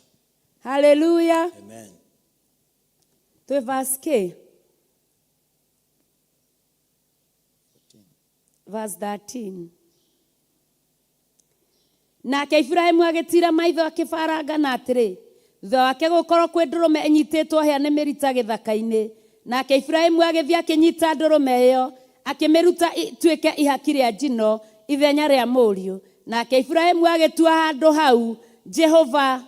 Haleluya. Amen. Twĩ verse K? Verse 13. Nake Iburahimu agĩtiira maitho akĩbarangana atĩrĩ, thutha wake gũkorwo kwĩ ndũrũme ĩnyitĩtwo hĩa nĩ mĩrita gĩthaka-inĩ. Nake Iburahimu agĩthiĩ akĩnyita ndũrũme ĩyo, akĩmĩruta ĩtuĩke ihaki rĩa njino ithenya rĩa mũriũ. Nake Iburahimu agĩtua handũ hau Jehova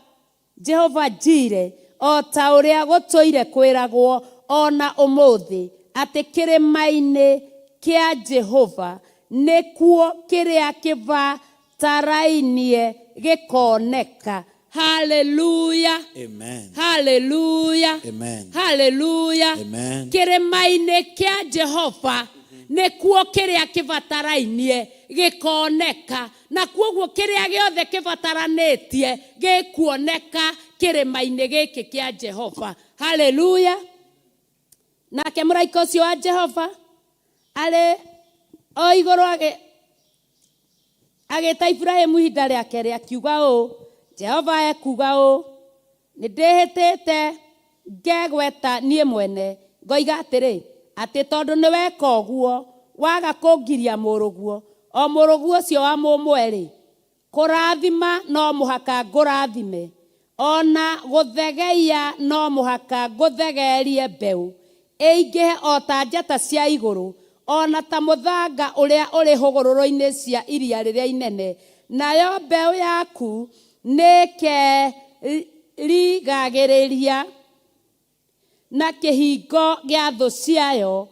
Jehova-Jire, o ta ũrĩa gũtũire kwĩragwo o na ũmũthĩ, atĩ kĩrĩma-inĩ kĩa Jehova nĩkuo kĩrĩa kĩbatarainie gĩkoneka. Haleluya! Amen. Haleluya! Amen. Haleluya! Amen. Kĩrĩma-inĩ kĩa Jehova nĩkuo kĩrĩa kĩbatarainie gĩkoneka. Na kwoguo kĩrĩa gĩothe kĩbataranĩtie gĩkuoneka kĩrĩma-inĩ gĩkĩ kĩa Jehova. Haleluya! Nake mũraika ũcio wa Jehova arĩ o igũrũ agĩta Iburahimu ihinda rĩa kerĩ akiuga ũũ, Jehova ekuuga ũũ, Nĩ ndĩhĩtĩte ngegweta niĩ mwene, ngoiga atĩrĩ, atĩ tondũ nĩweka ũguo, waga kũngiria mũrũguo, o mũrũguo ũcio wa mũmwe-rĩ, kũrathima no mũhaka ngũrathime, o na gũthegeia no mũhaka ngũthegeerie mbeũ, ĩingĩhe o ta njata cia igũrũ, o na ta mũthanga ũrĩa ũrĩ hũgũrũrũ-inĩ cia iria rĩrĩa inene, nayo mbeũ yaku nĩĩkerigagĩrĩria na kĩhingo gĩa thũ ciayo,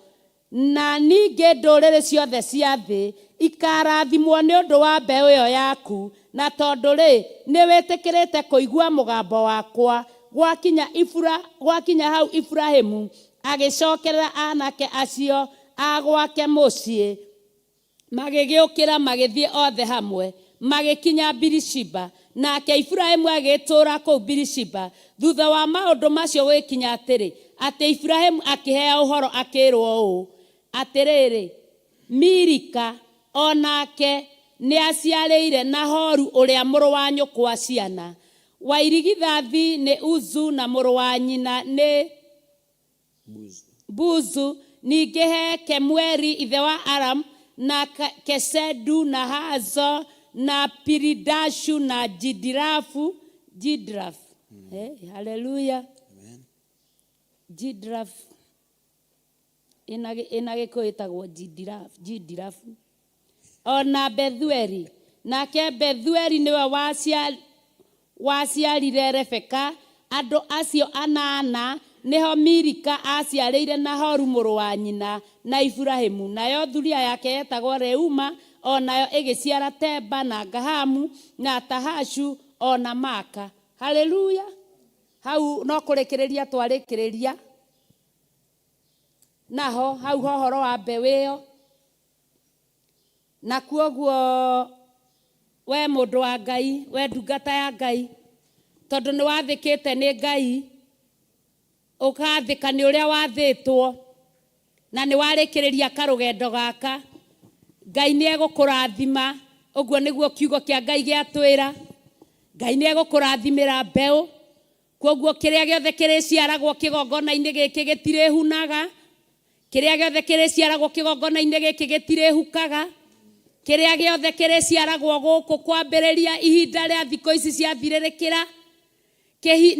na ningĩ ndũrĩrĩ ciothe cia thĩ ikaarathimwo nĩ ũndũ wa mbeũ ĩyo yaku, na tondũ-rĩ, nĩwĩtĩkĩrĩte kũigua mũgambo wakwa. Gwakinya hau Iburahimu agĩcokerera aanake acio a gwake mũciĩ, magĩgĩũkĩra magĩthiĩ othe hamwe, magĩkinya Birishiba. Nake Iburahimu agĩgĩtũũra kũu Birishiba. Thutha wa maũndũ macio gũgĩkinya atĩrĩ, atĩ Iburahimu akĩheo ũhoro akĩĩrũo ũũ, Atĩrĩrĩ, Milika o nake nĩaciarĩire Nahoru ũrĩa mũrũ wa nyũkwa ciana, wa irigithathi nĩ Uzu, na mũrũ wa nyina nĩ Buzu, ningĩ he Kemueli ithe wa Aramu, na Kesedu, na Hazo, na Pilidashu, na Jidirafu, Jidraf. Hey, haleluya. Jidraf. Ĩna Gĩkũyũ ĩtagwo Jidraf, Jidrafu. O na Bethueli. Nake Bethueli nĩwe waciarire Rebeka. Andũ acio anana nĩho Milika aaciarĩire Nahoru mũrũ wa nyina na Iburahimu. Nayo thuriya yake yetagwo Reuma. O nayo ĩgĩciara Teba na Gahamu na Tahashu o na Maaka. Haleluya! Hau no kũrĩkĩrĩria twarĩkĩrĩria naho hau hohoro wa mbeũ ĩyo. Na kuoguo we mũndũ wa Ngai, we ndungata ya Ngai, tondũ nĩ wathĩkĩte nĩ Ngai, ũgathĩka nĩ ũrĩa wathĩtwo, na nĩ warĩkĩrĩria karũgendo gaka, Ngai nĩ egũkũrathima. Ũguo nĩguo kiugo kĩa Ngai gĩatwĩra. Ngai nĩ egũkũrathimĩra mbeũ. Kwoguo kĩrĩa gĩothe kĩrĩciaragwo kĩgongona-inĩ gĩkĩ gĩtirĩhunaga, kĩrĩa gĩothe kĩrĩciaragwo kĩgongona-inĩ gĩkĩ gĩtirĩhukaga, kĩrĩa gĩothe kĩrĩciaragwo gũkũ kwambĩrĩria ihinda rĩa thikũ ici ciathirĩrĩkĩra,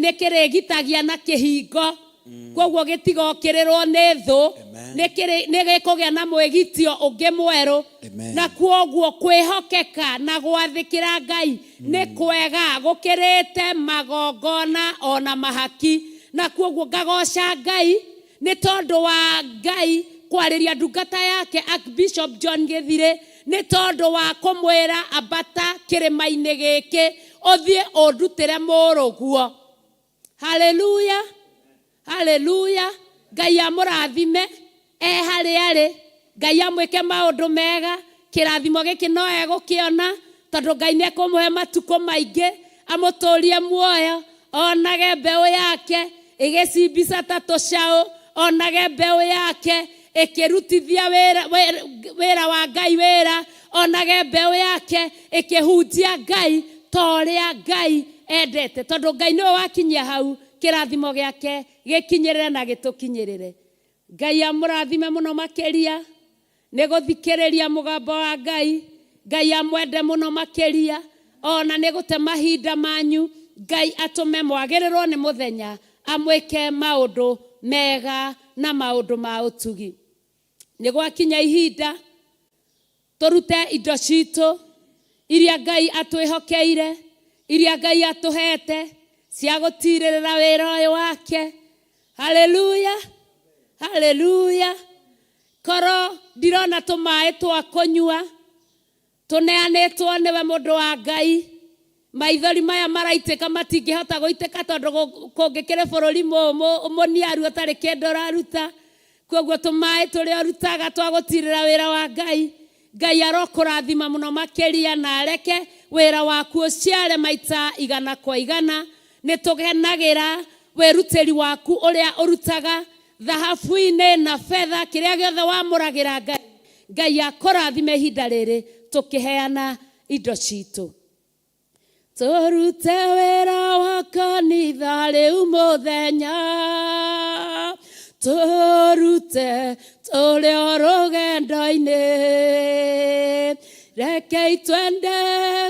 nĩ kĩrĩgitagia na kĩhingo. Kwoguo gĩtigokĩrĩrwo nĩ thũ, nĩ gĩkũgĩa na mwĩgitio ũngĩ mwerũ. Na kwoguo kwĩhokeka na gwathĩkĩra Ngai nĩ kwega gũkĩrĩte magongona ona mahaki. Na kwoguo ngagoca Ngai nĩ tondũ wa Ngai kwarĩria ndungata yake Archbishop John Gĩthirĩ, nĩ tondũ wa kũmwĩra ambata kĩrĩma-inĩ gĩkĩ ũthiĩ ũndutĩre mũrũguo. Haleluya, haleluya. Ngai amũrathime e harĩa arĩ, Ngai amwĩke maũndũ mega. Kĩrathimo gĩkĩ no egũkĩona tondũ Ngai nĩ ekũmũhe matukũ maingĩ, amũtũrie muoyo, onage mbeũ yake ĩgĩcimbica ta tũcaũ, onage mbeũ yake ĩkĩrutithia wĩra wa Ngai wĩra, onage mbeũ yake ĩkĩhunjia Ngai ta ũrĩa Ngai endete, tondũ Ngai nĩwe wakinyia hau, kĩrathimo gĩake gĩkinyĩrĩre na gĩtũkinyĩrĩre. Ngai amũrathime mũno makĩria nĩ gũthikĩrĩria mũgambo wa Ngai. Ngai amwende mũno makĩria ona nĩ gũte mahinda manyu. Ngai atũme mwagĩrĩrwo nĩ mũthenya, amwĩke maũndũ mega na maũndũ ma ũtugi. Nĩ gwakinya ihinda tũrute indo citũ iria Ngai atwĩhokeire, iria Ngai atũhete cia gũtirĩrĩra wĩra ũyũ wake. Haleluya, haleluya. Korwo ndirona tũmaĩ twa kũnyua tũneanĩtwo nĩwe mũndũ wa Ngai, maithori maya maraitĩka matingĩhota gũitĩka tondũ kũngĩkĩrĩ bũrũri mũniaru ũtarĩ kĩndũ ũraruta. Kwoguo tũmaĩ tũrĩa ũrutaga twa gũtirĩra wĩra wa Ngai, Ngai arokũrathima mũno makĩria na areke wĩra waku ũciare maita igana kwa igana. Nĩ tũkenagĩra wĩrutĩri waku ũrĩa ũrutaga thahabu-inĩ na betha, kĩrĩa gĩothe wamũragĩra Ngai. Ngai akũrathime ihinda rĩrĩ tũkĩheana indo citũ. Tũrute wĩra wa kanitha rĩu mũthenya, tũrute tũrĩ o rũgendo-inĩ, rekei twende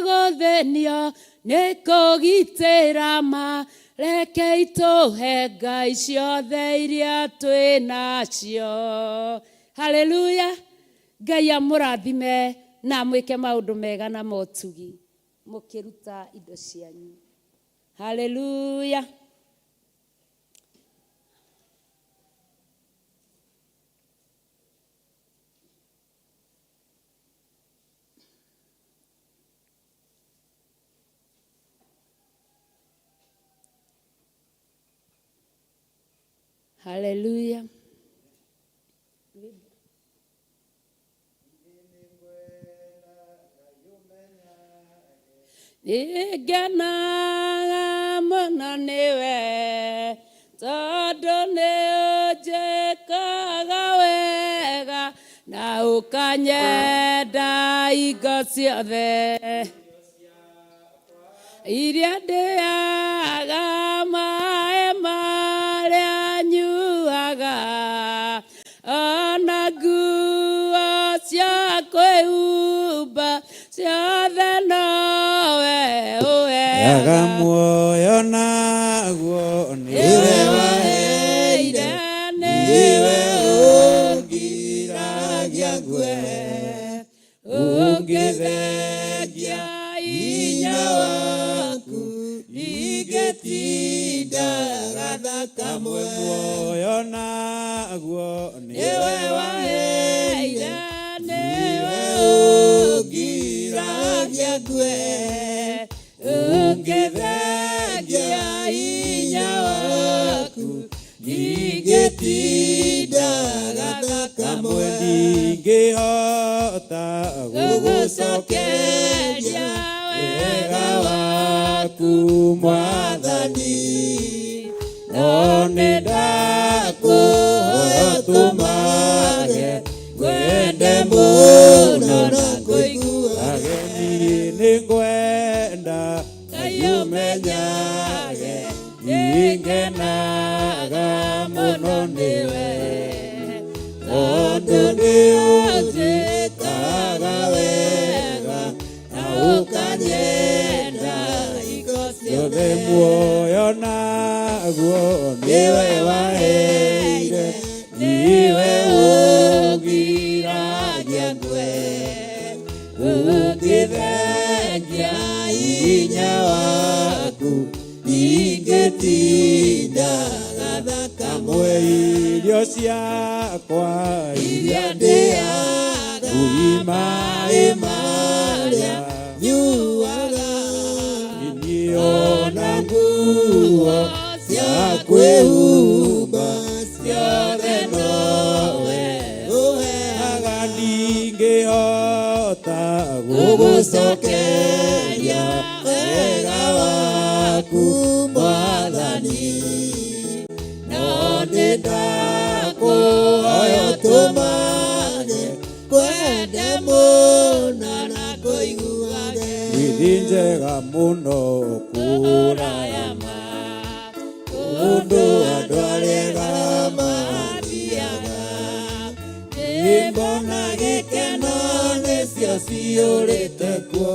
gũthĩnio nĩ kũgitĩra ma, rekei tũhe Ngai ciothe iria twĩ nacio. Haleluya. Ngai amũrathime na amwĩke maũndũ mega na motugi mũkĩruta indo cianyu. Haleluya. Haleluya. Nĩngenaga mũno nĩwe tondũ nĩ ũnjĩkaga wega na ũkanyenda hingo ciothe iria ndĩaga maĩ marĩa nyuaga ona nguo cia kwĩhumba ciothe nowe ũheaga. Yaga muoyo naguo nĩwe waheire, nĩwe ũngiragia ngue, ũngĩthengia hinya waku ingĩtinda gathakamwe. Muoyo naguo nĩwe waheire, nĩwe ngue ũngĩthengia hinya waku ingĩtindaga Kamwe ndingĩhota gũgũcokeria wega waku Mwathani, no nĩ ndakũhoya ũtũmage ngwende mũno na ngũiguage. Niĩ nĩngwenda Ngai ũmenyage nĩngenaga mũno nĩwe tondũ nĩ ũnjĩkaga wega na ũkanyenda hingo ciothe. Muoyo naguo nĩwe waheire, nĩwe ũngiragia ngue ũngĩthengia hinya waku ingĩtindaga thakame irio ciakwa iria ndĩaga maĩ marĩa nyuaga niĩ ona nguo cia kwĩhumba ciothe nowe ũheaga ndingĩhota gũgũcokeria wega waku Mwathani, no nĩ ndakũhoya ũtũmage kwende mũno na kũiguage. Withi njega mũno kũraya ma Kũndũ andũ arĩa ega mathiaga, nyĩmbo na gĩkeno nĩcio ciyũrĩte kuo.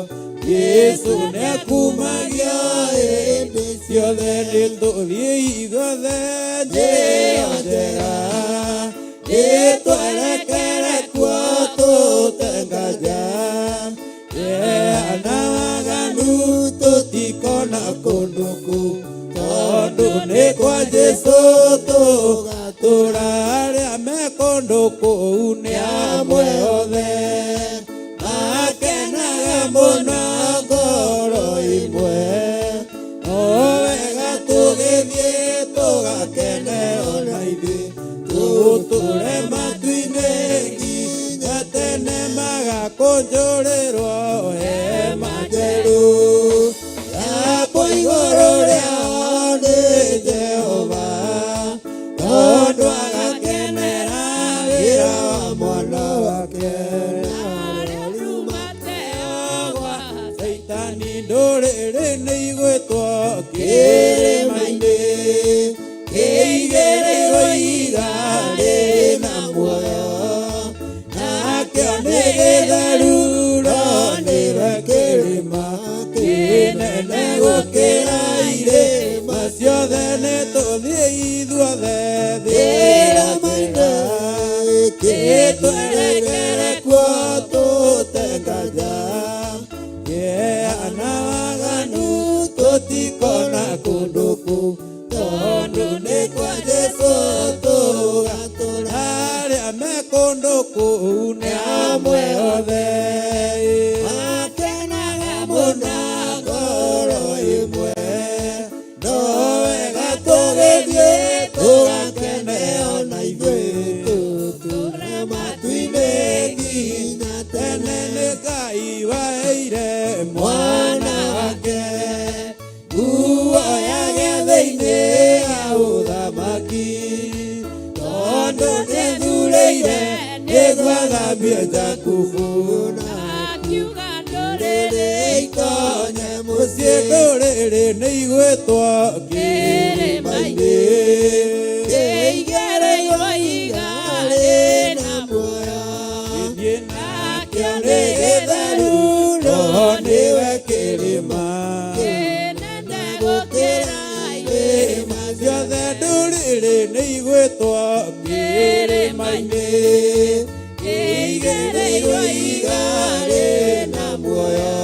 Jesũ nĩakumagio hĩndĩ ciothe. Nĩ tũthiĩ ithuothe njĩra njega, nĩtwerekere kuo tũtengaja na waganu tũtikona kũndũ kũu tondũ nĩ kwa Jesũ tũgatũra. Arĩa me kũndũ kũu nĩ amwe othe makenaga mũno ngoro imwe, no wega tũgĩthiĩ tũgakene ona ithuĩ tũtũre matu-inĩ nginya tene magakũnjũrĩrwo hema njerũ yakwo igũrũ rĩao nĩ Jehova tondũ agakenera wĩra wa mwana wake. Caitani ndũrĩrĩ nĩ igwĩtwo kĩrĩma-inĩ kĩigĩrĩrwo ihiga rĩna muoyo, nakĩo nĩ gĩtheru no nĩwe kĩrĩma kĩnene gũkĩra irĩma ciothe. Nĩ tũthiĩ ithuothe kĩrĩma-inĩ kĩtwerekere kuo tũtengaja na waganu tũtikona kũndũ kũu tondũ nĩ kwa Jesũ tũgatũra. Arĩa me kũndũ kũu nĩ amwe othe makenaga mũno ngoro ĩmwe, no wega tũgĩthiĩ tũgakene ona ithuĩ tũtũre matu-inĩ nginya tene. Nĩ Ngai waheire mwana wake nguo ya gĩathĩ-inĩ ya ũthamaki tondũ nĩthurĩire nĩguo athambie Jakubu na akiuga ndũrĩrĩ itonye mũciĩ. Ndũrĩrĩ nĩ igwĩtwo kĩrĩma-inĩ kĩigĩrĩirwo ihiga rĩna muoyo, gĩthiĩ nakĩo nĩ gĩtheru no nĩwe kĩrĩma kĩnene gũkĩra irĩma ciothe. Ndũrĩrĩ nĩ igwĩtwo kĩrĩma-inĩ kĩigĩrĩirwo ihiga rĩna muoyo,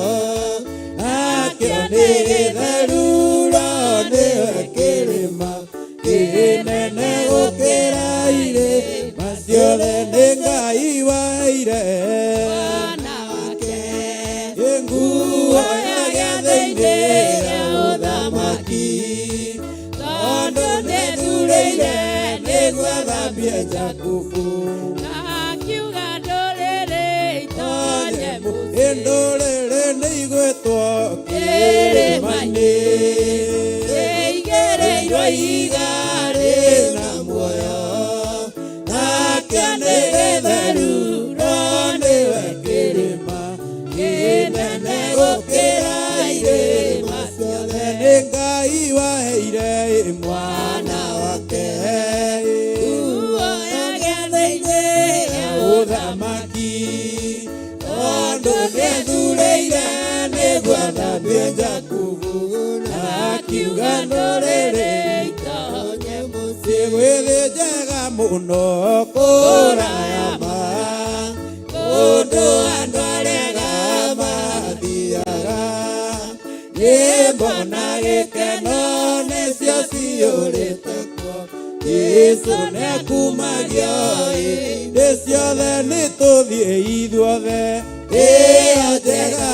nakĩo nĩ gĩtheru no nĩwe kĩrĩma kĩnene gũkĩra irĩma ciothe. Nĩ Ngai waheire mwana wake nguo Nĩakuire nĩguo athambie Jakubu. Akiuga ndũrĩrĩ itonye mũciĩ. Ndũrĩrĩ nĩ igwĩtwo kĩrĩma-inĩ. Ĩigĩrĩirwo ihiga rĩna muoyo, nakĩo nĩ gĩtheru, no nĩwe kĩrĩma kĩnene gũkĩra irĩma ciothe. Nĩ Ngai waheire mwana wake Muoyo gĩathĩ-inĩ ya ũthamaki, tondũ nĩethurĩire nĩguo athambie Jakubu, na akiuga ndũrĩrĩ itonye mũciĩ. Gwĩthĩ njega mũno kũraya ma kũndũ andũ arega mathiaga, nyĩmbo na gĩkeno nĩcio ciyũrĩte kuo. Jesũ nĩakumagio hĩndĩ ciothe, nĩtũthiĩ ithuothe ĩyo njega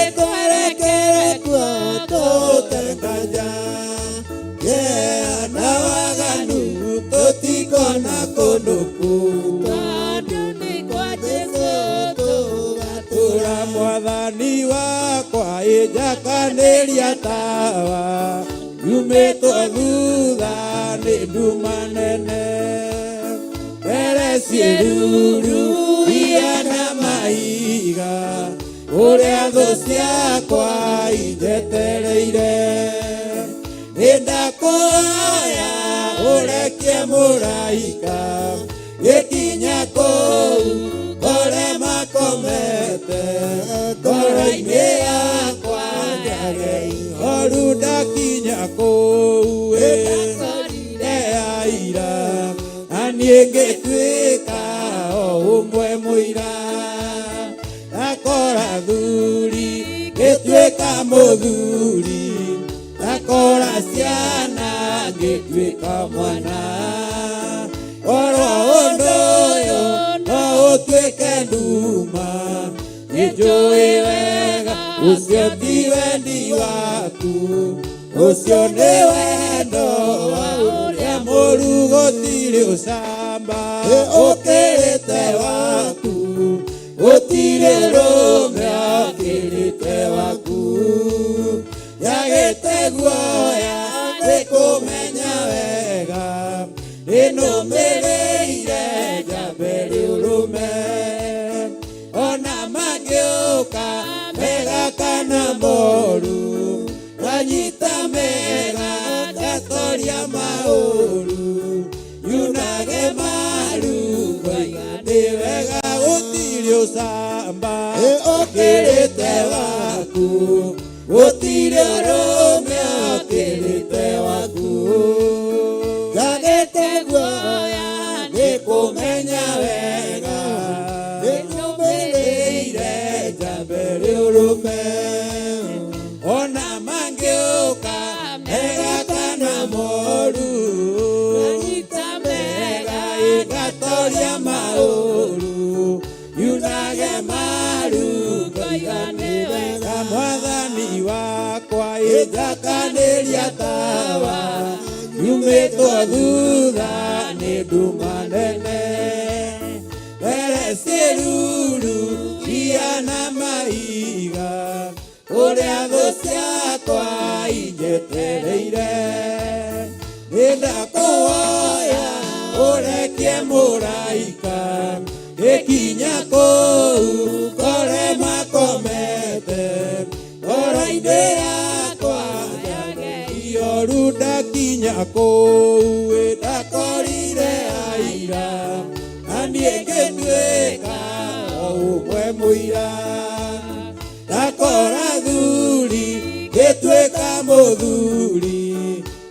ĩtwerekere kuo tũtenganja na waganu tũtikona kũndũ kũu. Tondũ nĩ kwa Jesũ tũgatũũra. Tũra mwathani wakwa ĩnjakanĩria tawa, yumĩtwo thutha nĩ nduma nene, mbere ciĩruru ia na mahiga, ũrĩa thũ ciakwa injetereire. Nĩndakũhoya ũrekie mũraika, gĩkinya kũu kore makomete, ngoro-inĩ yakwa njage ihoru ndakinya kũu ĩ aira, na niĩ ngĩtuĩka o ũmwe mũira. Ndakora thuri ngĩtuĩka mũthuri, ndakora ciana ngĩtuĩka mwana. Korwo ũndũ ũyũ no ũtuĩke nduma, nĩnjũĩ wega ũcio ti wendi waku, ũcio nĩ wendo wa ũrĩa mũru, gũtirĩ ũcamba ũkĩrĩte waku, gũtirĩ rũme ũkĩrĩte waku. Njagĩte guoya nĩ kũmenya wega, nĩnũmĩrĩire njambe rĩũrũme, ona mangĩũka mega kana moru, nganyita mega ngatoria maũru, yunage maru ngoiga nĩ wega, gũtirĩ ũcamba ũkĩrĩte waku, gũtirĩ ũrũme ũkĩrĩte waku. Njagĩte guoya nĩ kũmenya wega, nĩnũmĩrĩire njambe rĩũrũme, ona mangĩũka mega kana moru, Nganyita mega ngatoria maũru, yunage maru ngoiga nĩ wega. Mwathani wakwa ĩnjakanĩria tawa, yumĩtwo thutha nĩ nduma nene, mbere ciĩruru ia na mahiga, ũrĩa thũ ciakwa injetereire. Nĩndakũhoya ũrekie mũraika, gĩkinya kũu kore makomete, ngoro-inĩ yakwa njage ioru ndakinya kũu ndakorire aira, na niĩ ngĩtuĩka o ũmwe mũira. Ndakora thuri ngĩtuĩka mũthuri,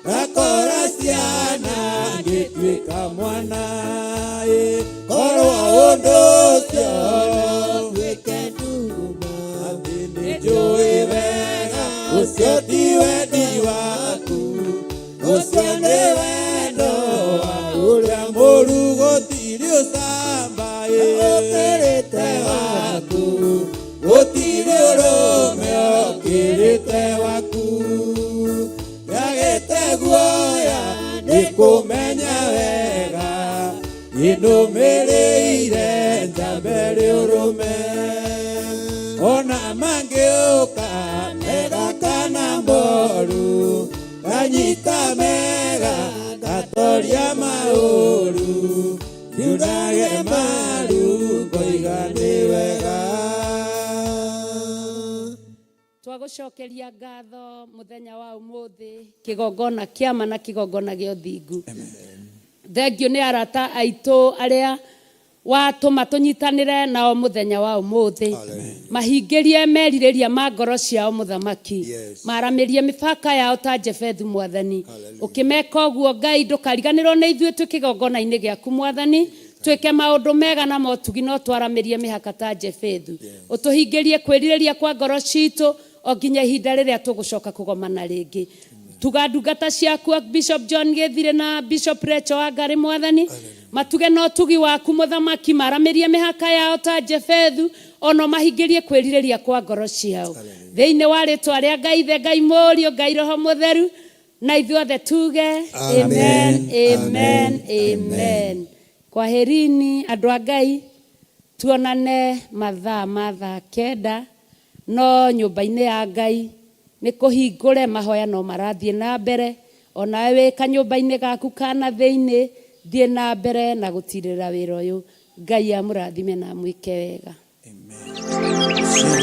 ndakora ciana ngĩtuĩka mwana ĩ. Korwo ũndũ ũcio Tuĩke nduma. Atĩ nĩnjũĩ wega ũcio ti wendi waku, ũcio nĩ wendo wa ũrĩa mũru, gũtirĩ ũcamba ĩ Ũkĩrĩte waku, gũtirĩ ũrũme ũkĩrĩte waku. Njagĩte guoya. Kũmenya wega inũmĩrĩire njambe ũrũme ona mangĩũka mega kana moru kanyita mega gatoria maũru ndiunage maru ngoiga nĩ wega. Twagũcokeria ngatho mũthenya wa ũmũthĩ, kĩgongona kĩama na kĩgongona gĩa ũthingu. Thengiũ nĩ arata aitũ arĩa watũma tũnyitanĩre nao mũthenya wa ũmũthĩ, mahingĩrie merirĩria ma ngoro ciao mũthamaki. Yes. Maramĩrie mĩbaka yao ta Jebethu mwathani. Ũkĩmeka ũguo Ngai, ndũkariganĩrwo nĩ ithuĩ twĩ kĩgongona-inĩ gĩaku mwathani, twĩke maũndũ mega na motugi no twaramĩrie mĩhaka ta Jebethu. Ũtũhingĩrie kwĩrirĩria kwa ngoro citũ o nginya ihinda rĩrĩa tũgũcoka kũgomana rĩngĩ. Tuga ndungata ciaku Bishop John Gĩthire na Bishop Rachel Wangari mwathani, matuge na ũtugi waku mũthamaki, maramĩrie mĩhaka yao ta Jebethu, ono mahingĩrie kwĩrirĩria kwa ngoro ciao. Thĩinĩ wa rĩtwa rĩa Ngai Ithe, Ngai Mũriũ, Ngai Roho Mũtheru, na ithuothe tuge amen, amen, amen. Kwaherini andũ a Ngai, tuonane mathaa ma thaa 9 no nyũmba-inĩ ya Ngai nĩ kũhingũre, mahoya no marathiĩ na mbere, onawe wĩ kanyũmba-inĩ gaku kana thĩinĩ, thiĩ na mbere na gũtirĩra wĩra ũyũ. Ngai amũrathime na amwĩke wega. Amen.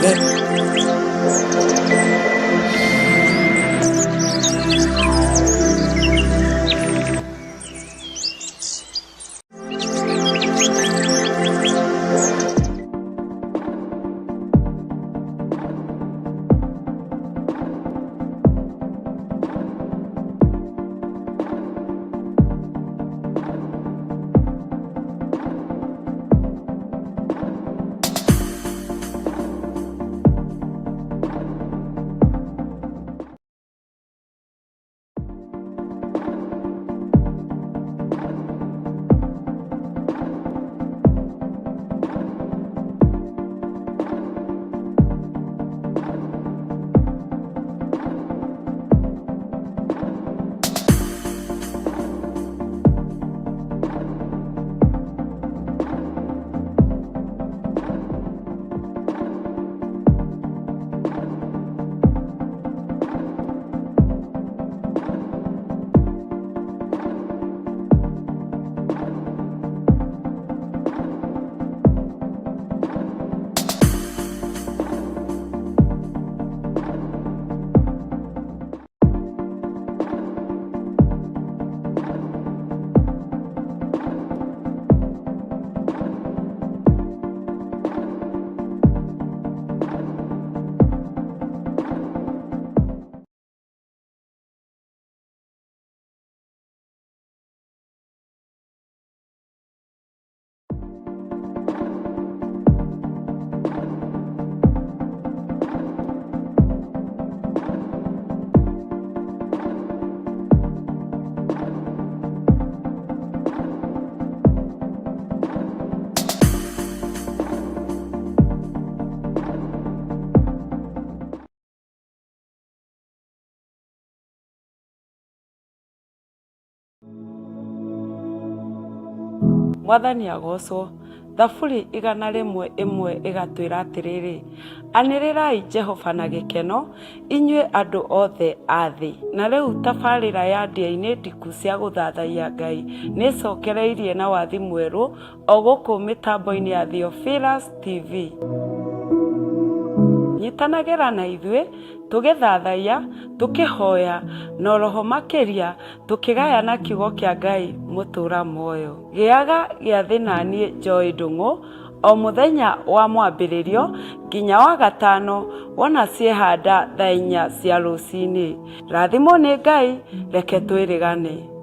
Mwathani agocwo. Thaburi 101 ĩgatwĩra atĩrĩrĩ, anĩrĩrai Jehova na gĩkeno, inyuĩ andũ othe a thĩ. Na rĩu tabarĩra ya ndĩa-inĩ ndiku cia gũthathaiya Ngai nĩ ĩcokereirie na wathi mwerũ o gũkũ mĩtambo-inĩ ya Theophilus TV. Nyitanagĩra na ithuĩ tũgĩthathaiya, tũkĩhoya, na oroho makĩria tũkĩgayana kiugo kĩa Ngai mũtũra muoyo. Gĩaga gĩathĩ na niĩ Joy Ndung'u o mũthenya wa mwambĩrĩrio nginya wa gatano wona ciehanda thaa 4 cia rũcinĩ. Rathimwo nĩ Ngai, reke twĩrĩgane.